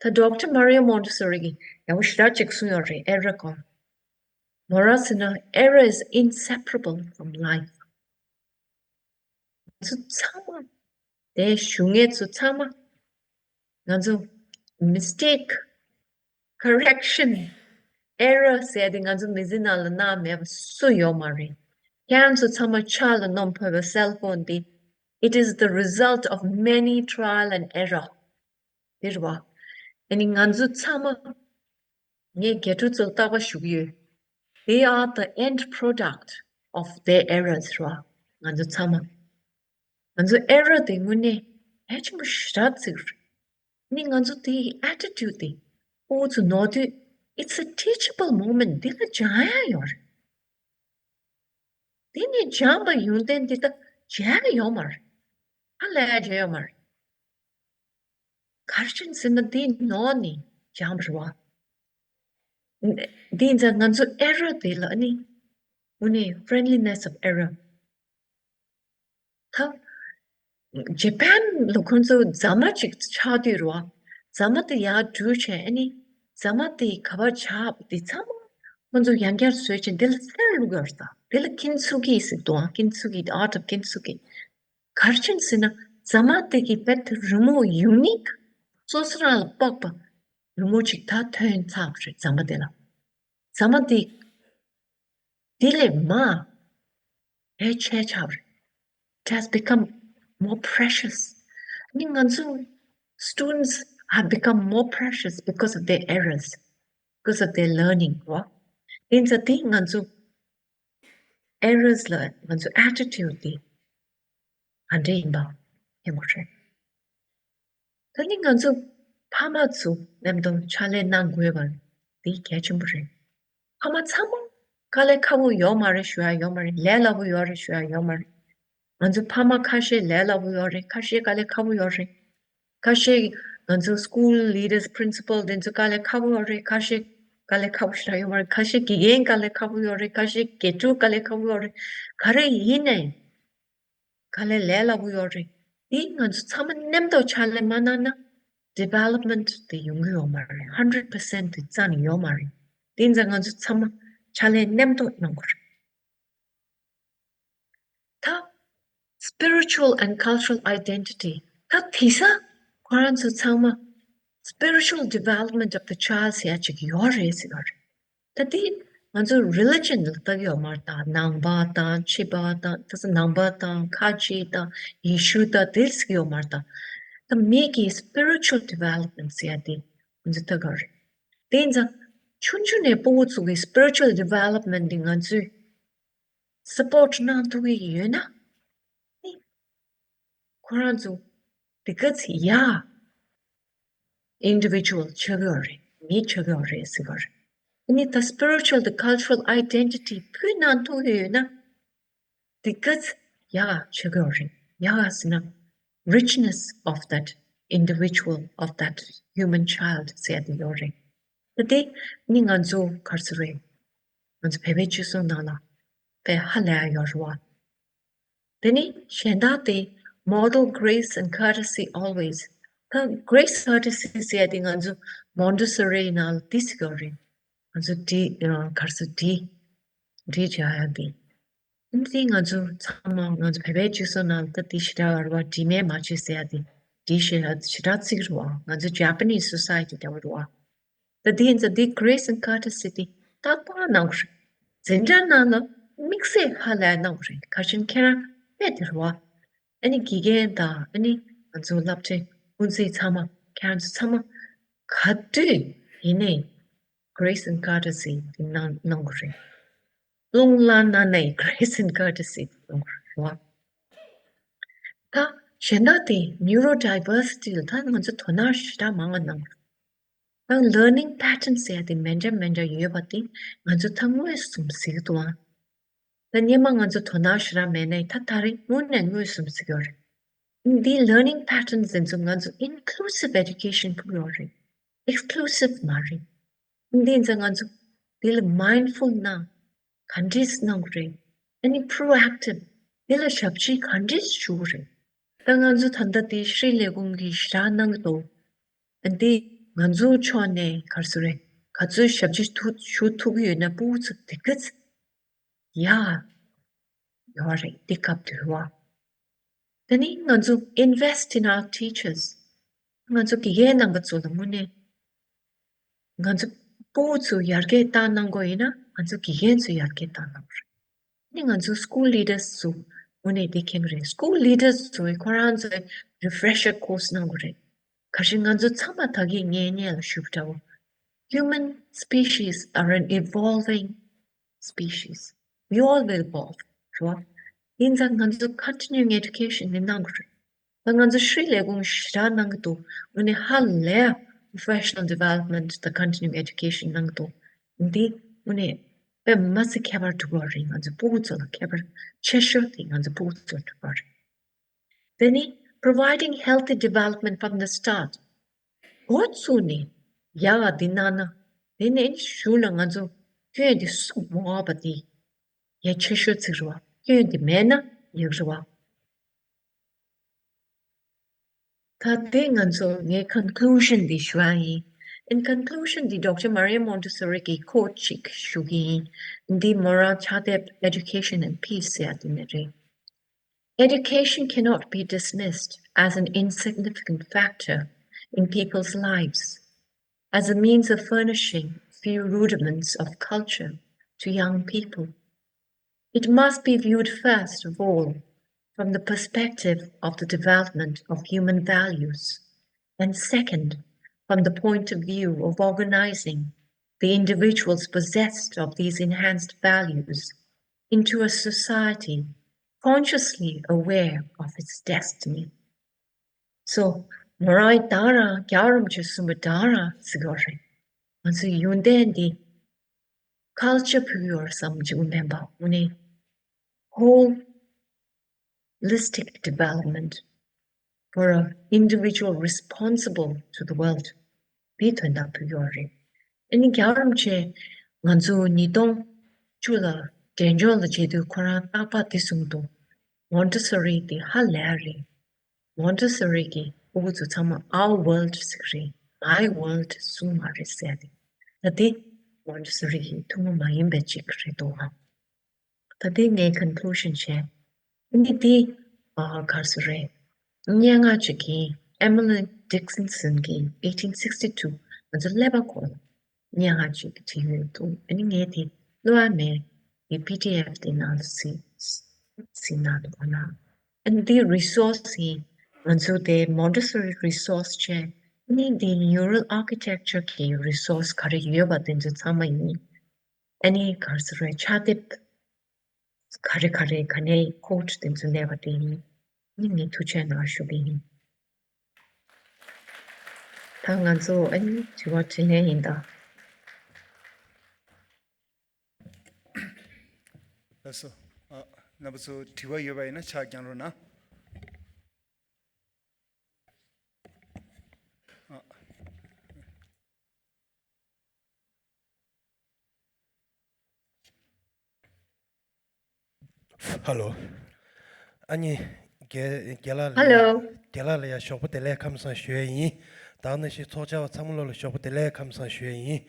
ད་Doctor Mario Montessori གིས་ཡག་པོ་ཞེ་དྲག་ཅིག་གསུངས་ཡོད་རེད་error སྐོར། མོ་རང་ཟེར་ན་error is inseparable from life. ང་ཚོ་ཚང་མ་དེ་བཞུགས་མཁན་ཚོ་ཚང་མ་ང་ཚོ་mistake, correction, error ཟེར་དེ་ང་ཚོ་མི་ཚེ་ནང་ལ་གནང་མེད་པ་སུ་ཡོད་མ་རེད། ཁྱེད་རང་ཚོ་ཚང་མ་ཆག་ལ་སྣུམ་ཕོད་པའི་cell phone དེ་ It is the result of many trial and error. དེ་རེད་བ། ཨ་ནི་ང་ཚོ་ཚང་མ། ངས་རྒྱ་ཕྲུག་ཚོར་རྟག་པར་ཞུ་གི་ཡོད། They are the end product of their errors རེད་བ། ང་ཚོ་ཚང་མ། ང་ཚོ་error དེ་དངོས་གནས་གལ་ཆེན་པོ་ཞེ་དྲག་ཅིག་རེད། ནི་ང་ཚོ་དེའི་attitude དེ། ཨོ་ཚོ་ནོར་དུས། It's a teachable moment. འདི་ལ་སྦྱང་ཡ་ཡོད་རེད། དེ་ནས་སྦྱངས་པ་ཡོན་ཏན་འདི་ད་བརྗེད་ཡ་ཡོད་མ་རེད། ཧ་ལས་ཡ་བརྗེད་ཡོད་མ་རེད། ག་རེ་བྱས་ཟེར་ན་འདི་ནོར་ནས་སྦྱངས་པ་རེད་བ། འདི་ཡིན་ཙང་ང་ཚོ་error དེ་ལ་ནི། དངོས་གནས་friendliness of error། ད། ཇེ་པན་ལ་ཁོང་ཚོ་རྫ་མ་ཅིག་ཆགས་དུས་རེད་བ། རྫ་མ་དེ་ཡར་འགྲུལ་བྱས་ཨ་ནི། རྫ་མ་དེ་ག་པར་ཆགས་པ་དེ་ཚང་མ་ཁོང་ཚོ་ཡང་བསྐྱར་བཟོས་བྱས་འདི་ལ་གསེར་བླུགས་ཡོད་རེད་ད། དེ་ལ་ཀིན་ཚུ་ཀི་ཟེར་འདུག་ཨང་། ཀིན་ཚུ་ཀི། The art of ཀིན་ཚུ་ཀི། ག་རེ་བྱས་ཟེར་ན་རྫ་མ་དེ་གི་རྦད་དེ་རི་མོ་unique། སོ་སོ་རང་ལ་སྤོབས་པ། རི་མོ་ཅིག་ད་ཐོན་ཚར་བ་རེད་རྫ་མ་དེ་ལ། རྫ་མ་དེ། དེ་ལས་མ། ཕལ་ཆེར་ཆགས་པ་རེད། It has become more precious. ནི་ང་ཚོ་students have become more precious because of their errors, because of their learning རོ། དེ་ཚོ་དེ་ང་ཚོ་errors ལ་ང་ཚོ་attitude དེ་ག་འདྲ་ཡིན་པ་ཧེ་མོ་རེད། ད་ནི་ང་ཚོ་ཕ་མ་ཚོ་མཉམ་དུ་ཕྱག་ལས་གནང་དགོས་པ་འདི་གལ་ཆེན་པོ་རེད། ཕ་མ་ཚང་མ་དཀའ་ལས་ཁག་པོ་ཡོད་མ་རེད་ཞུ་ཡ་ཡོད་མ་རེད། ལས་སླ་པོ་ཡོད་རེད་ཞུ་ཡ་ཡོད་མ་རེད། ང་ཚོ་ཕ་མ་ཁ་ཤས་ལས་སླ་པོ་ཡོད་རེད། ཁ་ཤས་དཀའ་ལས་ཁག་པོ་ཡོད་རེད། ཁ་ཤས་ང་ཚོ་school leaders, principal དེ་ཚོ་དཀའ་ལས་ཁག་པོ་ཡོད་རེད། ཁ་ཤས་དཀའ་ལས་ཁག་པོ་ཞེ་དྲག་ཡོད་མ་རེད། ཁ་ཤས་དགེ་རྒན་དཀའ་ལས་ཁག་པོ་ཡོད་རེད། ཁ་ཤས་དགེ་ཕྲུག་དཀའ་ལས་ཁག་པོ་ཡོད་རེད། ག་རེ་ཡིན་ནའི། ག་ལེ་ལས་སླ་པོ་ཡོད་རེད། དེ་ང་ཚོ་ཚང་མ་མཉམ་དུ་ཕྱག་ལས་མ་གནང་ན་development དེ་ཡོང་གི་ཡོད་མ་རེད། hundred percent དེ་རྩ་ནས་ཡོད་མ་རེད། དེ་ཡིན་ཙང་ང་ཚོ་ཚང་མ་ཕྱག་ལས་མཉམ་དུ་གནང་དགོས་རེད། ད་spiritual and cultural identity ད་དེ་ས་ཁོ་རང་ཚོ་ཚང་མ་spiritual development of the child ཟེར་ཡ་ཅིག་ཡོད་རེད་ཟེར་བ་རེད། ད་དེ་ང་ཚོ་religion ལ་ལྟ་གི་ཡོད་མ་རེད། ད་ནང་པ་དང་ཕྱི་པ་དང་ད་ནང་པ་དང་ཁ་ཆེ་དང་ཡེ་ཤུ་དང་དེ་ཟེར་གི་ཡོད་མ་རེད། ད་ད་མི་གི་spiritual development ཟེར་ཡ་དེ་ང་ཚོ་ལྟ་གི་ཡོད་རེད། དེ་ཡིན་ཙང་ཆུང་ཆུང་ནས་སྤོ་བོ་ཚོ་གི་spiritual development དེ་ང་ཚོས་support གནང་ཐུབ་ཀྱི་ཡོད་ན། ཁོ་རང་ཚོ་དེ་ག་ཚོད་ཡ་individual ཆགས་ཀྱི་ཡོད་རེད། མི་ཆགས་ཀྱི་ཡོད་རེད་ཟེར་བ་རེད། ཨ་ནི་ད་spiritual དང་cultural identity ཕུལ་གནང་ཐུབ་ཀྱི་ཡོད་ན། དེ་ག་ཚོད་ཡ་ཆགས་ཀྱི་ཡོད་རེད། ཡ་ཟེར་ན་richness of that individual, of that human child ཟེར་ཡ་དེ་ཡོད་རེད། ད་དེ་ནི་ང་ཚོ་ག་རེ་ཟེར་རེད། ང་ཚོ་བོད་པའི་སྤྱི་ཚོགས་ནང་ལ་དཔེ་ཧ་ལས་ཡ་ཡོད་རེད་བ། དེ་ནི་གཞན་དག་དེ་model grace and courtesy always ད་grace courtesy ཟེར་ཡ་དེ་ང་ཚོ་Montessori ནང་ལ་དེ་ཟེར་གྱི་ཡོད་རེད། ང་ཚོ་འདི་ག་རེ་ཟེར་འདི་འདི་བྱ་ཡ་དེ། འདི་ང་ཚོ་ཚང་མ་ང་ཚོ་བོད་པའི་སྤྱི་ཚོགས་ནང་ལ་ད་དེ་ཞེ་དྲག་ཡོད་རེད་བ། དྲི་མས་མ་བྱེད་ཟེར་ཡ་དེ་དེ་ཞེ་དྲག་ཞེ་དྲག་བརྩི་གི་རེད་བ། ང་ཚོ་Japanese society དེ་བ་རེད་བ། ད་དེ་ཡིན་ཙང་དེ་grace and courtesy དེ་རྟག་པར་གནང་དགོས་རེད། འཛིན་གྲྭ་ནང་ལ་དམིགས་བསལ་ཧ་ལས་གནང་དགོས་རེད། ག་རེ་བྱས་ན་ཁྱེད་རང་དཔེ་དེ་རེད་བ། ཨ་ནི་དགེ་རྒན་དང་ཨ་ནི་ང་ཚོ་སློབ་ཕྲུག་དབུ་འཛིན་ཚང་མ་ཁྱེད་རང་ཚོ་ཚང་མ་ག་དུས་ཡིན་ནའི་grace and courtesy དེ་གནང་གནང་དགོས་རེད། རླུང་ལངས་ན་ནའི་grace and courtesy དེ་གནང་དགོས་རེད་བ། ད་གཞན་དག་དེ་neurodiversity ལ་ད་ང་ཚོ་དོ་སྣང་ཞེ་དྲག་མང་བ་གནང་དགོས་རེད། ད་learning pattern ཟེར་ཡ་དེ་མི་འདྲ་མི་འདྲ་ཡོད་པ་དེ་ང་ཚོ་ད་མངོན་སུམ་གཟིགས་འདུག་ཨང་། ད་སྔོན་མ་ང་ཚོ་དོ་སྣང་ཞེ་དྲག་མེད་ནའི་ད་ད་རེས་དངོས་གནས་མངོན་སུམ་གཟིགས་ཡོད་རེད། འདི་learning pattern དེ་ཚོ་ང་ཚོ་inclusive education ཕུལ་ཡོད་རེད། exclusive མ་རེད། འདི་ཚོ་ང་ཚོ་འདི་ལ་mindful གནང་ག་འདྲས་གནང་དགོས་རེད། ཨ་ནི་proactive འདི་ལ་ཞབས་ཕྱི་ག་འདྲས་ཞུ་དགོས་རེད། ད་ང་ཚོ་ད་ལྟ་དེ་ཤྲི་ལས་ཁུངས་ཀྱིས་ཞེ་དྲག་གནང་གི་འདུག་ཨ་འདི་ང་ཚོ་ཕྱོགས་ནས་ག་རེ་ཟེར་རེད། ག་ཚོད་ཞབས་ཕྱི་ཐུབ་ཞུ་ཐུབ་ཀྱི་ཡོད་ན་སྤུ་གུ་ཚོ་དེ་ག་ཚོད་ཡ་ཡོད་རེད་དེ་སྐབས་དུས་བ། དེ་ནི་ང་ཚོ་invest in our teachers ང་ཚོ་དགེ་རྒན་རྣམ་པ་ཚོ་ལ་དངོས་གནས་ང་ཚོ་སྤུ་གུ་ཚོ་ཡར་རྒྱས་བཏང་གནང་དགོས་ཡིན་ན་ང་ཚོ་དགེ་རྒན་ཚོ་ཡར་རྒྱས་བཏང་གནང་དགོས་རེད། ནི་ང་ཚོ་school leaders ཚོ་ དངོས་གནས་དེ་མཁྱེན་གྱི་རེད། སྐུལ་ལི་ཌར་ཚོས་ཁོ་རང་ཚོའི་རི་ཕི་རེ་ཤར་ཀོར་སི་གནང་དགོས་རེད། ག་རེ་ང་ཚོ་ཚང་མ་ད་གིན་ངས་སྔོན་ལ་ཞུས་པ་འདྲ་བོ། Human species are an evolving species. We all will evolve. རེད་བ། ཡིན་ཙང་ང་ཚོ་continuing education དེ་གནང་དགོས་རེད། ད་ང་ཚོ་ཤྲི་ལས་ཁུངས་ཞེ་དྲག་གནང་གི་འདུག་དངོས་གནས་ཧ་ལས་པ་professional development དང་continuing education གནང་གི་འདུག་འདི་དངོས་གནས་དཔེ་མ་སྲིད་ཁྱད་པར་འདུག་པ་རེད། ང་ཚོ་ཕྲུ་གུ་ཚོ་ལ་ཁྱད་པར་ཆེ་ཤོས་དེ་ང་ཚོ་ཕྲུ་གུ་ཚོ་འདུག་པ་རེད། དེ་ནི་providing healthy development from the start. འགོ་བཙུགས་ནས་ཡག་ག་འདི་གནང་ན། དེ་ནས་གཞུག་ལ་ང་ཚོ་སྐྱོན་འདི་སུབ་མ་འོངས་པ་འདི་གལ་ཆེ་ཤོས་ཅིག་རེད་བ། སྐྱོན་འདི་མེད་ན་ཡག་རེད་བ། ད་དེ་ང་ཚོ་ངའི་conclusion འདི་ཞུ་ཡ་ཡིན། In conclusion འདི་Doctor Maria Montessori གི་quote ཅིག་ཞུ་གི་ཡིན། འདི་མོ་རང་ཕྱག་དེབ་Education and Peace ཟེར་ཡ་དེ་ནས་རེད། Education cannot be dismissed as an insignificant factor in people's lives, as a means of furnishing few rudiments of culture to young people. It must be viewed first of all from the perspective of the development of human values, and second, from the point of view of organizing the individuals possessed of these enhanced values into a society consciously aware of its destiny. So, ང་རང་ད་རང་རྒྱལ་བ་རིན་པོ་ཆེས་གསུངས་པ་ད་རང་ཟེར་གྱི་ཡོད་རེད། ང་ཚོའི་ཡོན་ཏན་འདི་ཁལ་ཆར་ཕུལ་ཡོད་བསམ་གྱི་མེད་པ། དངོས་གནས་holistic development for an individual responsible to the world. དེའི་དོན་དག་ཕུལ་ཡོད་རེད། ཨ་ནི་རྒྱལ་བ་རིན་པོ་ཆེ་ང་ཚོ་ཉིས་སྟོང་བཅུ་ལ་འབྲས་ལྗོངས་ལ་མཇལ་དུས་ཁོ་རང་རྟག་པར་འདི་གསུངས་འདུག Montessori དེ་ཧ་ལས་རེད། Montessori གིས་ཕྲུ་གུ་ཚོ་ཚང་མ་our world ཟེར་གི་རེད། My world གསུངས་མ་རེད་ཟེར་ཏེ། ད་དེ་Montessori གི་ཐུན་མོང་མ་ཡིན་པའི་ཅིག་རེད་འདུག་ཨ། ད་དེ་ངའི་conclusion བྱས། ཨ་ནི་དེ་ཨ་ག་རེ་ཟེར་རེད། སྙན་ངག་ཅིག་གིས་Emily Dickinson གིས་eighteen sixty two ང་ཚོ་ཀླད་པ་སྐོར་ལ་སྙན་ངག་ཅིག་བྲིས་ཡོད་འདུག་ཨ་ནི་ངས་དེ་ཀློག་ཡ་མེད། དེ་པི་ཌི་ཨེཕ་དེ་ནང་ལ་གཟིགས་གཟིགས་ན་འདུག་ག་ན། ཨ་ནི་དེ་resource ཡིན། ང་ཚོ་དེ་Montessori resource བྱས། ཨ་ནི་དེ neural architecture གི་resource ག་རེ་ཡོད་པ་དེ་ཚོ་ཚང་མ་ཡིན། ཨ་ནི་ག་རེ་ཟེར་རེད། ཕྱག་དེབ་ག་རེ་ག་རེ་ག་ནས་quote དེ་ཚོ་ལེན་པ་དེ་ཡིན། ཨ་ནི་ངས་ཐུགས་རྗེ་གནང་ཞུ་གི་ཡིན། ད་ང་ཚོ་ཨ་ནི་དྲི་བ་དྲིས་ལན་ཡིན་ད། ལགས་སོ། ཨ། རྣམ་པ་ཚོ་དྲི་བ་ཡོད་པ་ཡིན་ན་ཕྱག་བརྐྱང་རོགས་གནང་། ཨ། ཧ་ལོ། ཨ་ནི། རྒན་རྒན་ལགས་ལ་ཡ། ཧ་ལོ། རྒན་ལགས་ལ་ཡ་ཞོགས་པ་བདེ་ལེགས་ཁམས་བཟང་ཞུ་ཡས་ཡིན། ད་ག་ནང་བཞིན་ཚོགས་བཅར་བ་ཚང་མ་ལོ་ལ་ཞོགས་པ་བདེ་ལེགས་ཁམས་བཟང་ཞུ་ཡས་ཡིན།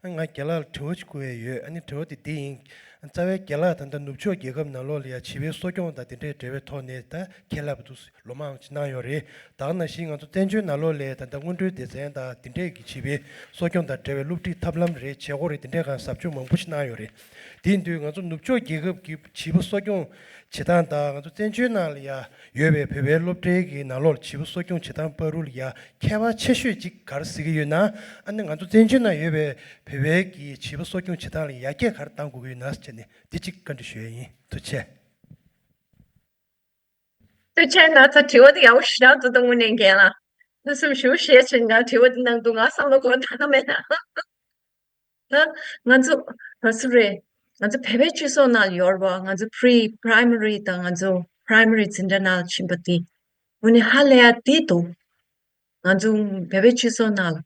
ཨ་ང་རྒན་ལགས་ལ་དྲི་བ་ཅིག་བསྐུར་ཡས་ཡོད། ཨ་ནི་དྲི་བ་དེ་འདི་ཡིན། རྩ་བའི་རྒན་ལགས་ད་ལྟ་ནུབ་ཕྱོགས་རྒྱལ་ཁབ་ནང་ལོགས་ལ་ཡ་བྱིས་པའི་གསོ་སྐྱོང་དང་དེ་འདྲའི་འབྲེལ་བའི་ཐོག་ནས་ད་མཁྱེན་རླབས་འདུག་ལོ་མང་ཅིག་གནང་ཡོད་རེད། ད་ག་ནང་བཞིན་ང་ཚོ་བཙན་བྱོལ་ནང་ལོགས་ལ་ད་ལྟ་སྔོན་འགྲོའི་སྡེ་ཚན་དང་དེ་འདྲས་ཀྱི་བྱིས་པའི་གསོ་སྐྱོང་དང་འབྲེལ་བའི་སློབ་ཁྲིད་ཐབས་ལམ་རེད། བྱེད་སྒོ་རེད། དེ་འདྲས་གང་ཟབ་སྦྱོང་མང་པོ་ཞིག་གནང་ཡོད་རེད། དེ་ཡིན་དུས་ང་ཚོ་ནུབ་ཕྱོགས་རྒྱལ་ཁབ་ཀྱི་བྱིས་པ་གསོ་སྐྱོང་བྱེད་སྟངས་དང་ང་ཚོ་བཙན་བྱོལ་ནང་ལ་ཡ་ཡོད་པའི་བོད་པའི་སློབ་གྲྭའི་གི་ནང་ལོགས་ལ་བྱིས་པ་གསོ་སྐྱོང་བྱེད་སྟངས་བར་དུ་ལ་ཡ་ཁྱད་པར་ཆེ་ཤོས་ཅིག་ག་རེ་གཟིགས་ཀྱི་ཡོད་ན། ཨ་ནི་ང་ཚོ་བཙན་བྱོལ་ནང་ཡོད་པའི་བོད་པའི་གི་བྱིས་པ་གསོ་སྐྱོང་བྱེད་སྟངས་ལ་ཡར་རྒྱས་ག་རེ་གཏང་དགོས་ཀྱི་ཡོད་ན་ཟེར་ནས་དེ་གཅིག་བཀའ་འདྲི་ཞུ་ཡ་ཡིན། ཐུགས་རྗེ་ཆེ། ཐུགས་རྗེ་ཆེ། ད་ལྟ་དྲི་བ་དེ་ཡག་པོ་ཞེ་དྲག་འདུག་ད་དངོས་གནས་རྒན་ལགས། ཐུགས་སེམས་ཞེ་པོ་བཞེས་བྱས་ང་དྲི་བ་དེ་གནང་འདུག་ང་བསམ་བློ་འཁོར་ཐག་མེད་ན། ད་ང་ཚོ་ག་ཚོད་རེད། ང་ཚོ་བོད་པའི་སྤྱི་ཚོགས་ནང་ཡོད་རེད་པ། ང་ཚོ་pre primary དང་ང་ཚོ་primary འཛིན་གྲྭ་ནང་ཕྱིན་པ་དེ་དངོས་གནས་ཧ་ལས་ཡ་དེ་འདུག་ང་ཚོ་བོད་པའི་སྤྱི་ཚོགས་ནང་ལ་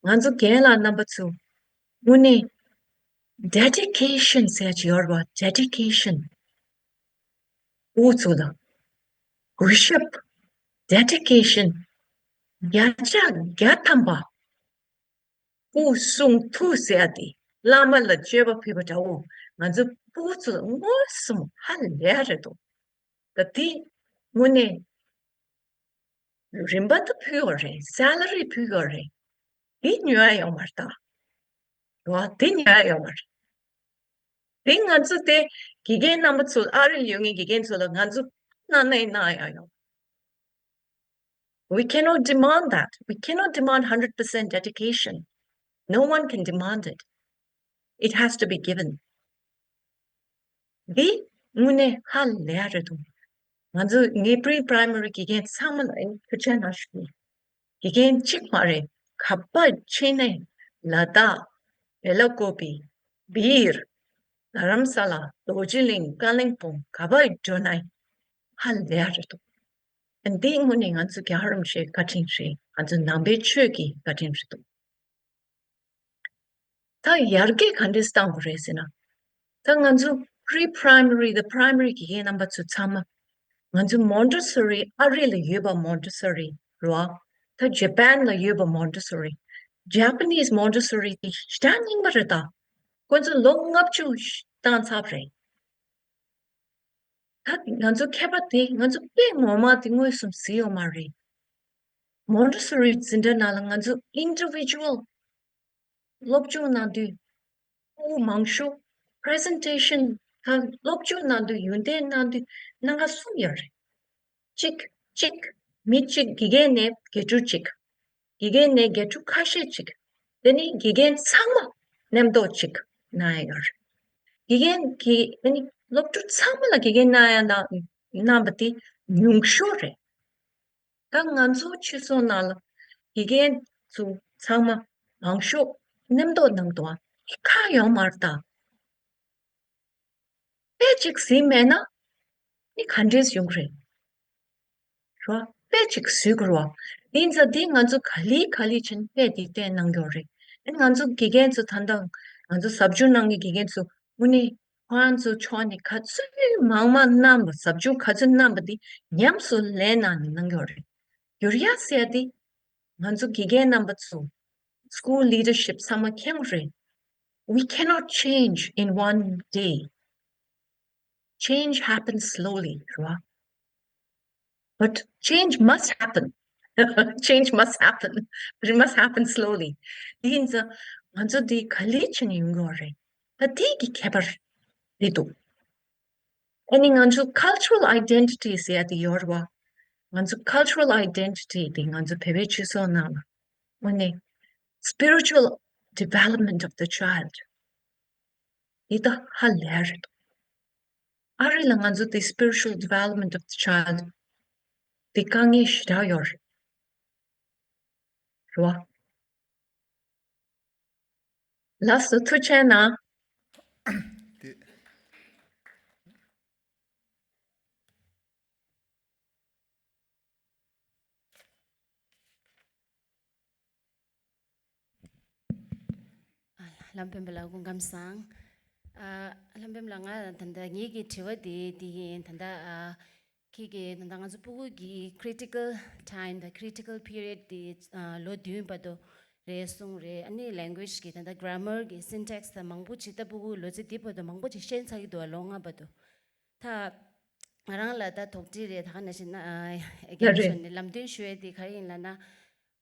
ང་ཚོ་རྒན་ལགས་རྣམ་པ་ཚོ་དངོས་གནས་dedication ཟེར་ཡ་ཅིག་ཡོད་རེད་པ། dedication ཕྲུ་གུ་ཚོ་ལ་གུས་ཞབས། dedication བརྒྱ་ཆ་བརྒྱ་ཐམ་པ། སྐུ་གསུང་ཐུགས་ཟེར་ཡ་དེ་བླ་མ་ལ་མཆོད་པ་ཕུལ་བ་འདྲ་བོ་ང་ཚོ་ཕྲུ་གུ་ཚོ་ལ་མངོན་སུམ་ཧ་ལས་རེད་འདུག་ད་དེ་དངོས་གནས་རིན་པ་ད་ཕུལ་ཡོད་རེད། salary ཕུལ་ཡོད་རེད། དེ་ཉོ་ཡ་ཡོད་མ་རེད་ད། རེད་བ། དེ་ཉོ་ཡ་ཡོད་མ་རེད། དེ་ང་ཚོ་དེ་དགེ་རྒན་རྣམ་པ་ཚོ་ཨ་རིར་ཡོད་མཁན་དགེ་རྒན་ཚོ་ལ་ང་ཚོ་ གནང་ནའི་གནང་ཡ་ཡོད། We cannot demand that. We cannot demand hundred percent dedication. No one can demand it. It has to be given. འདི་དངོས་གནས་ཧ་ལས་ཡ་རེད་འདུག་ང་ཚོ་ངའི་pre primary དགེ་རྒན་ཚང་མ་ལ་ཨེ་ཐུགས་རྗེ་གནང་ཞུ། དགེ་རྒན་གཅིག་མ་རེད། ག་པར་ཕྱིན་ནའི་ལ་དྭགས། བེ་ལ་ཀོ་པི། སྦིར། རྡ་རམ་ས་ལ། རྡོ་རྗེ་གླིང་། ཀ་ལིང་པོང་། ག་པར་འགྲོ་ནའི་ཧ་ལས་ཡ་རེད་འདུག་ཨ་འདི་དངོས་གནས་ང་ཚོ་རྒྱལ་བ་རིན་པོ་ཆེའི་བཀའ་དྲིན་རེད། ང་ཚོ་ནང་པའི་ཆོས་ཀྱི་བཀའ་དྲིན་རེད་འདུག་ད་ཡར་རྒྱས་ག་འདྲས་བཏང་དགོས་རེད་ཟེར་ན། ད་ང་ཚོ་pre primary དང་primary དགེ་རྒན་རྣམ་པ་ཚོ་ཚང་མ། ང་ཚོ་Montessori ཨ་རི་ལ་ཡོད་པ་Montessori རེད་བ། ད་Japan ལ་ཡོད་པ་Montessori། Japanese Montessori དེ་ཞེ་དྲག་རྙིང་པ་རེད་ད། ཁོ་ཚོ་ལོ་ལྔ་བཅུ་བཏང་ཚར་བ་རེད། ད་ང་ཚོ་མཁས་པ་དེ་ང་ཚོ་དཔེ་ངོ་མ་དེ་མངོན་སུམ་གཟིགས་ཡོད་མ་རེད། Montessori འཛིན་གྲྭ་ནང་ལ་ང་ཚོ་individual སློབ་སྦྱོང་གནང་དུས། ཕྲུ་གུ་མང་ཤོས་presentation ད་སློབ་སྦྱོང་གནང་དུས་ཡོན་ཏན་གནང་དུས་སྣ་ཁ་གསུམ་ཡོད་རེད། གཅིག་གཅིག་མི་གཅིག་དགེ་རྒན་ནས་དགེ་ཕྲུག་གཅིག་དགེ་རྒན་ནས་དགེ་ཕྲུག་ཁ་ཤས་གཅིག་དེ་ནས་དགེ་རྒན་ཚང་མ་མཉམ་དུ་གཅིག་གནང་ཡ་ཡོད་རེད། དགེ་རྒན་གྱིས་དེ་ནས་སློབ་ཕྲུག་ཚང་མ་ལ་དགེ་རྒན་གནང་ཡ་གནང་གནང་བ་དེ་ཉུང་ཤོས་རེད། ད་ང་ཚོ་ཕྱི་སོང་ནང་ལ་དགེ་རྒན་ཚོ་ཚང་མ་མང་ཤོས་མཉམ་དུ་གནང་འདུག་ཨ། ཁག་ཡོད་མ་རེད་ད། དཔེ་གཅིག་གཟིགས་མེད་ན་ནི་ག་འདྲས་ཡོང་གི་རེད། རོ། དཔེ་གཅིག་གཟིགས་དགོས་རོ། དེ་ཡིན་ཙང་འདི་ང་ཚོ་ག་ལེ་ག་ལེ་བྱས་ནས་དཔེ་འདི་བལྟས་གནང་གི་ཡོད་རེད། ཨ་ནི་ང་ཚོ་དགེ་རྒན་ཚོ་ད་ལྟ་ང་ཚོ་ཟབ་སྦྱོང་གནང་མཁན་དགེ་རྒན་ཚོ་དངོས་གནས་ཁོ་རང་ཚོ་ཕྱོགས་ནས་ག་ཚོད་མང་མང་གནང་བ། ཟབ་སྦྱོང་ག་ཚོད་གནང་བ་འདི་ཉམས་སུ་ལེན་གནང་ནས་གནང་གི་ཡོད་རེད། འགྱུར་ཡ་ཟེར་ཡ་དེ་ང་ཚོ་དགེ་རྒན་རྣམ་པ་ཚོ་school leadership ཚང་མ་མཁྱེན་དགོས་རེད། We cannot change in one day. Change happens slowly, རེད་བ། But change must happen. Change must happen. But it must happen slowly. དེ་ཡིན་ཙང་ང་ཚོ་འདི་ག་ལེ་བྱས་ནས་ཡོང་གི་ཡོད་རེད། ད་དེ་གི་ཁྱད་པར་རེད་འདུག་ཨ་ནི་ང་ཚོ་cultural identity ཟེར་ཡ་དེ་ཡོད་རེད་བ། ང་ཚོ་cultural identity དེ་ང་ཚོ་བོད་པའི་སྤྱི་ཚོགས་ནང་ལ་དངོས་གནས་spiritual development of the child འདི་ད་ཧ་ལས་རེད་འདུག་ཨ་རི་ལ་ང་ཚོ་དེ་spiritual development of the child དེ་དཀའ་ངལ་ཞེ་དྲག་ཡོད་རེད། རེད་བ། ལགས་སོ། ཐུགས་རྗེ་གནང་། དེ། ཨ། ལམ་སྤེན་པ་ལགས་སྐུ་ཁམས་བཟང་། ཨ། ལམ་སྤེན་པ་ལགས། ང་ད་ལྟ་ངེད་ཀྱི་དྲི་བ་དེ་འདི་ཡིན། ད་ལྟ་ཨ། ཁྱེད་ཀྱིས་ད་ལྟ་ང་ཚོ་སྤུ་གུ་གི་critical time དང་critical period དེ་ཨ་ལོ་བདུན་བར་དུ་རེད་གསུངས་རེད། ཨ་ནི་language གི་ད་ལྟ་grammar གི་syntax དང་མང་པོ་ཅིག་ད་སྤུ་གུ་ལོ་ཚད་འདི་བར་དུ་མང་པོ་ཅིག་ཤེས་ཚར་གྱི་འདུག་ལོ་ལྔ་བར་དུ། ད་ང་རང་ལ་ད་དོགས་འདྲི་རེད། ད་ག་ནང་བཞིན་ན་ཨ་རྒན་ལགས་ནས་ལམ་སྟོན་ཞུ་ཡས་དེ་ག་རེ་ཡིན་ལབ་ན།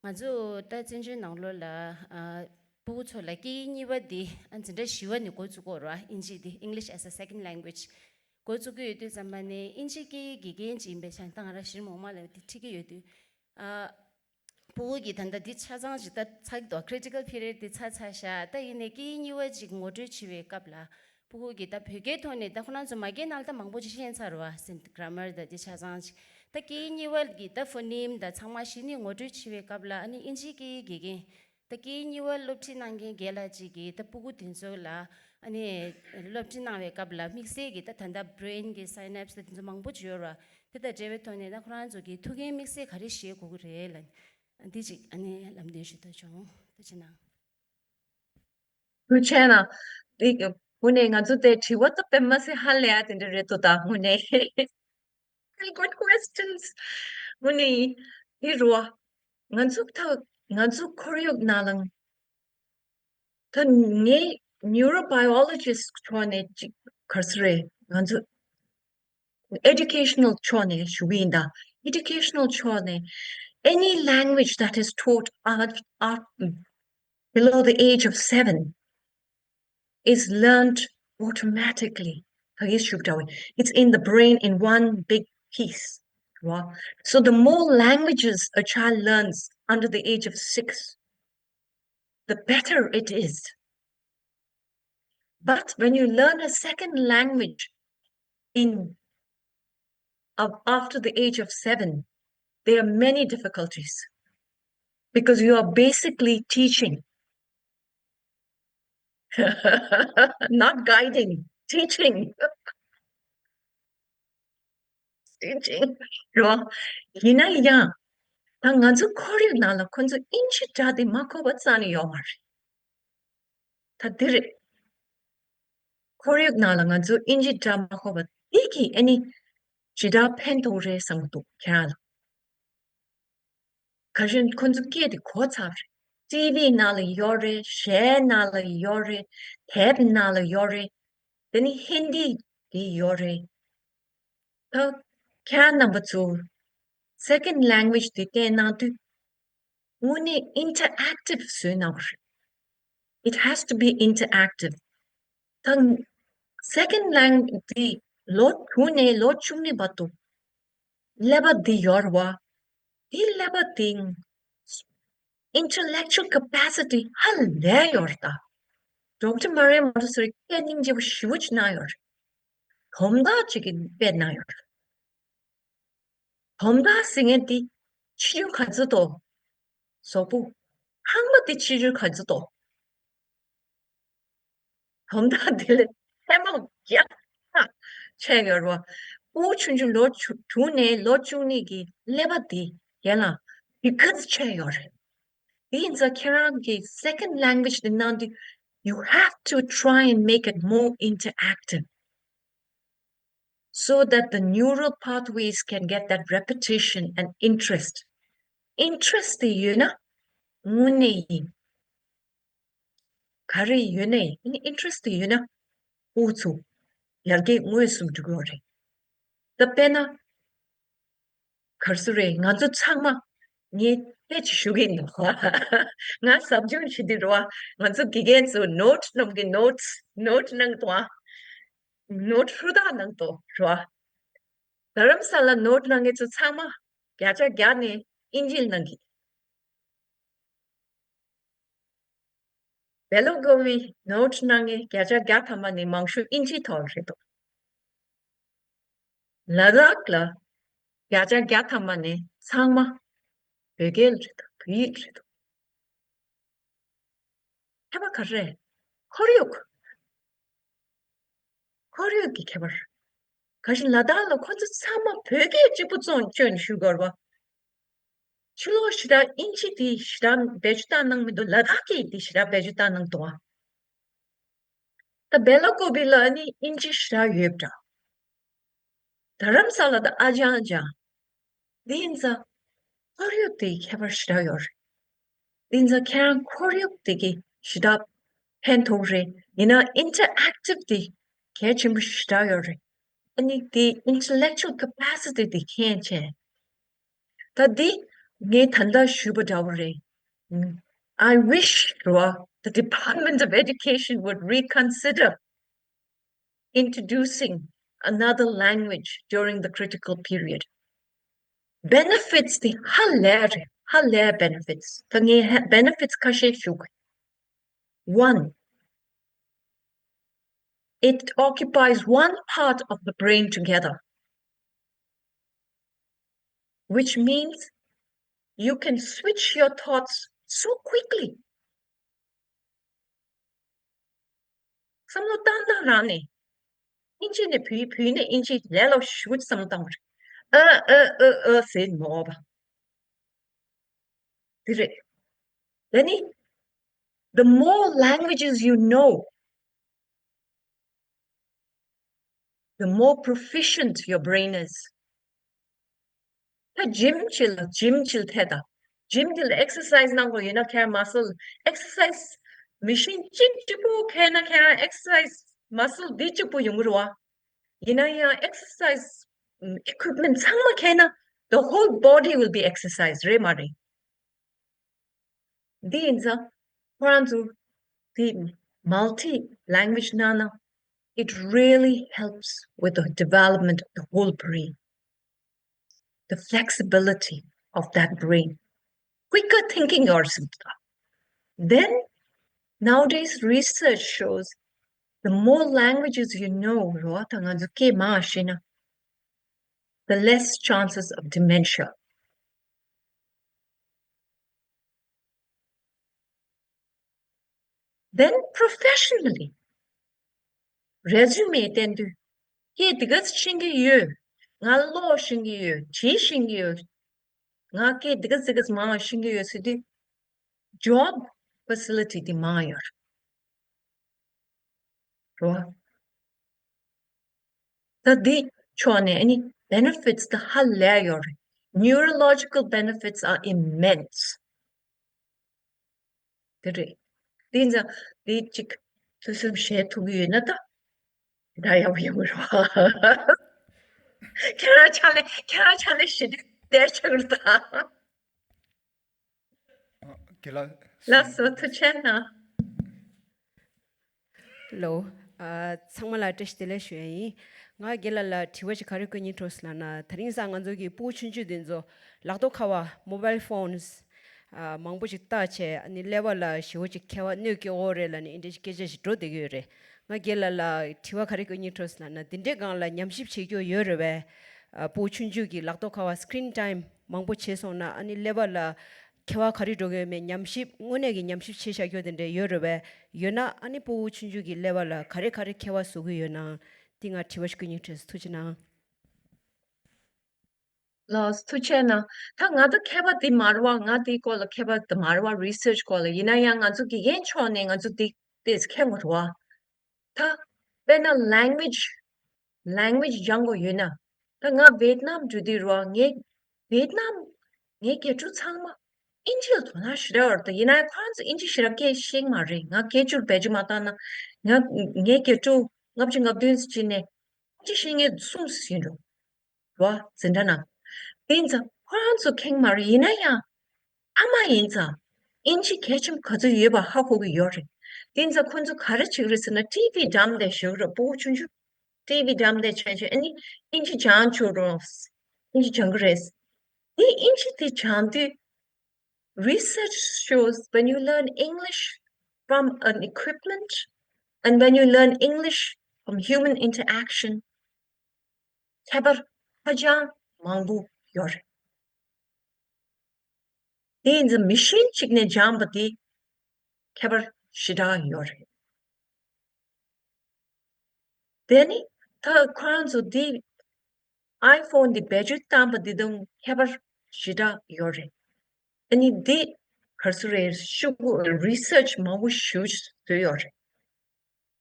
ང་ཚོ་ད་བཙན་བྱོལ་ནང་ལོགས་ལ་ཨ་སྤུ་གུ་ཚོ་ལ་སྐད་ཡིག་གཉིས་པ་འདི་ཨ་འཛིན་གྲྭ་བཞི་པ་ནས་འགོ་བཙུགས་ཀྱི་ཡོད་རེད་བ། ཨིན་ཇི་འདི་English as a second language འགོ་བཙུགས་ཀྱི་ཡོད་དུས་ཙམ་པ་ནས་ཨིན་ཇི་སྐད་ཡིག་དགེ་རྒན་ཅིག་ཡིན་པའི་ཆ་ནས་ད་ང་རང་གཞི་ནས་མོག་མ་ལ་འདི་ཁྲིད་ཀྱི་ཡོད་དུས། ཨ་སྤུ་གུ་གིས་ད་ལྟ་འདི་ཆ་ཚང་ཅིག་ད་ཚར་འདུག critical period འདི་ཚར་ཚར་ཤག་ད་ཡིན་ནའི་སྐད་ཡིག་གཉིས་པ་ཅིག་ངོ་སྤྲོད་བྱེད་པའི་སྐབས་ལ་སྤུ་གུ་གིས་ད་བོད་སྐད་ཐོག་ནས་ད་ཁོ་རང་ཚོ་མ་སྐད་ནང་ལ་ད་མང་པོ་ཅིག་ཤེས་ཚར་བ། སེམས་grammar ད་འདི་ཆ་ཚང་ཅིག་ད་སྐད་ཡིག་གཉིས་པ་གི་ད་phoneme ད་ཚང་མ་གཞི་ནས་ངོ་སྤྲོད་བྱེད་པའི་སྐབས་ལ་ཨ་ནི་ཨིན་ཇིའི་སྐད་ཡིག་དགེ་རྒན། ད་སྐད་ཡིག་གཉིས་པ་སློབ་ཁྲིད་གནང་མཁན་རྒན་ལགས་གཅིག་གིས་ད་སྤུ་གུ་དེ་ཚོ་ལ་ཨ་ནི་སློབ་ཁྲིད་གནང་བའི་སྐབས་ལ་དམིགས་བསལ་གྱི་ད་ད་ལྟ་brain གི་synapse ད་དེ་ཚོ་མང་པོ་ཅིག་ཡོད་རེད་བ། དེ་དང་འབྲེལ་བའི་ཐོག་ནས་ད་ཁོ་རང་ཚོ་གིས་ཐུགས་འགན་དམིགས་བསལ་ག་རེ་བཞེས་དགོས་ཀྱི་རེད་ལབ་འདི་ཅིག་ཨ་ནི་ལམ་སྟོན་ཞུ་འདོད་བྱུང་། ཐུགས་རྗེ་གནང་། ཐུགས་རྗེ་གནང་། འདི་དངོས་གནས་ང་ཚོ་དེ་དྲི་བ་ད་དཔེ་མ་སྲིད་ཧ་ལས་ཡ་དེ་འདྲ་རེད་འདུག་ད་དངོས་གནས། Very good questions. དངོས་གནས་ཡིན་རུ་བ། ང་ཚོ་ད་ང་ཚོ་ཁོར་ཡུག་ནང་ལ་ད་ངས་neurobiologist ཕྱོགས་ནས་ཅིག་ག་རེ་ཟེར་རེད། ང་ཚོ་educational ཕྱོགས་ནས་ཞུ་གི་ཡིན་ད། Educational ཕྱོགས་ནས་any language that is taught at, at below the age of seven is learned automatically. ད་གིས་ཞུ་འདྲ་བའི། It's in the brain in one big peace. Right? So the more languages a child learns under the age of six, the better it is. But when you learn a second language in of after the age of seven, there are many difficulties because you are basically teaching, not guiding, teaching. Teaching. རོ། ཡིན་ན་ཡང་། ད་ང་ཚོ་ཁོར་ཡུག་ནང་ལ་ཁོ་ཚོ་ཨིན་ཇི་སྒྲ་དེ་མ་གོ་བ་རྩ་ནས་ཡོད་མ་རེད། ད་འདི་རེད། ཁོར་ཡུག་ནང་ལ་ང་ཚོ་ཨིན་ཇི་སྒྲ་མ་གོ་བ་འདི་གིས་ཨ་ནི་ཇི་ལྟར་ཕན་ཐོགས་རེད་བསམ་གྱི་འདུག་ཁྱེད་རང་ལ། ག་རེ་ཁོ་ཚོ་སྐད་དེ་གོ་ཚར་རེད། ཊི་ཝི་ནང་ལ་ཡོད་རེད། གཞས་ནང་ལ་ཡོད་རེད། དེབ་ནང་ལ་ཡོད་རེད། དེ་ནི་ཧིན་དི་དེ་ཡོད་རེད། ད་ཁྱེད་རང་རྣམ་པ་ཚོ་second language དེ་བསྟན་གནང་དུས་དངོས་གནས་interactive བཟོས་གནང་བ་རེད། It has to be interactive. ད་second language དེ་ལོ་དྲུག་ནས་ལོ་བཅུ་གཉིས་བར་དུ་ཀླད་པ་འདི་ཡོད་རེད་བ། འདི་ཀླད་པ་འདི་intellectual capacity ཧ་ལས་ཡོད་རེད་ད། ཌོག་ཊར་མ་རིམ་མོན་ཊེ་སོ་རི་སྐད་སྙིང་རྗེ་པོ་ཞེ་པོ་ཅིག་གནང་ཡོད་རེད། དོན་དག་ཅིག་གི་དཔེ་གནང་ཡོད་རེད། དོན་དག་ཟེར་མཁན་འདི་ཕྱི་རོལ་ག་ཚོད་དོ། གཟུགས་པོ། ཁང་པ་འདི་ཕྱི་རོལ་ག་ཚོད་དོ། དོན་དག་འདི་ལས་ཐལ་མོ་རྒྱག་ཆད་ཡོད་རེད་བ། ཕྲུ་གུ་ཆུང་ཆུང་ལོ་བཅུ་དྲུག་ནས་ལོ་བཅུ་གཉིས་ཀྱི་ཀླད་པ་འདི་ཡན་ལ་འདི་ག་ཚོད་ཆད་ཡོད་རེད། དེ་ཡིན་ཙང་ཁྱེད་རང་གི་second language འདི་གནང་དུས you have to try and make it more interactive so that the neural pathways can get that repetition and interest. Interest དེ་ཡོད་ན་དངོས་གནས་ཡིན། ག་རེ་ཡོད་ནའི་ཨིན་ཨིན་ཊི་རེ་སི་ཊི་ཡོད་ན་ཨུ་ཚུགས་ཡར་རྒྱས་དངོས་སུ་འགྲོ་གི་ཡོད་རེད། ད་དཔེར་ན་ག་རེ་ཟེར་རེད། ང་ཚོ་ཚང་མ་ངས་དཔེ་ཅིག་ཞུ་གི་ཡིན་ནོ། ང་ཟབ་སྦྱོང་བྱེད་དུས་རེད་བ། ང་ཚོ་དགེ་རྒན་ཚོ་ནོ་ཊི་རྣམས་ཀྱི་ནོ་ཊི་ནོ་ཊི་གནང་དང་། ནོ་ཊི་ཧྲུ་དག་གནང་དང་རེད་བ། རྡ་རམ་ས་ལ་ནོ་ཊི་གནང་མཁན་ཚོ་ཚང་མ་བརྒྱ་ཆ་བརྒྱ་ནས་ཨིན་ཇིར་གནང་གི། སྦེལ་ཀོབ་ནོ་ཊི་གནང་མཁན་བརྒྱ་ཆ་བརྒྱ་ཐམ་པ་ནས་མང་ཤོས་ཨིན་ཇིའི་ཐོག་རེད་འདུག་ལ་དྭགས་ལ་བརྒྱ་ཆ་བརྒྱ་ཐམ་པ་ནས་ཚང་མ་བོད་སྐད་རེད་འདུག་བོད་ཡིག་རེད་འདུག་ཁྱད་པར་ག་རེ་རེད། ཁོར་ཡུག་ཁོར་ཡུག་གི་ཁྱད་པར། ག་ཞིག་ལ་དྭགས་ལ་ཁོ་ཚོ་ཚང་མ་བོད་སྐད་གཅིག་པུ་བཙོང་སྤྱོད་ནས་ཞུ་དགོས་རེད་བ། ཕྱི་ལོགས་ཞེ་དྲག་ཨིན་ཇི་དེ་ཞེ་དྲག་བེད་སྤྱོད་བཏང་གནང་མི་འདུག་ལ་དྭགས་སྐད་དེ་ཞེ་དྲག་བེད་སྤྱོད་བཏང་གནང་འདུག་ཨ། ད་སྦེལ་ཀོབ་ལ་ནི་ཨིན་ཇི་ཞེ་དྲག་ཡོད་པ་འདྲ། རྡ་རམ་ས་ལ་ད་ཨ་ཅང་ཅང་། དེ་ཡིན་ཙང་ཁོར་ཡུག་དེའི་ཁྱད་པར་ཞེ་དྲག་ཡོད་རེད། དེ་ཡིན་ཙང་ཁྱེད་རང་ཁོར་ཡུག་དེ་གི་ཞེ་དྲག་ཕན་ཐོགས་རེད། ཡིན་ན་ཨིན་ཊར་ཨེག་ཊིབ་དེ་གལ་ཆེན་པོ་ཞེ་དྲག་ཡོད་རེད། ཨ་ནི་དེ་ཨིན་ཊེ་ལེག་ཅུ་ཨལ་ཀེ་པ་སི་ཊི་དེ་མཁྱེན་བྱས། ད་འདི་ངས་ད་ལྟ་ཞུས་པ་འདྲ་བོ་རེད། I wish རོ། The Department of Education would reconsider introducing another language during the critical period. Benefits དེ་ཧ་ལས་རེད། ཧ་ལས་benefits. ད་ངས་benefits ཁ་ཤས་ཞུ་གི། One, it occupies one part of the brain together, which means you can switch your thoughts so quickly. བསམ་བློ་བཏང་སྟངས་རང་ནས། ཨིན་ཇི་ནས་བོད་ཡིག་བོད་ཡིག་ནས་ཨིན་ཇི་ལས་སླ་པོ་ཞེ་པོ་ཅིག་བསམ་བློ་བཏང་བ་རེད། ཨ་ཨ་ཨ་ཨ་ཟེར་མ་འོ་བ། འདི་རེད། ད་ནི། The more languages you know, the more proficient your brain is. ད་ཇིམ་ཅིག་ལ་ཇིམ་ཅིག་ལ་ཐད་ད། ཇིམ་དེ་ལ་ཨེག་སར་སའི་ཛི་གནང་དགོས་ཡོད་ན་ཁྱེད་རང་མ་སལ་ཨེག་སར་སའི་ཛི་མི་ཤིན་གཅིག་གཅིག་པོ་ཁྱེར་ན་ཁྱེད་རང་ཨེག་སར་སའི་ཛི་མ་སལ་འདི་གཅིག་པོ་ཡོང་གི་རེད་བ། ཡིན་ན་ཡང་ཨེག་སར་སའི་ཛི་ཨི་ཀུ་ཡིབ་མེན་ཊི་ཚང་མ་ཁྱེར་ན་the whole body will be exercised རེད་མ་རེད། འདི་ཡིན་ཙང་ཁོ་རང་ཚོ་འདི་མལ་ཊི་ལེང་གུ་ཨེཇ་གནང་ན་it really helps with the development of the whole brain. the flexibility of that brain. Quicker thinking ཡོད་རེད་ཟེར་གྱི་འདུག Then nowadays research shows the more languages you know, རོ་ད་ང་ཚོ་སྐད་མང་ཤེས་ན, the less chances of dementia. Then professionally, resume སྟོན་དུས་སྐད་འདི་ག་ཤེས་ཀྱི་ཡོད། ང་ཀློག་ཤེས་ཀྱི་ཡོད། བྲིས་ཤེས་ཀྱི་ཡོད། ང་སྐད་འདི་ག་ཟིག་ག་མང་ཤེས་ཀྱི་ཡོད་ཟེར་དུས་job facility དེ་མང་ཡོད་རེད། རོ། ད་འདི་ཕྱོགས་ནས་ཨ་ནི་benefits ད་ཧ་ལས་ཡོད་རེད། Neurological benefits are immense. དེ་རེད། དེ་ཡིན་ཙང་དེ་གཅིག་ཐུགས་སེམས་བཞེས་ཐུབ་ཀྱི་ཡོད་ན་ད་ད་ཡག་པོ་ཡོང་གི་རེད་བ། ཁྱེད་རང་ཕྱག་ལས་ཁྱེད་རང་ཕྱག་ལས་བྱེད་དུས་བསྡད་ཆོག་གི་རེད་ད། ཨ། རྒན་ལགས། ལགས་སོ། ཐུགས་རྗེ་གནང་། ལོ། ཨ། ཚང་མ་ལ་བཀྲ་ཤིས་བདེ་ལེགས་ཞུ་ཡ་ཡིན། ང་རྒན་ལགས་ལ་དྲི་བ་ཞིག་ག་རེ་བཀོད་སྙིང་བྲོ་སོང་ལབ་ན། དེ་རིང་སང་ང་ཚོ་གི་ཕྲུ་གུ་ཆུང་ཆུང་དེ་ཚོ་ལག་ཐོག་ཁ་པར་mobile phones ཨ། མང་པོ་ཞིག་བལྟས་བྱས། ཨ་ནི་ཀླད་པ་ལ་ཞེ་པོ་ཅིག་ཁྱད་པར་གནོད་སྐྱེལ་གྱི་ཡོད་རེད་ལབ་ནས་འདི་འདྲའི་སྐད་ཆ་ཞིག་འགྲོ་བསྡད་ཀྱི་ཡོད་རེད། ང་རྒན་ལགས་ལ་དྲི་བ་ག་རེ་བཀོད་སྙིང་བྲོ་སོང་ལབ་ན། འདི་འདྲའི་སྒང་ལ་ཉམས་ཞིབ་བྱེད་རྒྱུ་ཡོད་རེད་པས། ཨ། ཕྲུ་གུ་ཆུང་ཆུང་གི་ལག་ཐོག་ཁ་པར་screen time མང་པོ་བྱས་སོང་ན་ཨ་ནི་ཀླད་པ་ལ་ཁྱད་པར་ག་རེ་འགྲོ་གི་ཡོད་མེད་ཉམས་ཞིབ། དངོས་གནས་ཀྱི་ཉམས་ཞིབ་བྱས་བཞག་རྒྱུ་དེ་འདྲ་ཡོད་རེད་པས། ཡོད་ན་ཨ་ནི་ཕྲུ་གུ་ཆུང་ཆུང་གི་ཀླད་པ་ལ་ག་རེ་ག་རེ་ཁྱད་པར་བཟོ་གི་ཡོད་ན། འདི་ང་དྲི་བ་ཞིག་བཀོད་སྙིང་བྲོ་སོང་། ཐུགས་རྗེ་གནང་། ལགས། ཐུགས་རྗེ་གནང་། ད་ང་ད་མཁས་པ་འདི་མ་རེད་བ། ང་འདིའི་སྐོར་ལ་མཁས་པ་འདི་མ་རེད་བ། research སྐོར་ལ། ཡིན་ན་ཡང་ང་ཚོ་དགེ་རྒན་ཕྱོགས་ནས་ང་ཚོ་འདི་ཏོག་ཙམ་མཁྱེན་དགོས་རེད་བ། ད་དཔེར་ན་language language སྦྱང་དགོས་ཡོད་ན། ད་ང་ཝེད་ནམ་འགྲོ་དུས་རེད་བ། ངའི་ཝེད་ནམ་ངའི་དགེ་ཕྲུག་ཚང་མ་ཨིན་ཇི་ལ་དོ་སྣང་ཞེ་དྲག་ཡོད་རེད། ད་ཡིན་ན་ཡང་ཁོ་རང་ཚོ་ཨིན་ཇི་ཞེ་དྲག་སྐད་ཤེས་ཀྱི་མ་རེད། ང་སྐད་སྒྱུར་བེད་སྤྱོད་མ་བཏང་ན། ང་ངའི་དགེ་ཕྲུག་ལྔ་བཅུ་ང་བདུན་ཙམ་ཅིག་ནས་ཨིན་ཇི་ཤེས་མཁན་གསུམ་ཙམ་ཡིན་འགྲོ། རེད་བ། འཛིན་གྲྭ་ནང་། དེ་ཡིན་ཙང་ཁོ་རང་ཚོ་མཁྱེན་གྱི་མ་རེད། ཡིན་ན་ཡང་ཨ་མ་ཡིན་ཙང་ཨིན་ཇི་གལ་ཆེན་པོ་ག་ཚོད་ཡོད་པ་ཧ་གོ་གི་ཡོད་རེད། དེ་ཡིན་ཙང་ཁོ་ཚོ་ག་རེ་བྱེད་ཀྱི་རེད་ཟེར་ན། ཊི་ཝི་བཀྲམ་བསྡད་བཞག་གི་རེད། ཕྲུ་གུ་ཆུང་ཆུང་ཊི་ཝི་བཀྲམ་བསྡད་བྱས་བྱས། ཨ་ནི་ཨིན་ཇི་སྦྱང་བཅུག་རོགས། ཨིན་ཇི་སྦྱང་གི་རེད། དེ་ཨིན་ཇི་དེ་སྦྱང་དུས། Research shows when you learn English from an equipment and when you learn English from human interaction, ཁྱད་པར་ཧ་ཅང་མང་པོ་ཡོད་རེད། དེ་ཡིན་ཙང་མི་ཤིན་གཅིག་ནས་སྦྱངས་པ་དེ་ཁྱད་པར་ཞེ་དྲག་ཡོད་རེད། དེ་ནི་ད་ཁོ་རང་ཚོ་འདི་ཨའི་ཕོན་འདི་བེད་སྤྱོད་བཏང་པ་འདི་དང་ཁྱད་པར་ཞེ་དྲག་ཡོད་རེད། ཨ་ནི་འདི་ག་རེ་ཟེར་རེད། ཤོག་གུ་རི་སར་ཆི་མང་པོ་ཞེ་པོ་ཅིག་བཟོས་ཡོད་རེད།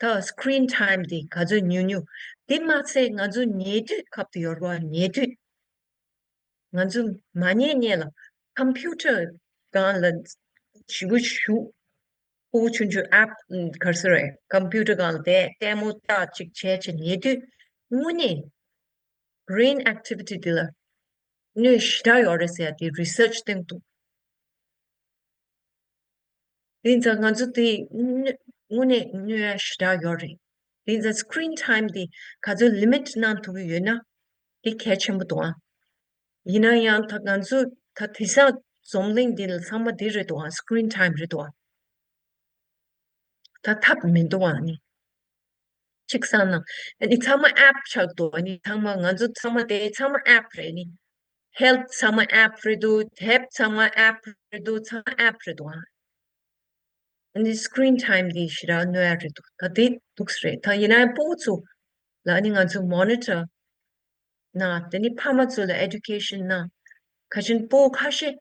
ད་སི་ཀི་རིན་ཊའིམ་འདི་ག་ཚོད་ཉུང་ཉུང་། དེ་མ་ཚད་ང་ཚོ་ཉལ་དུས་སྐབས་དེ་ཡོད་རེད་བ། ཉལ་དུས། ང་ཚོ་མ་ཉལ་སྔོན་ལ་ཀམ་པུ་ཊར་སྒང་ལ་ཞེ་པོ་བཞུགས། ཕྲུ་གུ་ཆུང་ཆུང་ཨེབ་ག་རེ་ཟེར་རེད། ཀམ་པུ་ཊར་སྒང་ལ་བསྡད། ལྟད་མོ་ལྟ་ཅིག་བྱས་བྱས་ཉལ་དུས་དངོས་གནས་brain activity འདི་ལ་གནོད་ཞེ་དྲག་ཡོད་རེད་ཟེར་ཡ་དེ་རི་སར་ཆི་སྟོན་འདུག་དེ་ཡིན་ཙང་ང་ཚོ་དེ་དངོས་གནས་གནོད་ཡ་ཞེ་དྲག་ཡོད་རེད། དེ་ཡིན་ཙང་སི་ཀི་རིན་ཊའིམ་དེ་ག་ཚོད་ལི་མིཊ་གནང་ཐུབ་ཀྱི་ཡོད་ན་དེ་གལ་ཆེན་པོ་འདུག་ཨ། ཡིན་ན་ཡང་ད་ང་ཚོ་ད་དེང་སང་འཛམ་གླིང་འདི་ལ་ཚང་མ་དེ་རེད་འདུག་ཨ། སི་ཀི་རིན་ཊའིམ་རེད་འདུག་ཨ། ད་ཐབས་མི་འདུག་ཨ་ནི། གཅིག་བསམ་ན། ཨ་ནི་ཚང་མ་ཨེབ་ཆགས་འདུག་ཨ་ནི་ཚང་མ་ང་ཚོ་ཚང་མ་དེ་ཚང་མ་ཨེབ་རེད་ནི། ཧེལ་ཐི་ཚང་མ་ཨེབ་རེད་འདུག་དེབ་ཚང་མ་ཨེབ་རེད་འདུག་ཚང་མ་ཨེབ་རེད་འདུག་ཨ། ཨ་ནི་སི་ཀི་རིན་ཊའིམ་དེ་ཞེ་དྲག་གནོད་ཡ་རེད་འདུག་ད་དེ་འདུག་སེ་རེད། ད་ཡིན་ན་ཡང་ཕྲུ་གུ་ཚོ་ལ་ཨ་ནི་ང་ཚོ་མོ་ནི་ཊར་གནང་། དེ་ནི་ཕ་མ་ཚོ་ལ་ཨེ་ཌུ་ཀེ་ཤན་གནང་། ག་ཅིན་ཕྲུ་གུ་ཁ་ཤས།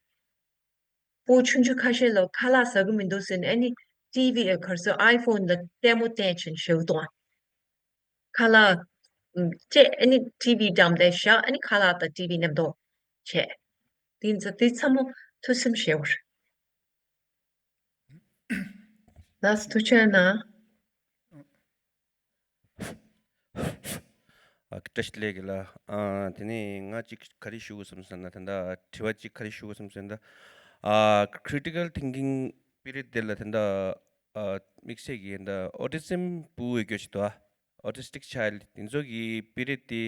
ཕྲུ་གུ་ཆུང་ཆུང་ཁ་ཤས་ལ་ཁ་ལག་ཟ་གི་མི་འདུག་ཟེར་ནས་ཨ་ནི་ཊི་ཝི་ཨེ་ག་རེ་ཟེར་ཨའི་ཕོན་ལ་ལྟད་མོ་བལྟས་བྱས་བཞག་འདུག་ཨ། ཁ་ལག་ཨུམ་བཅད་ཨ་ནི་ཊི་ཝི་འགྲམ་དེ་བཞག་ཨ་ནི་ཁ་ལག་དང་ཊི་ཝི་མཉམ་དུ་བྱས། དེ་ཚོ་དེ་ཚང་མ་ཐུགས་སེམས་བཞེས་པ་རེད། ལགས་སོ། ཐུགས་རྗེ་གནང་། ཨ། བཀྲ་ཤིས་བདེ་ལེགས་རྒན་ལགས། ཨ། དེ་ནས་ང་གཅིག་ག་རེ་ཞུ་དགོས་བསམ་སོང་ན། ད་ལྟ་དྲི་བ་གཅིག་ག་རེ་ཞུ་དགོས་བསམ་སོང་ན། ཨ། ཁི་རི་ཊི་ཀལ་ཐིང་ཀིང་པི་རི་ཡོཌ་དེ་ལ་ད་ལྟ། ཨ། དམིགས་བསལ་གྱི་ད་ཨོ་ཊི་ཛིམ་ཕྲུ་གུ་ཡོད་རྒྱུ་ཞིག་འདུག་ཨ། ཨོ་ཊི་སི་ཊིག་ཆའི་ལྡི་དེ་ཚོ་གི་པི་རི་ཡོཌ་དེ་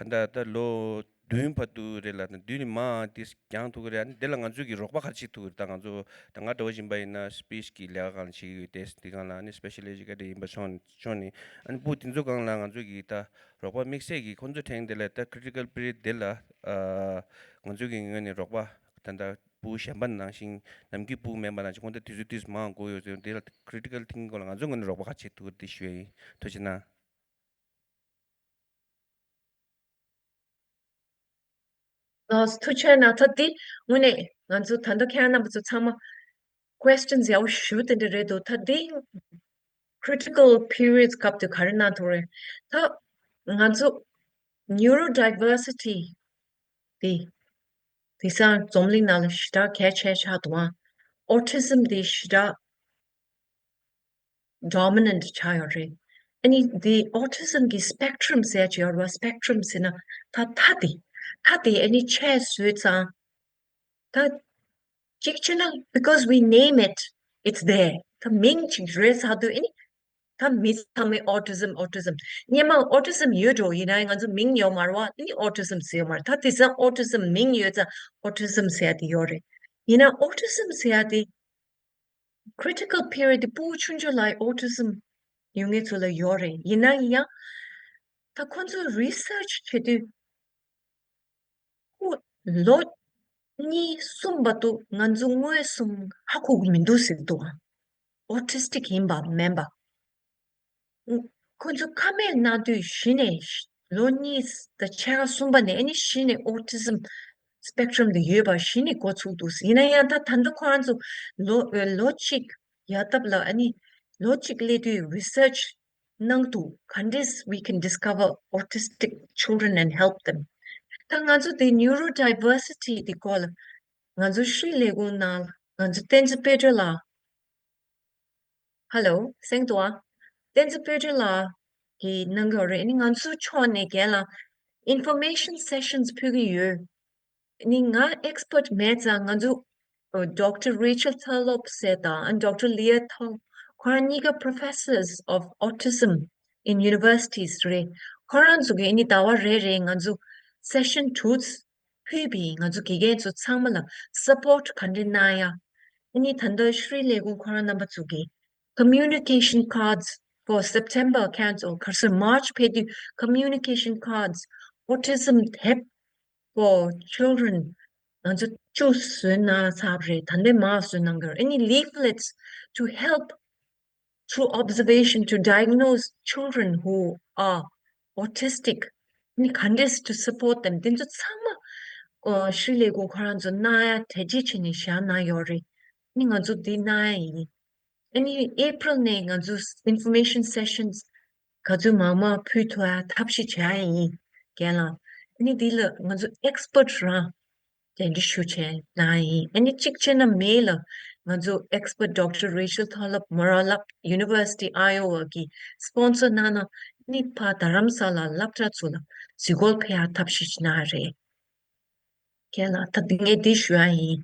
ད་ལྟ་ད་ལོ་ བདུན་བར་དུ་རེད་ལ། ད་བདུན་ནས་མང་དེ་སྦྱང་ཐུབ་ཀྱི་རེད། ཨ་ནི་དེ་ལ་ང་ཚོས་ཀྱི་རོགས་པ་ག་རེ་བྱེད་ཐུབ་ཀྱི་རེད། ད་ང་ཚོ་ད་ང་འདྲ་བོ་ཡིན་པ་ཡིན་ན་སི་པི་ཨེཆ་གི་ལས་ཀ་གང་བྱེད་ཀྱི་ཡོད་དེ། དེ་སྒང་ལ་ཨ་ནི་སི་པེ་ཤལ་ཨེ་ཇུ་ཀེ་ཊར་ཡིན་པ་སོང་སོང་ནས། ཨ་ནི་སྤུ་དེ་ཚོ་སྒང་ལ་ང་ཚོས་ཀྱི་ད་རོགས་པ་དམིགས་བསལ་གྱི་ཁོང་ཚོ་ཐེངས་དེ་ལ་ད་ཁི་རི་ཊི་ཀལ་པི་རི་ཡོཌ་དེ་ལ་ཨ་ང་ཚོས་ཀྱི་ངོས་ནས་རོགས་པ་ད་ལྟ་སྤུ་གཞན་པ་ནང་བཞིན་ནམ་རྒྱུན་སྤུ་མེད་པ་ནང་བཞིན་ཁོང་ཚོ་དུས་ཚོད་དུས་མང་དགོས་ཡོད་ཚོད། དེ་ལ་ཁི་རི་ཊི་ཀལ་ཐིང་གིང་སྐོར་ལ་ང་ཚོའི་ངོས་ནས་རོགས་པ་ག་རེ་བྱེད་ཐུབ་ཀྱི་རེད་དེ་ཞུ་ཡ་ཡིན། ཐུགས་རྗེ་གནང་། ལགས་སོ། ཐུགས་རྗེ་གནང་། ད་འདི་དངོས་གནས་ང་ཚོ་ད་ལྟ་ཁྱེད་རང་རྣམ་པ་ཚོ་ཚང་མ་questions ཡག་པོ་ཞེ་པོ་དེ་འདྲ་རེད་འདུག་ད་འདི་critical periods སྐབས་དེ་ག་རེ་གནང་ཐུབ་རེད། ད་ང་ཚོ་neurodiversity དེ་དེང་སང་འཛམ་གླིང་ནང་ལ་ཞེ་དྲག་གལ་ཆེ་ཆགས་འདུག་ཨ། autism དེ་ཞེ་དྲག dominant ཆགས་ཡོད་རེད། ཨ་ནི་འདི་autism གི་spectrum ཟེར་ཡ་ཅིག་ཡོད་རེད་བ། spectrum ཟེར་ན་ད་མཐའ་དེ་མཐའ་དེ་ཨ་ནི་ཆད་བཟོས་ཙང་། ད་གཅིག་བྱས་ན་because we name it, it's there. ད་མིང་ཅིག་རོལ་ཚར་དུས་ཨ་ནི་ད་མི་ཚང་མས་autism, autism. སྔོན་མ་autism ཡོད་འགྲོ། ཡིན་ནའི་ང་ཚོ་མིང་ཡོད་མ་རེད་བ། ཨ་ནི་autism ཟེར་ཡོད་མ་རེད། ད་དེང་སང་autism མིང་ཡོད་ཙང་autism ཟེར་ཡ་དེ་ཡོད་རེད། ཡིན་ན་autism ཟེར་ཡ་དེ་critical period དེ་སྤུ་གུ་ཆུང་ཆུང་ལ་autism ཡོད་མཁན་ཚོ་ལ་ཡོད་རེད། ཡིན་ན་ཡང་ད་ཁོང་ཚོས་research བྱེད་དུས་སྤུ་གུ་ལོ་གཉིས་གསུམ་བར་དུ་ང་ཚོ་མངོན་སུམ་ཧ་གོ་གི་མི་འདུག་ཟེར་འདུག autistic ཡིན་པ་མིན་པ། ཁོ་ཚོ་ཁ་སྨྲས་གནང་དུས་གཞི་ནས་ལོ་གཉིས་དང་ཕྱེད་ཀ་གསུམ་པ་ནས་ཨ་ནི་གཞི་ནས་autism spectrum དེ་ཡོད་པ་གཞི་ནས་གོ་ཚུགས་འདུག་ཡིན་ན་ཡང་ད་ད་ལྟ་ཁོ་རང་ཚོ་ལོ་ལོ་གཅིག་ཡར་འདབ་ལ་ཨ་ནི་ལོ་གཅིག་སླེབས་དུས་research གནང་འདུག་ག་འདྲས་we can discover autistic children and help them. ད་ང་ཚོ་དེ་neurodiversity དེ་སྐོར་ལ་ང་ཚོ་ཤྲི་ལས་ཁུངས་ནང་ང་ཚོ་བསྟན་འཛིན་དཔལ་སྒྲོན་ལགས། Hello, གསན་འདུག་ཨ། བསྟན་འཛིན་དཔལ་སྒྲོན་ལགས་ཀྱིས་གནང་གི་ཡོད་རེད། ཨ་ནི་ང་ཚོ་ཕྱོགས་ནས་རྒན་ལགས་information sessions ཕུལ་གྱི་ཡོད། ཨ་ནི་ང་expert མེད་ཙང་ང་ཚོ་Doctor Rachel Tharlop ཟེར་དང་Doctor Leah Thong ཁོ་རང་གཉིས་ཀ professors of autism in universities རེད། ཁོ་རང་ཚོ་གིས་ཨ་ནི་ཟླ་བ་རེ་རེ་ང་ཚོ་session དྲུག་ཕུལ་བས་ང་ཚོ་དགེ་རྒན་ཚོ་ཚང་མ་ལ་support ག་འདྲ་གནང་ཡ། ཨ་ནི་ད་ལྟ་ཤྲི་ལས་ཁུངས་ཁོ་རང་རྣམ་པ་ཚོ་གིས་communication cards for September ཁྱེད་ཚོ་ག་རེ་ཟེར་March ཕེབས་དུས་communication cards autism དེབ for children ང་ཚོ་བཅུ་བཟོས་གནང་ཚར་བ་རེད། ད་ལྟའི་མར་བཟོས་གནང་གི་ཡོད། ཨ་ནི་leaflets to help through observation to diagnose children who are autistic ནི་ག་འདྲས་to support them དེ་ཚོ་ཚང་མ་ཨོ་ཤྲི་ལས་ཁུངས་ཁོ་རང་ཚོ་གནང་ཡ་གྲ་སྒྲིག་བྱས་ནས་བཞག་གནང་ཡོད་རེད། ནི་ང་ཚོ་འདི་གནང་ཡ་ཡིན། ཨ་ནི་April ནས་ང་ཚོ་information sessions ག་ཚོད་མང་མང་ཕུལ་ཐུབ་ཡ་ཐབས་ཤེས་བྱ་ཡ་ཡིན། རྒན་ལགས། ཨ་ནི་འདི་ལ་ང་ཚོ་expert རང་གདན་འདྲེན་ཞུ་བྱས་གནང་ཡིན། ཨ་ནི་གཅིག་བྱས་ན་May ལ་ང་ཚོ་expert Doctor Rachel Tharlop Muralap University Iowa གིས་sponsor གནང་ན་ཨ་ནི་ཕར་རྡ་རམ་ས་ལ་སློབ་གྲྭ་ཚོ་ལ་གཟིགས་སྐོར་ཕེབས་ཡ་ཐབས་ཤེས་གནང་ཡ་རེད། རྒན་ལགས་ད་ངས་འདི་ཞུ་ཡ་ཡིན།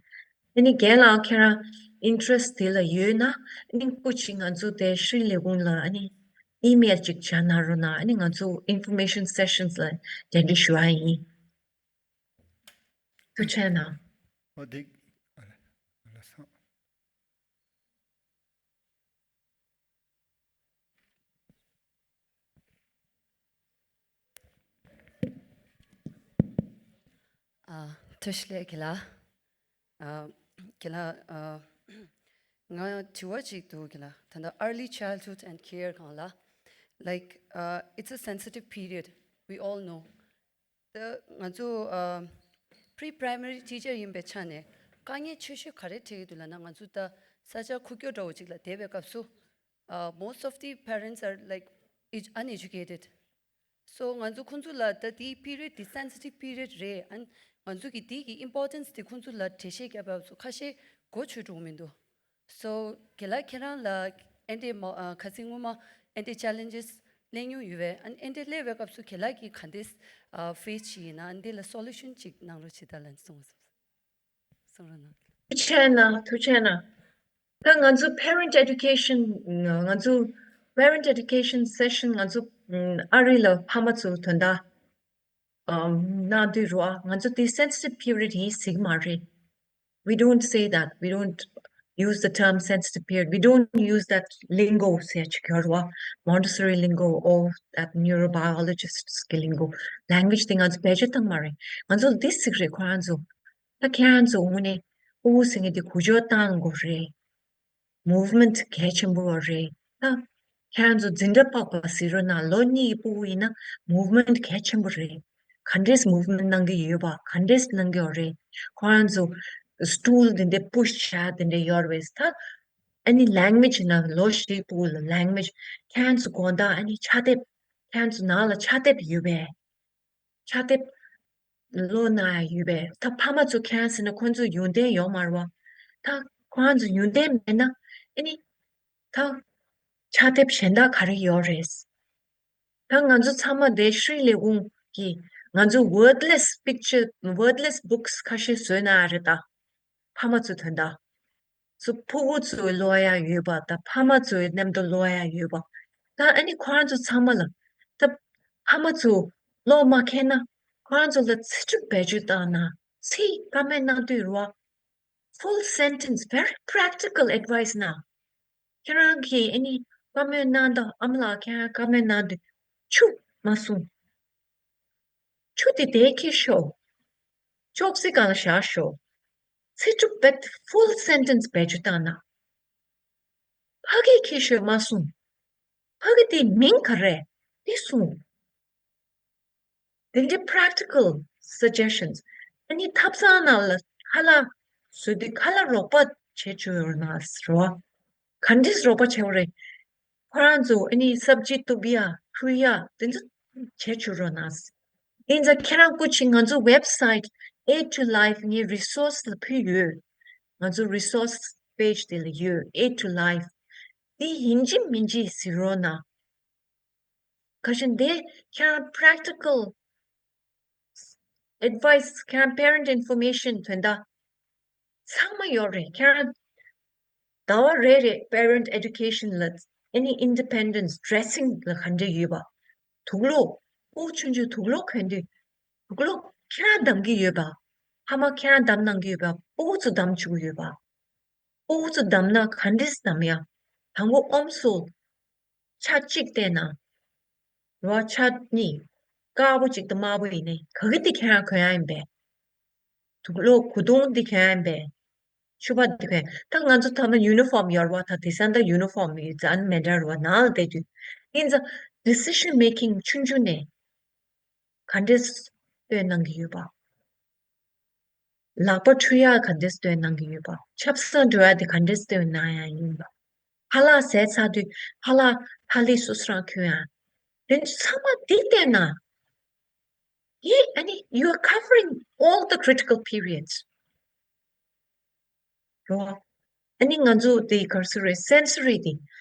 ཨ་ནི་རྒན་ལགས་ཁྱེད་རང་interest དེ་ལ་ཡོད་ན་ཨ་ནི་སྐུ་མཁྱེན་ང་ཚོ་དེ་ཤྲི་ལས་ཁུངས་ལ་ཨ་ནི་email ཅིག་བྱ་གནང་རོགས་གནང་། ཨ་ནི་ང་ཚོ་information sessions ལ་གདན་འདྲེན་ཞུ་ཡ་ཡིན། ཐུགས་རྗེ་གནང་། ཨོ་དེ་ཨ་ལ་ཨ་ལ་སང་། ཨ། ཐུགས་རྗེ་ཆེ་རྒན་ལགས། ཨ། རྒན་ལགས། ཨ། ང་དྲི་བ་ཅིག་འདུག་རྒན་ལགས། ད་ལྟ་early childhood and care སྒང་ལ། Like, uh, it's a sensitive period, we all know. ད་ང་ཚོ་ཨ་pre-primary teacher ཡིན་པའི་ཆ་ནས་དཀའ་ངལ་ཆེ་ཤོས་ག་རེ་འཕྲད་ཀྱི་འདུག་ལབ་ན། ང་ཚོ་ད་ས་ཆ་ཁུག་ཀྱོག་འདྲ་བོ་ཅིག་ལ་བསྡད་པའི་སྐབས་སུ། Uh, most of the parents are, like, edu- uneducated. So ང་ཚོ་ཁོང་ཚོ་ལ་ད་དེའི་period དེ་sensitive period རེད། ཨན་ང་ཚོ་གི་དེའི་གི་importance དེ་ཁོང་ཚོ་ལ་འགྲེལ་བཤད་བརྒྱབ་པ་སོགས་ཁ་ཤས་གོ་ཆོད་འགྲོ་གི་མི་འདུག So རྒན་ལགས་ཁྱེད་རང་ལ་ཨ་འདྲས་མ་ཨ་ཁ་སང་སྔོན་མ་ཨ་འདྲས་challenges སླེབས་མྱོང་ཡོད་པས། ཨ་ཨ་འདྲས་སླེབས་པའི་སྐབས་སུ་རྒན་ལགས་ཀྱིས་ག་འདྲས་ཨ་face བྱས་ཡིན་ན་ཨ་འདྲས་ལ་solution ཅིག་གནང་རོགས་བྱེད་དང་ལབ་གསུངས་སོང་། གསུང་རོགས་གནང་། ཐུགས་རྗེ་གནང་། ཐུགས་རྗེ་གནང་། ད་ང་ཚོ་parent education ང་ཚོ་parent education session ང་ཚོ་ཨ་རི་ལ་ཕ་མ་ཚོ་དོན་དག་གནང་དུས་རོ། ང་ཚོ་དེ་sensitive period ཡིན་ཟེར་གྱི་མ་རེད། We don't say that. We don't use the term sensitive period. We don't use that lingo ཟེར་ཅིག་ཡོད་རེད་བ། Montessori lingo or that neurobiologist གི་lingo, language དེ་ང་ཚོ་བེད་སྤྱོད་བཏང་མ་རེད། ང་ཚོ་འདི་ཟེར་གྱི་རེད། ཁོ་རང་ཚོ། ད་ཁྱེད་རང་ཚོ་དངོས་གནས་ཕྲུ་གུ་ཟེར་མཁན་དེ་གུ་ཅོ་བཏང་དགོས་རེད། Movement གལ་ཆེན་པོ་རེད། ད་ཁྱེད་རང་ཚོ་འཛིན་གྲྭ་སྤགས་པ་ཟེར་རོགས་གནང་། ལོ་གཉིས་ཀྱི་ཕྲུ་གུ་ཡིན་ན་movement གལ་ཆེན་པོ་རེད། ག་འདྲས་movement གནང་གི་ཡོད་པ། ག་འདྲས་གནང་གི་ཡོད་རེད། ཁོ་རང་ཚོ་stool དེ་འདྲས་push བྱ་དེ་འདྲས་ཡོད་རེད། ད་ཨ་ནི་language ཡིན་ན་ལོ་བཞིའི་ཕྲུ་གུ་ལ་language ཁྱེད་རང་ཚོ་དགོང་དག་ཨ་ནི་ཕྱག་དེབ། ཁྱེད་རང་ཚོ་ནང་ལ་ཕྱག་དེབ་ཡོད་པས། ཕྱག་དེབ་ཀློག་གནང་ཡ་ཡོད་པས། ད་ཕ་མ་ཚོ་ཁྱེད་རང་ཟེར་ན་ཁོང་ཚོ་ཡོན་ཏན་ཡོད་མ་རེད་བ། ད་ཁོ་རང་ཚོ་ཡོན་ཏན་མེད་ན་ཨ་ནི་ད་ཕྱག་དེབ་གཞན་དག་ག་རེ་ཡོད་རེད། ད་ང་ཚོ་ཚང་མ་དེ་ཤྲི་ལས་ཁུངས་ཀྱི་ང་ཚོ་wordless picture, wordless books ཁ་ཤས་བཟོས་གནང་ཡ་རེད་ད། ཕ་མ་ཚོའི་དོན་དག་ཚོ་ཕྲུ་གུ་ཚོའི་ཀློག་ཡ་ཡོད་པ་དང་ཕ་མ་ཚོའི་མཉམ་དུ་ཀློག་ཡ་ཡོད་པ། ད་ཨ་ནི་ཁོ་རང་ཚོ་ཚང་མ་ལ། ད་ཕ་མ་ཚོ་ཀློག་མ་མཁན་ན་ཁོ་རང་ཚོ་ལ་ཚིག་གྲུབ་བེད་སྤྱོད་བཏང་ན། ཚིག་བཀའ་མོལ་གནང་དུས་རོ། Full sentence, very practical advice གནང་། ཁྱེད་རང་གིས་ཨ་ནི་བཀའ་མོལ་གནང་དང་། ཨ་མ་ལགས་ཁྱེད་རང་བཀའ་མོལ་གནང་དུས་ཆུ་མ་གསུང་། ཆུ་དེ་དེ་ཁྱེར་ཤོག་ཅོག་ཙེ་སྒང་ལ་བཞག་ཤོག་ཚིག་གྲུབ་བེད། Full sentence བེད་སྤྱོད་བཏང་ན། ཕ་གིས་ཁྱེར་ཤོག་མ་གསུང་། ཕ་གི་དེ་མིང་ག་རེ་དེ་གསུང་། དེ་འདྲའི་practical suggestions ཨ་ནི་ཐབ་ཚང་ནང་ལ་ཁ་ལག་བཟོ་དུས་ཁ་ལག་རོགས་པ་བྱེད་བཅུག་ཡོད་ན་ཟེར་བ། ག་འདྲས་རོགས་པ་བྱེད་དགོས་རེད། ཁོ་རང་ཚོ་ཨ་ནི་སབ་ཇི་གཏུབ་ཡ་འཁྲུ་ཡ་དེ་ཚོ་བྱེད་བཅུག་རོགས་གནང་། ཡིན་ཙང་ཁྱེད་རང་སྐུ་མཁྱེན་ང་ཚོ་website Aid to Life ངའི་resource ལ་ཕུལ་ཡོད། ང་ཚོ་resource page དེ་ལ་ཡོད། Aid to Life དེ་ཡིན་གཅིག་མིན་གཅིག་གཟིགས་རོགས་གནང་། ག་ཤེད་དེ་ཁྱེད་རང་practical advice ཁྱེད་རང་parent information དོན་དག་ཚང་མ་ཡོད་རེད། ཁྱེད་རང་ཟླ་བ་རེ་རེ་parent education ལ་ཨ་ནི་independence dressing ལ་ག་འདྲ་ཡོད་པ། དུག་ལོག་ཕྲུ་གུ་ཆུང་ཆུང་དུག་ལོག་གོན་དུས་དུག་ལོག་ཁྱེད་རང་བདམས་ཀྱི་ཡོད་པ། ཕ་མ་ཁྱེད་རང་བདམས་གནང་གི་ཡོད་པ། ཕྲུ་གུ་ཚོ་བདམས་བཅུག་གི་ཡོད་པ། ཕྲུ་གུ་ཚོ་བདམས་ན་ག་འདྲས་བདམས་ཡ། དང་པོ་ཨོམ་སྲུ་ཆ་གཅིག་བལྟས་ན། རོ་ཆ་གཉིས། དཀར་པོ་གཅིག་དང་དམར་པོ་ཡིན་ནའི་ག་གི་དེ་ཁྱེད་རང་གོན་ཡ་ཡིན་པས། དུག་ལོག་གོས་ཐུང་འདི་གྱོན་ཡིན་པས། ཕྱུ་པ་འདི་གྱོན། ད་ང་ཚོ་ཐ་མ་uniform ཡོད་རེད་བ། ད་དེང་སང་ད་uniform ཡོད་ཙང་མི་འདྲ་རེད་བ། ནང་ལ་བསྡད་དུས་ཡིན་ཙང་decision making ཆུང་ཆུང་ནས་ག་འདྲས་སྟོན་གནང་གི་ཡོད་པ། ལག་པ་འཁྲུ་ཡག་ག་འདྲས་སྟོན་གནང་གི་ཡོད་པ། ཆབ་གསང་འགྲོ་ཡག་དེ་ག་འདྲས་སྟོན་གནང་ཡག་ཡིན་པ། ཁ་ལག་བཟས་ཚར་དུས་ཁ་ལག་ཐ་ལི་སོ་སོ་རང་གྱོན་ཡག་དེ་ཚང་མ་འདི་བལྟས་ན། ཡེ་ཨ་ནི་you are covering all the critical periods རོ། ཨ་ནི་ང་ཚོ་དེ་ག་རེ་ཟེར་རེད། སེན་སོ་རི་དེ་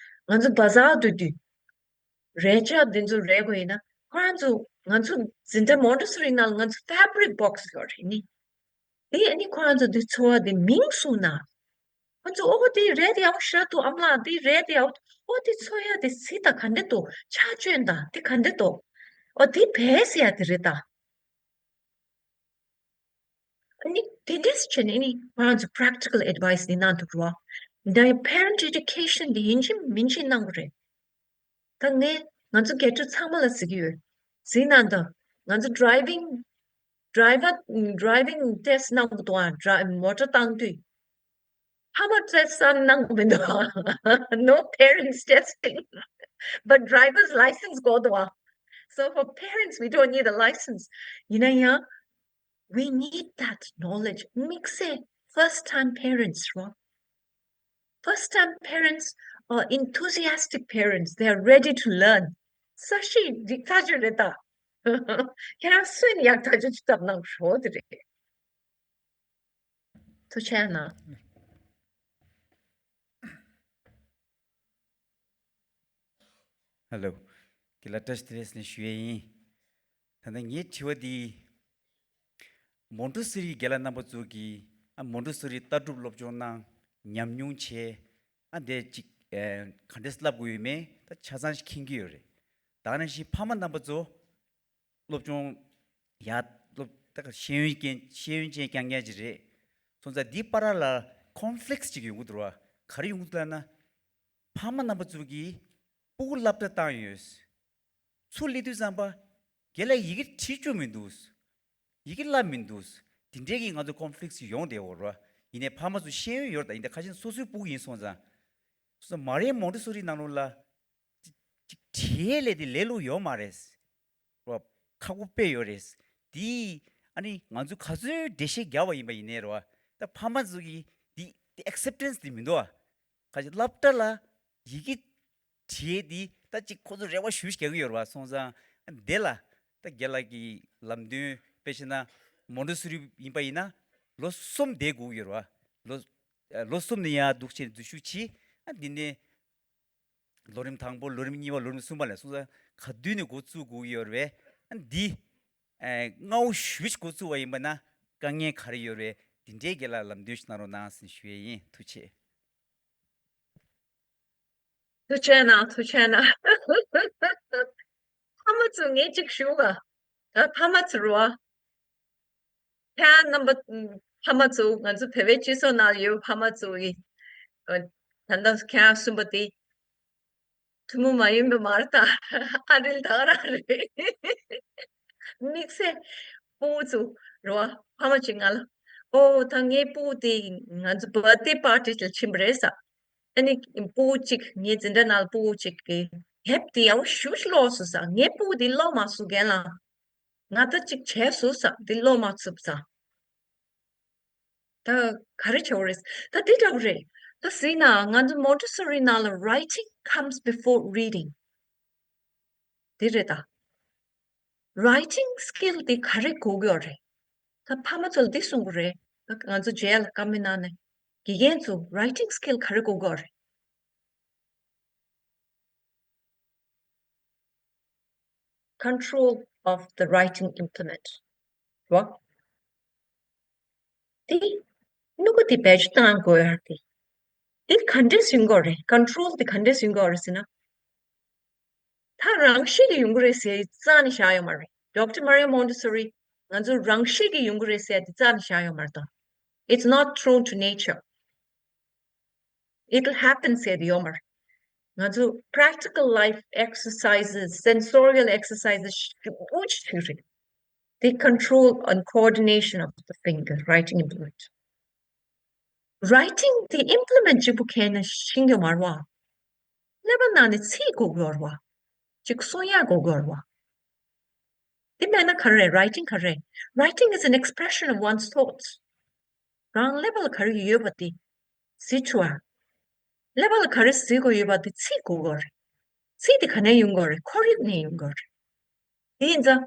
ང་ཚོ་བ་ཟར་དུ་དུས་རས་ཆ་དེ་ཚོ་རེག་དགོས་ཡིན་ན། ཁོ་རང་ཚོ་ང་ཚོ་འཛིན་གྲྭ་མོན་ཊེ་སོ་རི་ནང་ང་ཚོ་fabric box ཡོད་རེད་ནི། དེ་ཨ་ནི་ཁོ་རང་ཚོ་དེ་ཚོ་བ་དེ་མིང་གསུངས་ན། ཁོ་ཚོ་ཨོ་དེ་རས་དེ་ཡག་པོ་ཞེ་དྲག་འདུག་ཨ་མ་ལགས་དེ་རས་དེ་ཡག་པོ་འདུག་ཨོ་དེ་ཚོ་ཡ་དེ་སི་ད་ག་འདྲ་འདུག་ཆ་བཅོས་ད་དེ་ག་འདྲ་འདུག་ཨོ་དེ་བས་ཡ་དེ་རེད་ད། ཨ་ནི་དེ་འདྲས་བྱས་ནས་ཨ་ནི་ང་རང་ཚོ་practical advice འདི་གནང་ཐུབ་རོགས། འདི་parent education འདི་ཡིན་གཅིག་མིན་གཅིག་གནང་དགོས་རེད། ད་ངས་ང་ཚོ་རྒན་ཁྲོད་ཚང་མ་ལ་ཟེར་གྱི་ཡོད། གཟིགས་གནང་དང་། ང་ཚོ་driving driver driving test གནང་དགོས་འདུག་ཨ། མོ་ཊ་བཏང་དུས། ཕ་མ་ཊེ་སི་ཊི་གནང་དགོས་མི་འདུག No parents testing. But driver's license དགོས་འདུག་ཨ། So for parents, we don't need a license. ཡིན་ན་ཡང་we need that knowledge. དམིགས་བསལ་first time parents རོ། First time parents are enthusiastic parents. They are ready to learn. ས་ཤི་འགྲིག་ཐག་ཆོད་རེད་ད། ཁྱེད་རང་སུན་ཡག་ཐག་ཆོད་ཅིག་བཏབ་གནང་ཤོག་དེ་རེད། ཐུགས་རྗེ་གནང་། ཧེ་ལོ། རྒན་ལགས་བཀྲ་ཤིས་བདེ་ལེགས་ཟེར་ནས་ཞུ་ཡས་ཡིན། ད་ལྟ་ངའི་དྲི་བ་འདི། མོན་ཊེ་སོ་རི་རྒན་ལགས་རྣམ་པ་ཚོ་གིས་ཨ་མོན་ཊེ་སོ་རི་ལྟ་གྲུབ་སློབ་སྦྱོང་གནང་། ཉམས་མྱོང་བྱས། ཨ་འདས་ཅིག་ཨེ་ག་འདྲས་བསླབ་དགོས་ཡོད་མེད་ད་ཆ་ཚང་ཞིག་མཁྱེན་གྱི་ཡོད་རེད། ད་ག་ནང་བཞིན་ཕ་མ་རྣམ་པ་ཚོ་སློབ་སྦྱོང་ ཡ། སློབ་ད་ག་ཤེས་ཡོན་ཅན་ཤེས་ཡོན་ཅན་རྐྱང་རྐྱང་ཅིག་རེད། སོང་ཙང་འདི་བར་ལ་ཀོན་ཕི་ལིག་ཅིག་ཡོང་གི་འདུག་ར། ག་རེ་ཡོང་གི་འདུག་ལབ་ན། ཕ་མ་རྣམ་པ་ཚོ་གིས་སྤུ་གུ་སློབ་གྲྭ་བཏང་ཡོད། ཚུར་སླེབས་དུས་ཙམ་པ། རྒན་ལགས་ཡི་གེ་བྲིས་བཅུག་མི་འདུག་ཡི་གེ་བསླབ་མི་འདུག་དེ་འདྲའི་གི་ང་ཚོ་ཀོན་ཕི་ལིག་ཅིག་ཡོང་བསྡད་ཡོད་ར། ཡིན་ནའི་ཕ་མ་ཚོ་ཤེས་ཡོན་ཡོད་རེད་ད། ཡིན་ནའི་ཁ་ཤས་སོ་སོའི་སྤུ་གུ་ཡིན་སོང་ཙང་། སོ་སོ་མ་རེ་མོན་ཊེ་སོ་རི་ནང་ལོགས་ལ་ཅིག་ཅིག་བྲིས་ལས་དེ་ལས་སླ་པོ་ཡོད་མ་རེད། རོ། ཁག་པོ་དཔེ་ཡོད་རེད། དེ་ཨ་ནི་ང་ཚོ་ག་ཚོད་འགྲེལ་བཤད་རྒྱག་པ་ཡིན་པ་ཡིན་ནའི་རོ། ད་ཕ་མ་ཚོ་གིས་དེ་དེ་ཨེག་སེབ་ཊེན་སི་དེ་མི་འདུག་ཨ། ཁ་ཤས་སློབ་གྲྭ་ལ་ཡི་གེ་བྲིས་དེ་ད་ཅིག་ཁོ་ཚོ་རེ་བ་ཞེ་པོ་ཅིག་རྒྱག་གི་ཡོད་རེད་བ། སོང་ཙང་དེ་ལ་ད་རྒན་ལགས་ཀྱི་ལམ་སྟོན་དཔེ་བྱས་ན་མོན་ཊེ་སོ་རི་ཡིན་པ་ཡིན་ན་ལོ་གསུམ་བསྡད་དགོས་ཀྱི་ཡོད་རེད་བ། ལོ་ལོ་གསུམ་ནས་ཡར་འདུག་བྱས་འཛུལ་ཞུགས་བྱས། ཨ་འདི་ནས། ལོ་རིམ་དང་པོ། ལོ་རིམ་གཉིས་པ། ལོ་རིམ་གསུམ་པ་ལ་སོང་ཙང་ག་དུས་ནས་འགོ་བཙུགས་དགོས་ཀྱི་ཡོད་རེད་པས། ཨ་འདི་ཨེ་སྔ་པོ་ཞེ་པོ་ཅིག་འགོ་བཙུགས་པ་ཡིན་པ་ན་དཀའ་ངལ་ག་རེ་ཡོད་རེད། འདི་འདྲའི་རྒན་ལགས་ལམ་སྟོན་ཞིག་གནང་རོགས་གནང་ཟེར་ཞུ་ཡས་ཡིན། ཐུགས་རྗེ་ཆེ། ཐུགས་རྗེ་གནང་། ཐུགས་རྗེ་གནང་། ཕ་མ་ཚོ་ངས་གཅིག་ཞུ་ག་ཨ་ཕ་མ་ཚོ་རོ། ཕ་རྣམ་པ། ཕ་མ་ཚོ། ང་ཚོ་བོད་པའི་སྤྱི་ཚོགས་ནང་ཡོད་ཕ་མ་ཚོ་གི། ཨ་ད་ལྟ་ཁྱེད་རང་གསུངས་པ་དེ་ཐུན་མོང་མ་ཡིན་པ་མ་རེད་ད། ཨ་རིལ་ད་ག་རང་རེད། དམིགས་བསལ་སྤུ་གུ་ཚོ་རེད་བ། ཕ་མ་གཅིག་ང་ལ་ཨོ་ད་ངའི་སྤུ་གུ་དེ་ང་ཚོ་བར་ཐི་ཌེ་པར་ཊི་ལ་ཕྱིན་པ་རེད་ཟེར། ཨ་ནི་སྤུ་གུ་གཅིག་ངའི་འཛིན་གྲྭ་ནང་ལ་སྤུ་གུ་གཅིག་གིས་དེབ་དེ་ཡག་པོ་ཞེ་པོ་ཅིག་ཀློག་སོང་ཟེར། ངའི་སྤུ་གུ་དེ་ཀློག་མ་སོང་རྒན་ལགས། ང་ད་ཅིག་བྱས་སོང་ཟེར། དེ་ཀློག་མ་ཚུགས་ཟེར། ད་ག་རེ་བྱེད་དགོས་རེད། ད་དེ་འདྲ་པོ་རེད། ད་གཟིགས་ན་ང་ཚོ་མོན་ཊེ་སོ་རི་ནང་ལ་writing comes before reading དེ་རེད་ད། Writing skill དེ་ག་རེ་དགོས་ཀྱི་ཡོད་རེད། ད་ཕ་མ་ཚོ་ལ་འདི་གསུང་གི་རེད། ད་ང་ཚོ་མཇལ་ལ་བཀའ་མོལ་གནང་ནས། དགེ་རྒན་ཚོ་writing skill ག་རེ་དགོས་ཀྱི་ཡོད་རེད། Control of the writing implement རོ། དེ་སྨྱུ་གུ་དེ་བེད་སྤྱོད་བཏང་དགོས་ཡ་དེ། དེ་ག་འདྲས་ཡོང་གི་ཡོད་རེད། Control དེ་ག་འདྲས་ཡོང་གི་ཡོད་རེད་ཟེར་ན། ད་རང་ཤེས་ཀྱིས་ཡོང་གི་རེད་ཟེར་རྩ་ནས་བཞག་ཡོད་མ་རེད། Doctor Maria Montessori ང་ཚོ་རང་ཤེས་ཀྱིས་ཡོང་གི་རེད་ཟེར་དེ་རྩ་ནས་བཞག་ཡོད་མ་རེད་ད། It's not thrown to nature. It'll happen ཟེར་དེ་ཡོད་མ་རེད། ང་ཚོ་practical life exercises, sensorial exercises ཞེ་པོ་ཅིག་བྱེད་རེད། The control and coordination of the finger, writing implement. Writing དེ་implement གཅིག་པུ་མཁྱེན་ན་ཤེས་ཀྱི་མ་རེད་བ། ཀླད་པ་ནང་ནས་ཚིག་དགོས་ཀྱི་ཡོད་རེད་བ། ཅིག་གསུང་ཡག་དགོས་ཀྱི་ཡོད་རེད་བ། དེ་མེད་ན་ག་རེ་རེད། Writing ག་རེ་རེད། Writing is an expression of one's thoughts. རང་ཀླད་པ་ལ་ག་རེ་ཡོད་པ་དེ་གཟིགས་ཆོག་ཨ། ཀླད་པ་ལ་ག་རེ་གཟིགས་དགོས་ཡོད་པ་དེ་ཚིག་དགོས་ཀྱི་ཡོད་རེད། ཚིག་དེ་ག་ནས་ཡོང་གི་ཡོད་རེད། ཁོར་ཡུག་ནས་ཡོང་གི་ཡོད་རེད། དེ་ཡིན་ཙང་།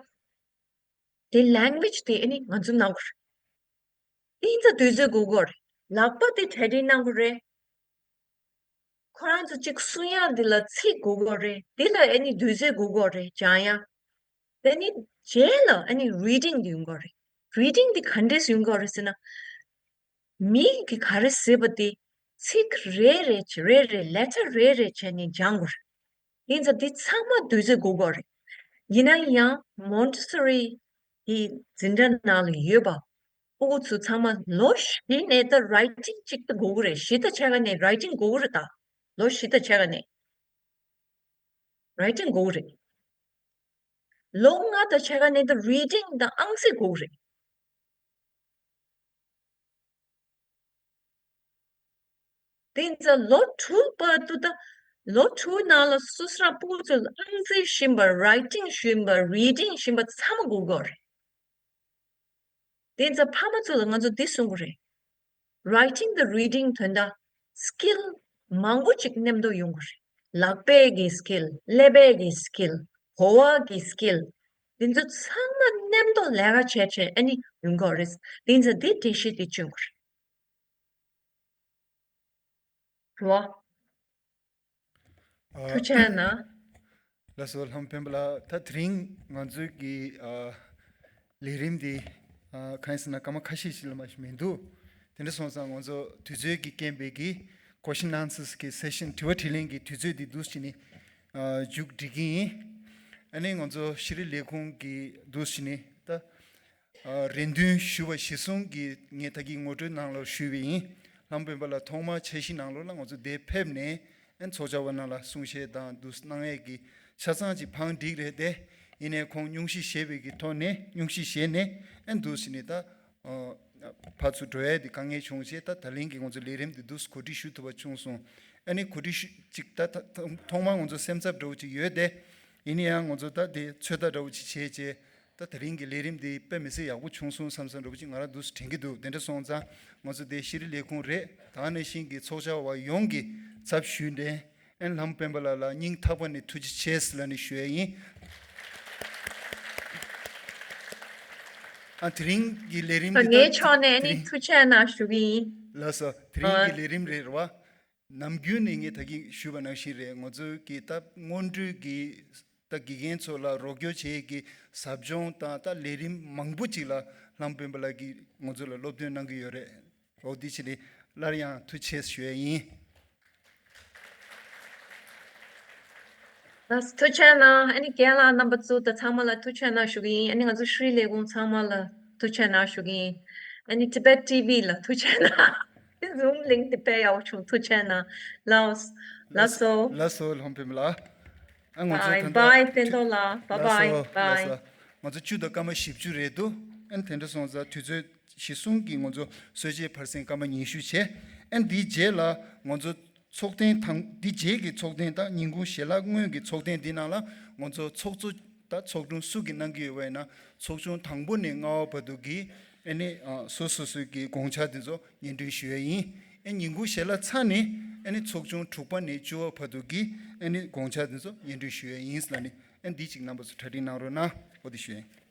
དེ་language དེ་ཨ་ནི་ང་ཚོ་གནང་དགོས་རེད། དེ་ཡིན་ཙང་དུས་ཚོད་དགོས་ཀྱི་ཡོད་རེད། ལག་པ་དེ་གྲ་སྒྲིག་གནང་དགོས་རེད། ཁོ་རང་ཚོ་གཅིག་གསུང་ཡག་འདི་ལ་ཚིག་དགོས་ཀྱི་ཡོད་རེད། འདི་ལ་ཨ་ནི་དུས་ཚོད་དགོས་ཀྱི་ཡོད་རེད། སྦྱང་ཡག་དེ་ནི་རྗེས་ལ་ཨ་ནི་reading དེ་ཡོང་གི་ཡོད་རེད། Reading དེ་ག་འདྲས་ཡོང་གི་ཡོད་རེད་ཟེར་ན། མི་གིས་ག་རེ་ཟེར་བ་དེ་ཚིག་རེ་རེ་རེ་རེ་letter རེ་རེ་བྱས་ནས་སྦྱང་དགོས་རེད། ཡིན་ཙང་འདི་ཚང་མ་དུས་ཚོད་དགོས་ཀྱི་ཡོད་རེད། ཡིན་ན་ཡང་Montessori གི་འཛིན་གྲྭ་ནང་ལ་ཡོད་པ། སྤུ་གུ་ཚོ་ཚང་མ་ལོ་བཞི་ནས་ད་writing གཅིག་ད་དགོས་ཀྱི་རེད། བཞི་དང་ཕྱེད་ཀ་ནས་writing དགོས་ཀྱི་རེད་ད། ལོ་བཞི་དང་ཕྱེད་ཀ་ནས་writing དགོས་ཀྱི་རེད། ལོ་ལྔ་དང་ཕྱེད་ཀ་ནས་ད་reading དང་ཨང་རྩིས་དགོས་ཀྱི་རེད། དེ་ཡིན་ཙང་ལོ་དྲུག་བར་དུ་ད་ལོ་དྲུག་ནང་ལ་སོ་སོ་རང་སྤུ་གུ་ཚོ་ལ་ཨང་རྩིས་ཤེས་པ། writing ཤེས་པ། reading ཤེས་པ་ཚང་མ་དགོས་ཀྱི་ཡོད་རེད། དེ་ཡིན་ཙང་ཕ་མ་ཚོ་ལ་ང་ཚོ་འདི་གསུང་གི་རེད། Writing དང་reading དོན་དག་skill མང་པོ་ཅིག་མཉམ་དུ་ཡོང་གི་རེད། ལག་པའི་གི་skill། ཀླད་པའི་གི་skill། གོ་བ་གི་skill། འདི་ཚོ་ཚང་མ་མཉམ་དུ་ལས་ཀ་བྱས་བྱས་ཨ་ནི་ཡོང་གི་རེད། དེ་ཡིན་ཙང་འདི་འགྲེལ་བཤད་འདི་བྱུང་གི་རེད། རོ། ཨ། ཐུགས་རྗེ་གནང་། ལགས་སོ། ལྷ་མོ་སྤེན་པ་ལགས། ད་དེ་རིང་ང་ཚོའི་གི་ཨ་ལས་རིམ་འདི་ཨ་གང་ཡིན་ཟེར་ན་སྐར་མ་ཁ་ཤས་ཤིག་ལས་མ་ཞིག་མི་འདུག་དེ་འདྲ་སོང་ཙང་ང་ཚོ་དུས་ཚོད་ཀྱི་རྐྱེན་པས་གི་question answers གི་session དྲི་བ་དྲིས་ལན་གྱི་དུས་ཚོད་འདི་འདུག་སེ་བྱས་ནས་ཨ་མཇུག་སྒྲིལ་གྱི་ཡིན། ཨ་ནི་ང་ཚོ་ཤེས་རིག་ལས་ཁུངས་ཀྱི་འདུག་སེ་བྱས་ནས་ད་ ཨ་རེ་འདུན་ཞུ་བ་གཞིར་བཟུང་གིས་ངས་ད་གིན་ངོ་སྤྲོད་གནང་རོགས་ཞུས་པ་ཡིན། ལྷ་མོ་སྤེན་པ་ལགས་ཐོག་མར་འཆར་གཞི་ནང་ལོགས་ལ་ང་ཚོ་འདིར་ཕེབས་ནས་ཨན་ཚོགས་བཅར་བ་རྣམས་ལ་གསུང་བཤད་དང་འདུག་གནང་ཡས་ཀྱི་ཆ་ཚང་ཅིག་བང་སྒྲིག་རེད་དེ། ཡིན་ནའི་ཁོང་སྙུང་གཞི་བཞེས་པའི་གི་ཐོག་ནས་སྙུང་གཞི་བཞེས་ནས་ཨན་འདུག་ཟེར་ནས་ད་ཨ་ཕར་ཚུར་འགྲོ་ཡས་དེ་དཀའ་ངལ་བྱུང་བྱས། ད་ད་ལན་གྱི་ང་ཚོ་ལས་རིམ་འདི་འདུག་གོ་སྒྲིག་ཞུ་ཐུབ་པ་བྱུང་སོང་། ཨ་ནི་གོ་སྒྲིག་ཞུ་ཅིག་ད་ད་ཐོག་མར་ང་ཚོ་སེམས་འཚབ་འདྲ་བོ་ཅིག་ཡོད་དེ། ཡིན་ན་ཡང་ང་ཚོ་ད་དེ་ཚོད་ལྟ་འདྲ་བོ་ཅིག་བྱས་བྱས། ད་དེ་རིང་གི་ལས་རིམ་འདི་དཔེ་མི་སྲིད་ཡག་པོ་བྱུང་སོང་བསམ་བསམ་འདྲ་བོ་ཅིག་ང་རང་འདུག་སེ་དྲན་གྱི་འདུག་དེ་འདྲ་སོང་ཙང་ང་ཚོ་དེ་ཤེས་རིག་ལས་ཁུངས་རེད། ད་ག་ནང་བཞིན་གྱི་ཚོགས་བཅར་བ་ཡོངས་ཀྱི་ཚབ་ཞུས་ནས་ཨན་ལྷ་མོ་སྤེན་པ་ལགས་ལ་སྙིང་ཐག་པ་ནས་ཐུགས་རྗེ་ཆེ་ལབ་ནས་ཞུ་ཡས་ཡིན། ཨ་དེ་རིང་གི་ལས་རིམ་འདི་ངའི་ཕྱོགས་ནས་ཨ་ནི་ཐུགས་རྗེ་གནང་ཞུ་གི་ཡིན། ལགས་སོ། དེ་རིང་གི་ལས་རིམ་རེད་རེད་བ། ནམ་རྒྱུན་ནས་ངས་ད་གིན་ཞུས་པ་ནང་བཞིན་རེད། ང་ཚོའི་གི་ད་སྔོན་འགྲོའི་གི་ད་དགེ་རྒན་ཚོ་ལ་རོགས་སྐྱོར་བྱེད་ཀྱི་ཟབ་སྦྱོང་དང་ད་ལས་རིམ་མང་པོ་ཅིག་ལ་ལྷ་མོ་སྤེན་པ་ལགས་ཀྱིས་ང་ཚོ་ལ་སློབ་སྟོན་གནང་གི་ཡོད་རེད། འོ་དེ་ཕྱིར་ནས་སླར་ཡང་ཐུགས་རྗེ་ཆེ་ཞུ་ཡས་ཡིན། ལགས་སོ། ཐུགས་རྗེ་གནང་། ཨ་ནི་རྒན་ལགས་རྣམ་པ་ཚོ་དང་ཚང་མ་ལ་ཐུགས་རྗེ་གནང་ཞུ་གི་ཡིན། ཨ་ནི་ང་ཚོ་ཤེས་རིག་ལས་ཁུངས་ཚང་མ་ལ་ཐུགས་རྗེ་གནང་ཞུ་གི་ཡིན། ཨ་ནི་Tibet T V ལ་ཐུགས་རྗེ་གནང་། Zoom link དེ་དཔེ་ཡག་པོ་བྱུང་། ཐུགས་རྗེ་གནང་། ལགས་སོ། ལགས་སོ། ལགས་སོ་ལྷ་མོ་སྤེན་པ་ལགས། ཨ་ང་ཚོ་Bye ད་ལྟ་bye བསྟན་རྡོར་ལགས། Bye ལགས་སོ། bye ལགས་bye སོ། ང་ཚོ་བཅུ་དང་སྐར་མ་བཞི་བཅུ་རེད་འདུག་ཨ་ནི་དེ་འདྲ་སོང་ཙང་དུས་ཚོད་གཞིར་བཟུང་གིས་ང་ཚོ་གསོལ་ཇའི་ཕར་ཟིན་སྐར་མ་ཉི་ཤུ་བྱས། ཨ་ནི་འདིའི་རྗེས་ལ་ང་ཚོ་ཚོགས་ཐེངས་དང་འདི་རྗེས་ཀྱི་ཚོགས་ཐེངས་དང་ཉིན་གུང་ཞལ་ལག་སྔོན་གྱི་ཚོགས་ཐེངས་འདི་ནང་ལ་ང་ཚོ་ཚོགས་གཙོ་དང་ཚོགས་དྲུང་སུ་གིས་གནང་གི་ཡོད་པ་ཡིན་ན་ཚོགས་ཆུང་དང་པོ་ནས་ལྔ་པ་བར་དུ་གི་ཨ་ནི་ཨ་སོ་སོ་སོའི་གི་དགོངས་འཆར་དེ་ཚོ་སྙན་སྒྲོན་ཞུ་ཡས་ཡིན། ཨ་ཉིན་གུང་ཞལ་ལག་ཚར་ནས་ཨ་ནི་ཚོགས་ཆུང་དྲུག་པ་ནས་བཅུ་པ་བར་དུ་གི་ཨ་ནི་དགོངས་འཆར་དེ་ཚོ་སྙན་སྒྲོན་ཞུ་ཡས་ཡིན་ལབ་ནས་ཨ་འདི་གཅིག་རྣམ་པ་ཚོ་གྲ་སྒྲིག་གནང་རོགས་གནང་། འོ་དེ་ཞུ་ཡས་ཡིན།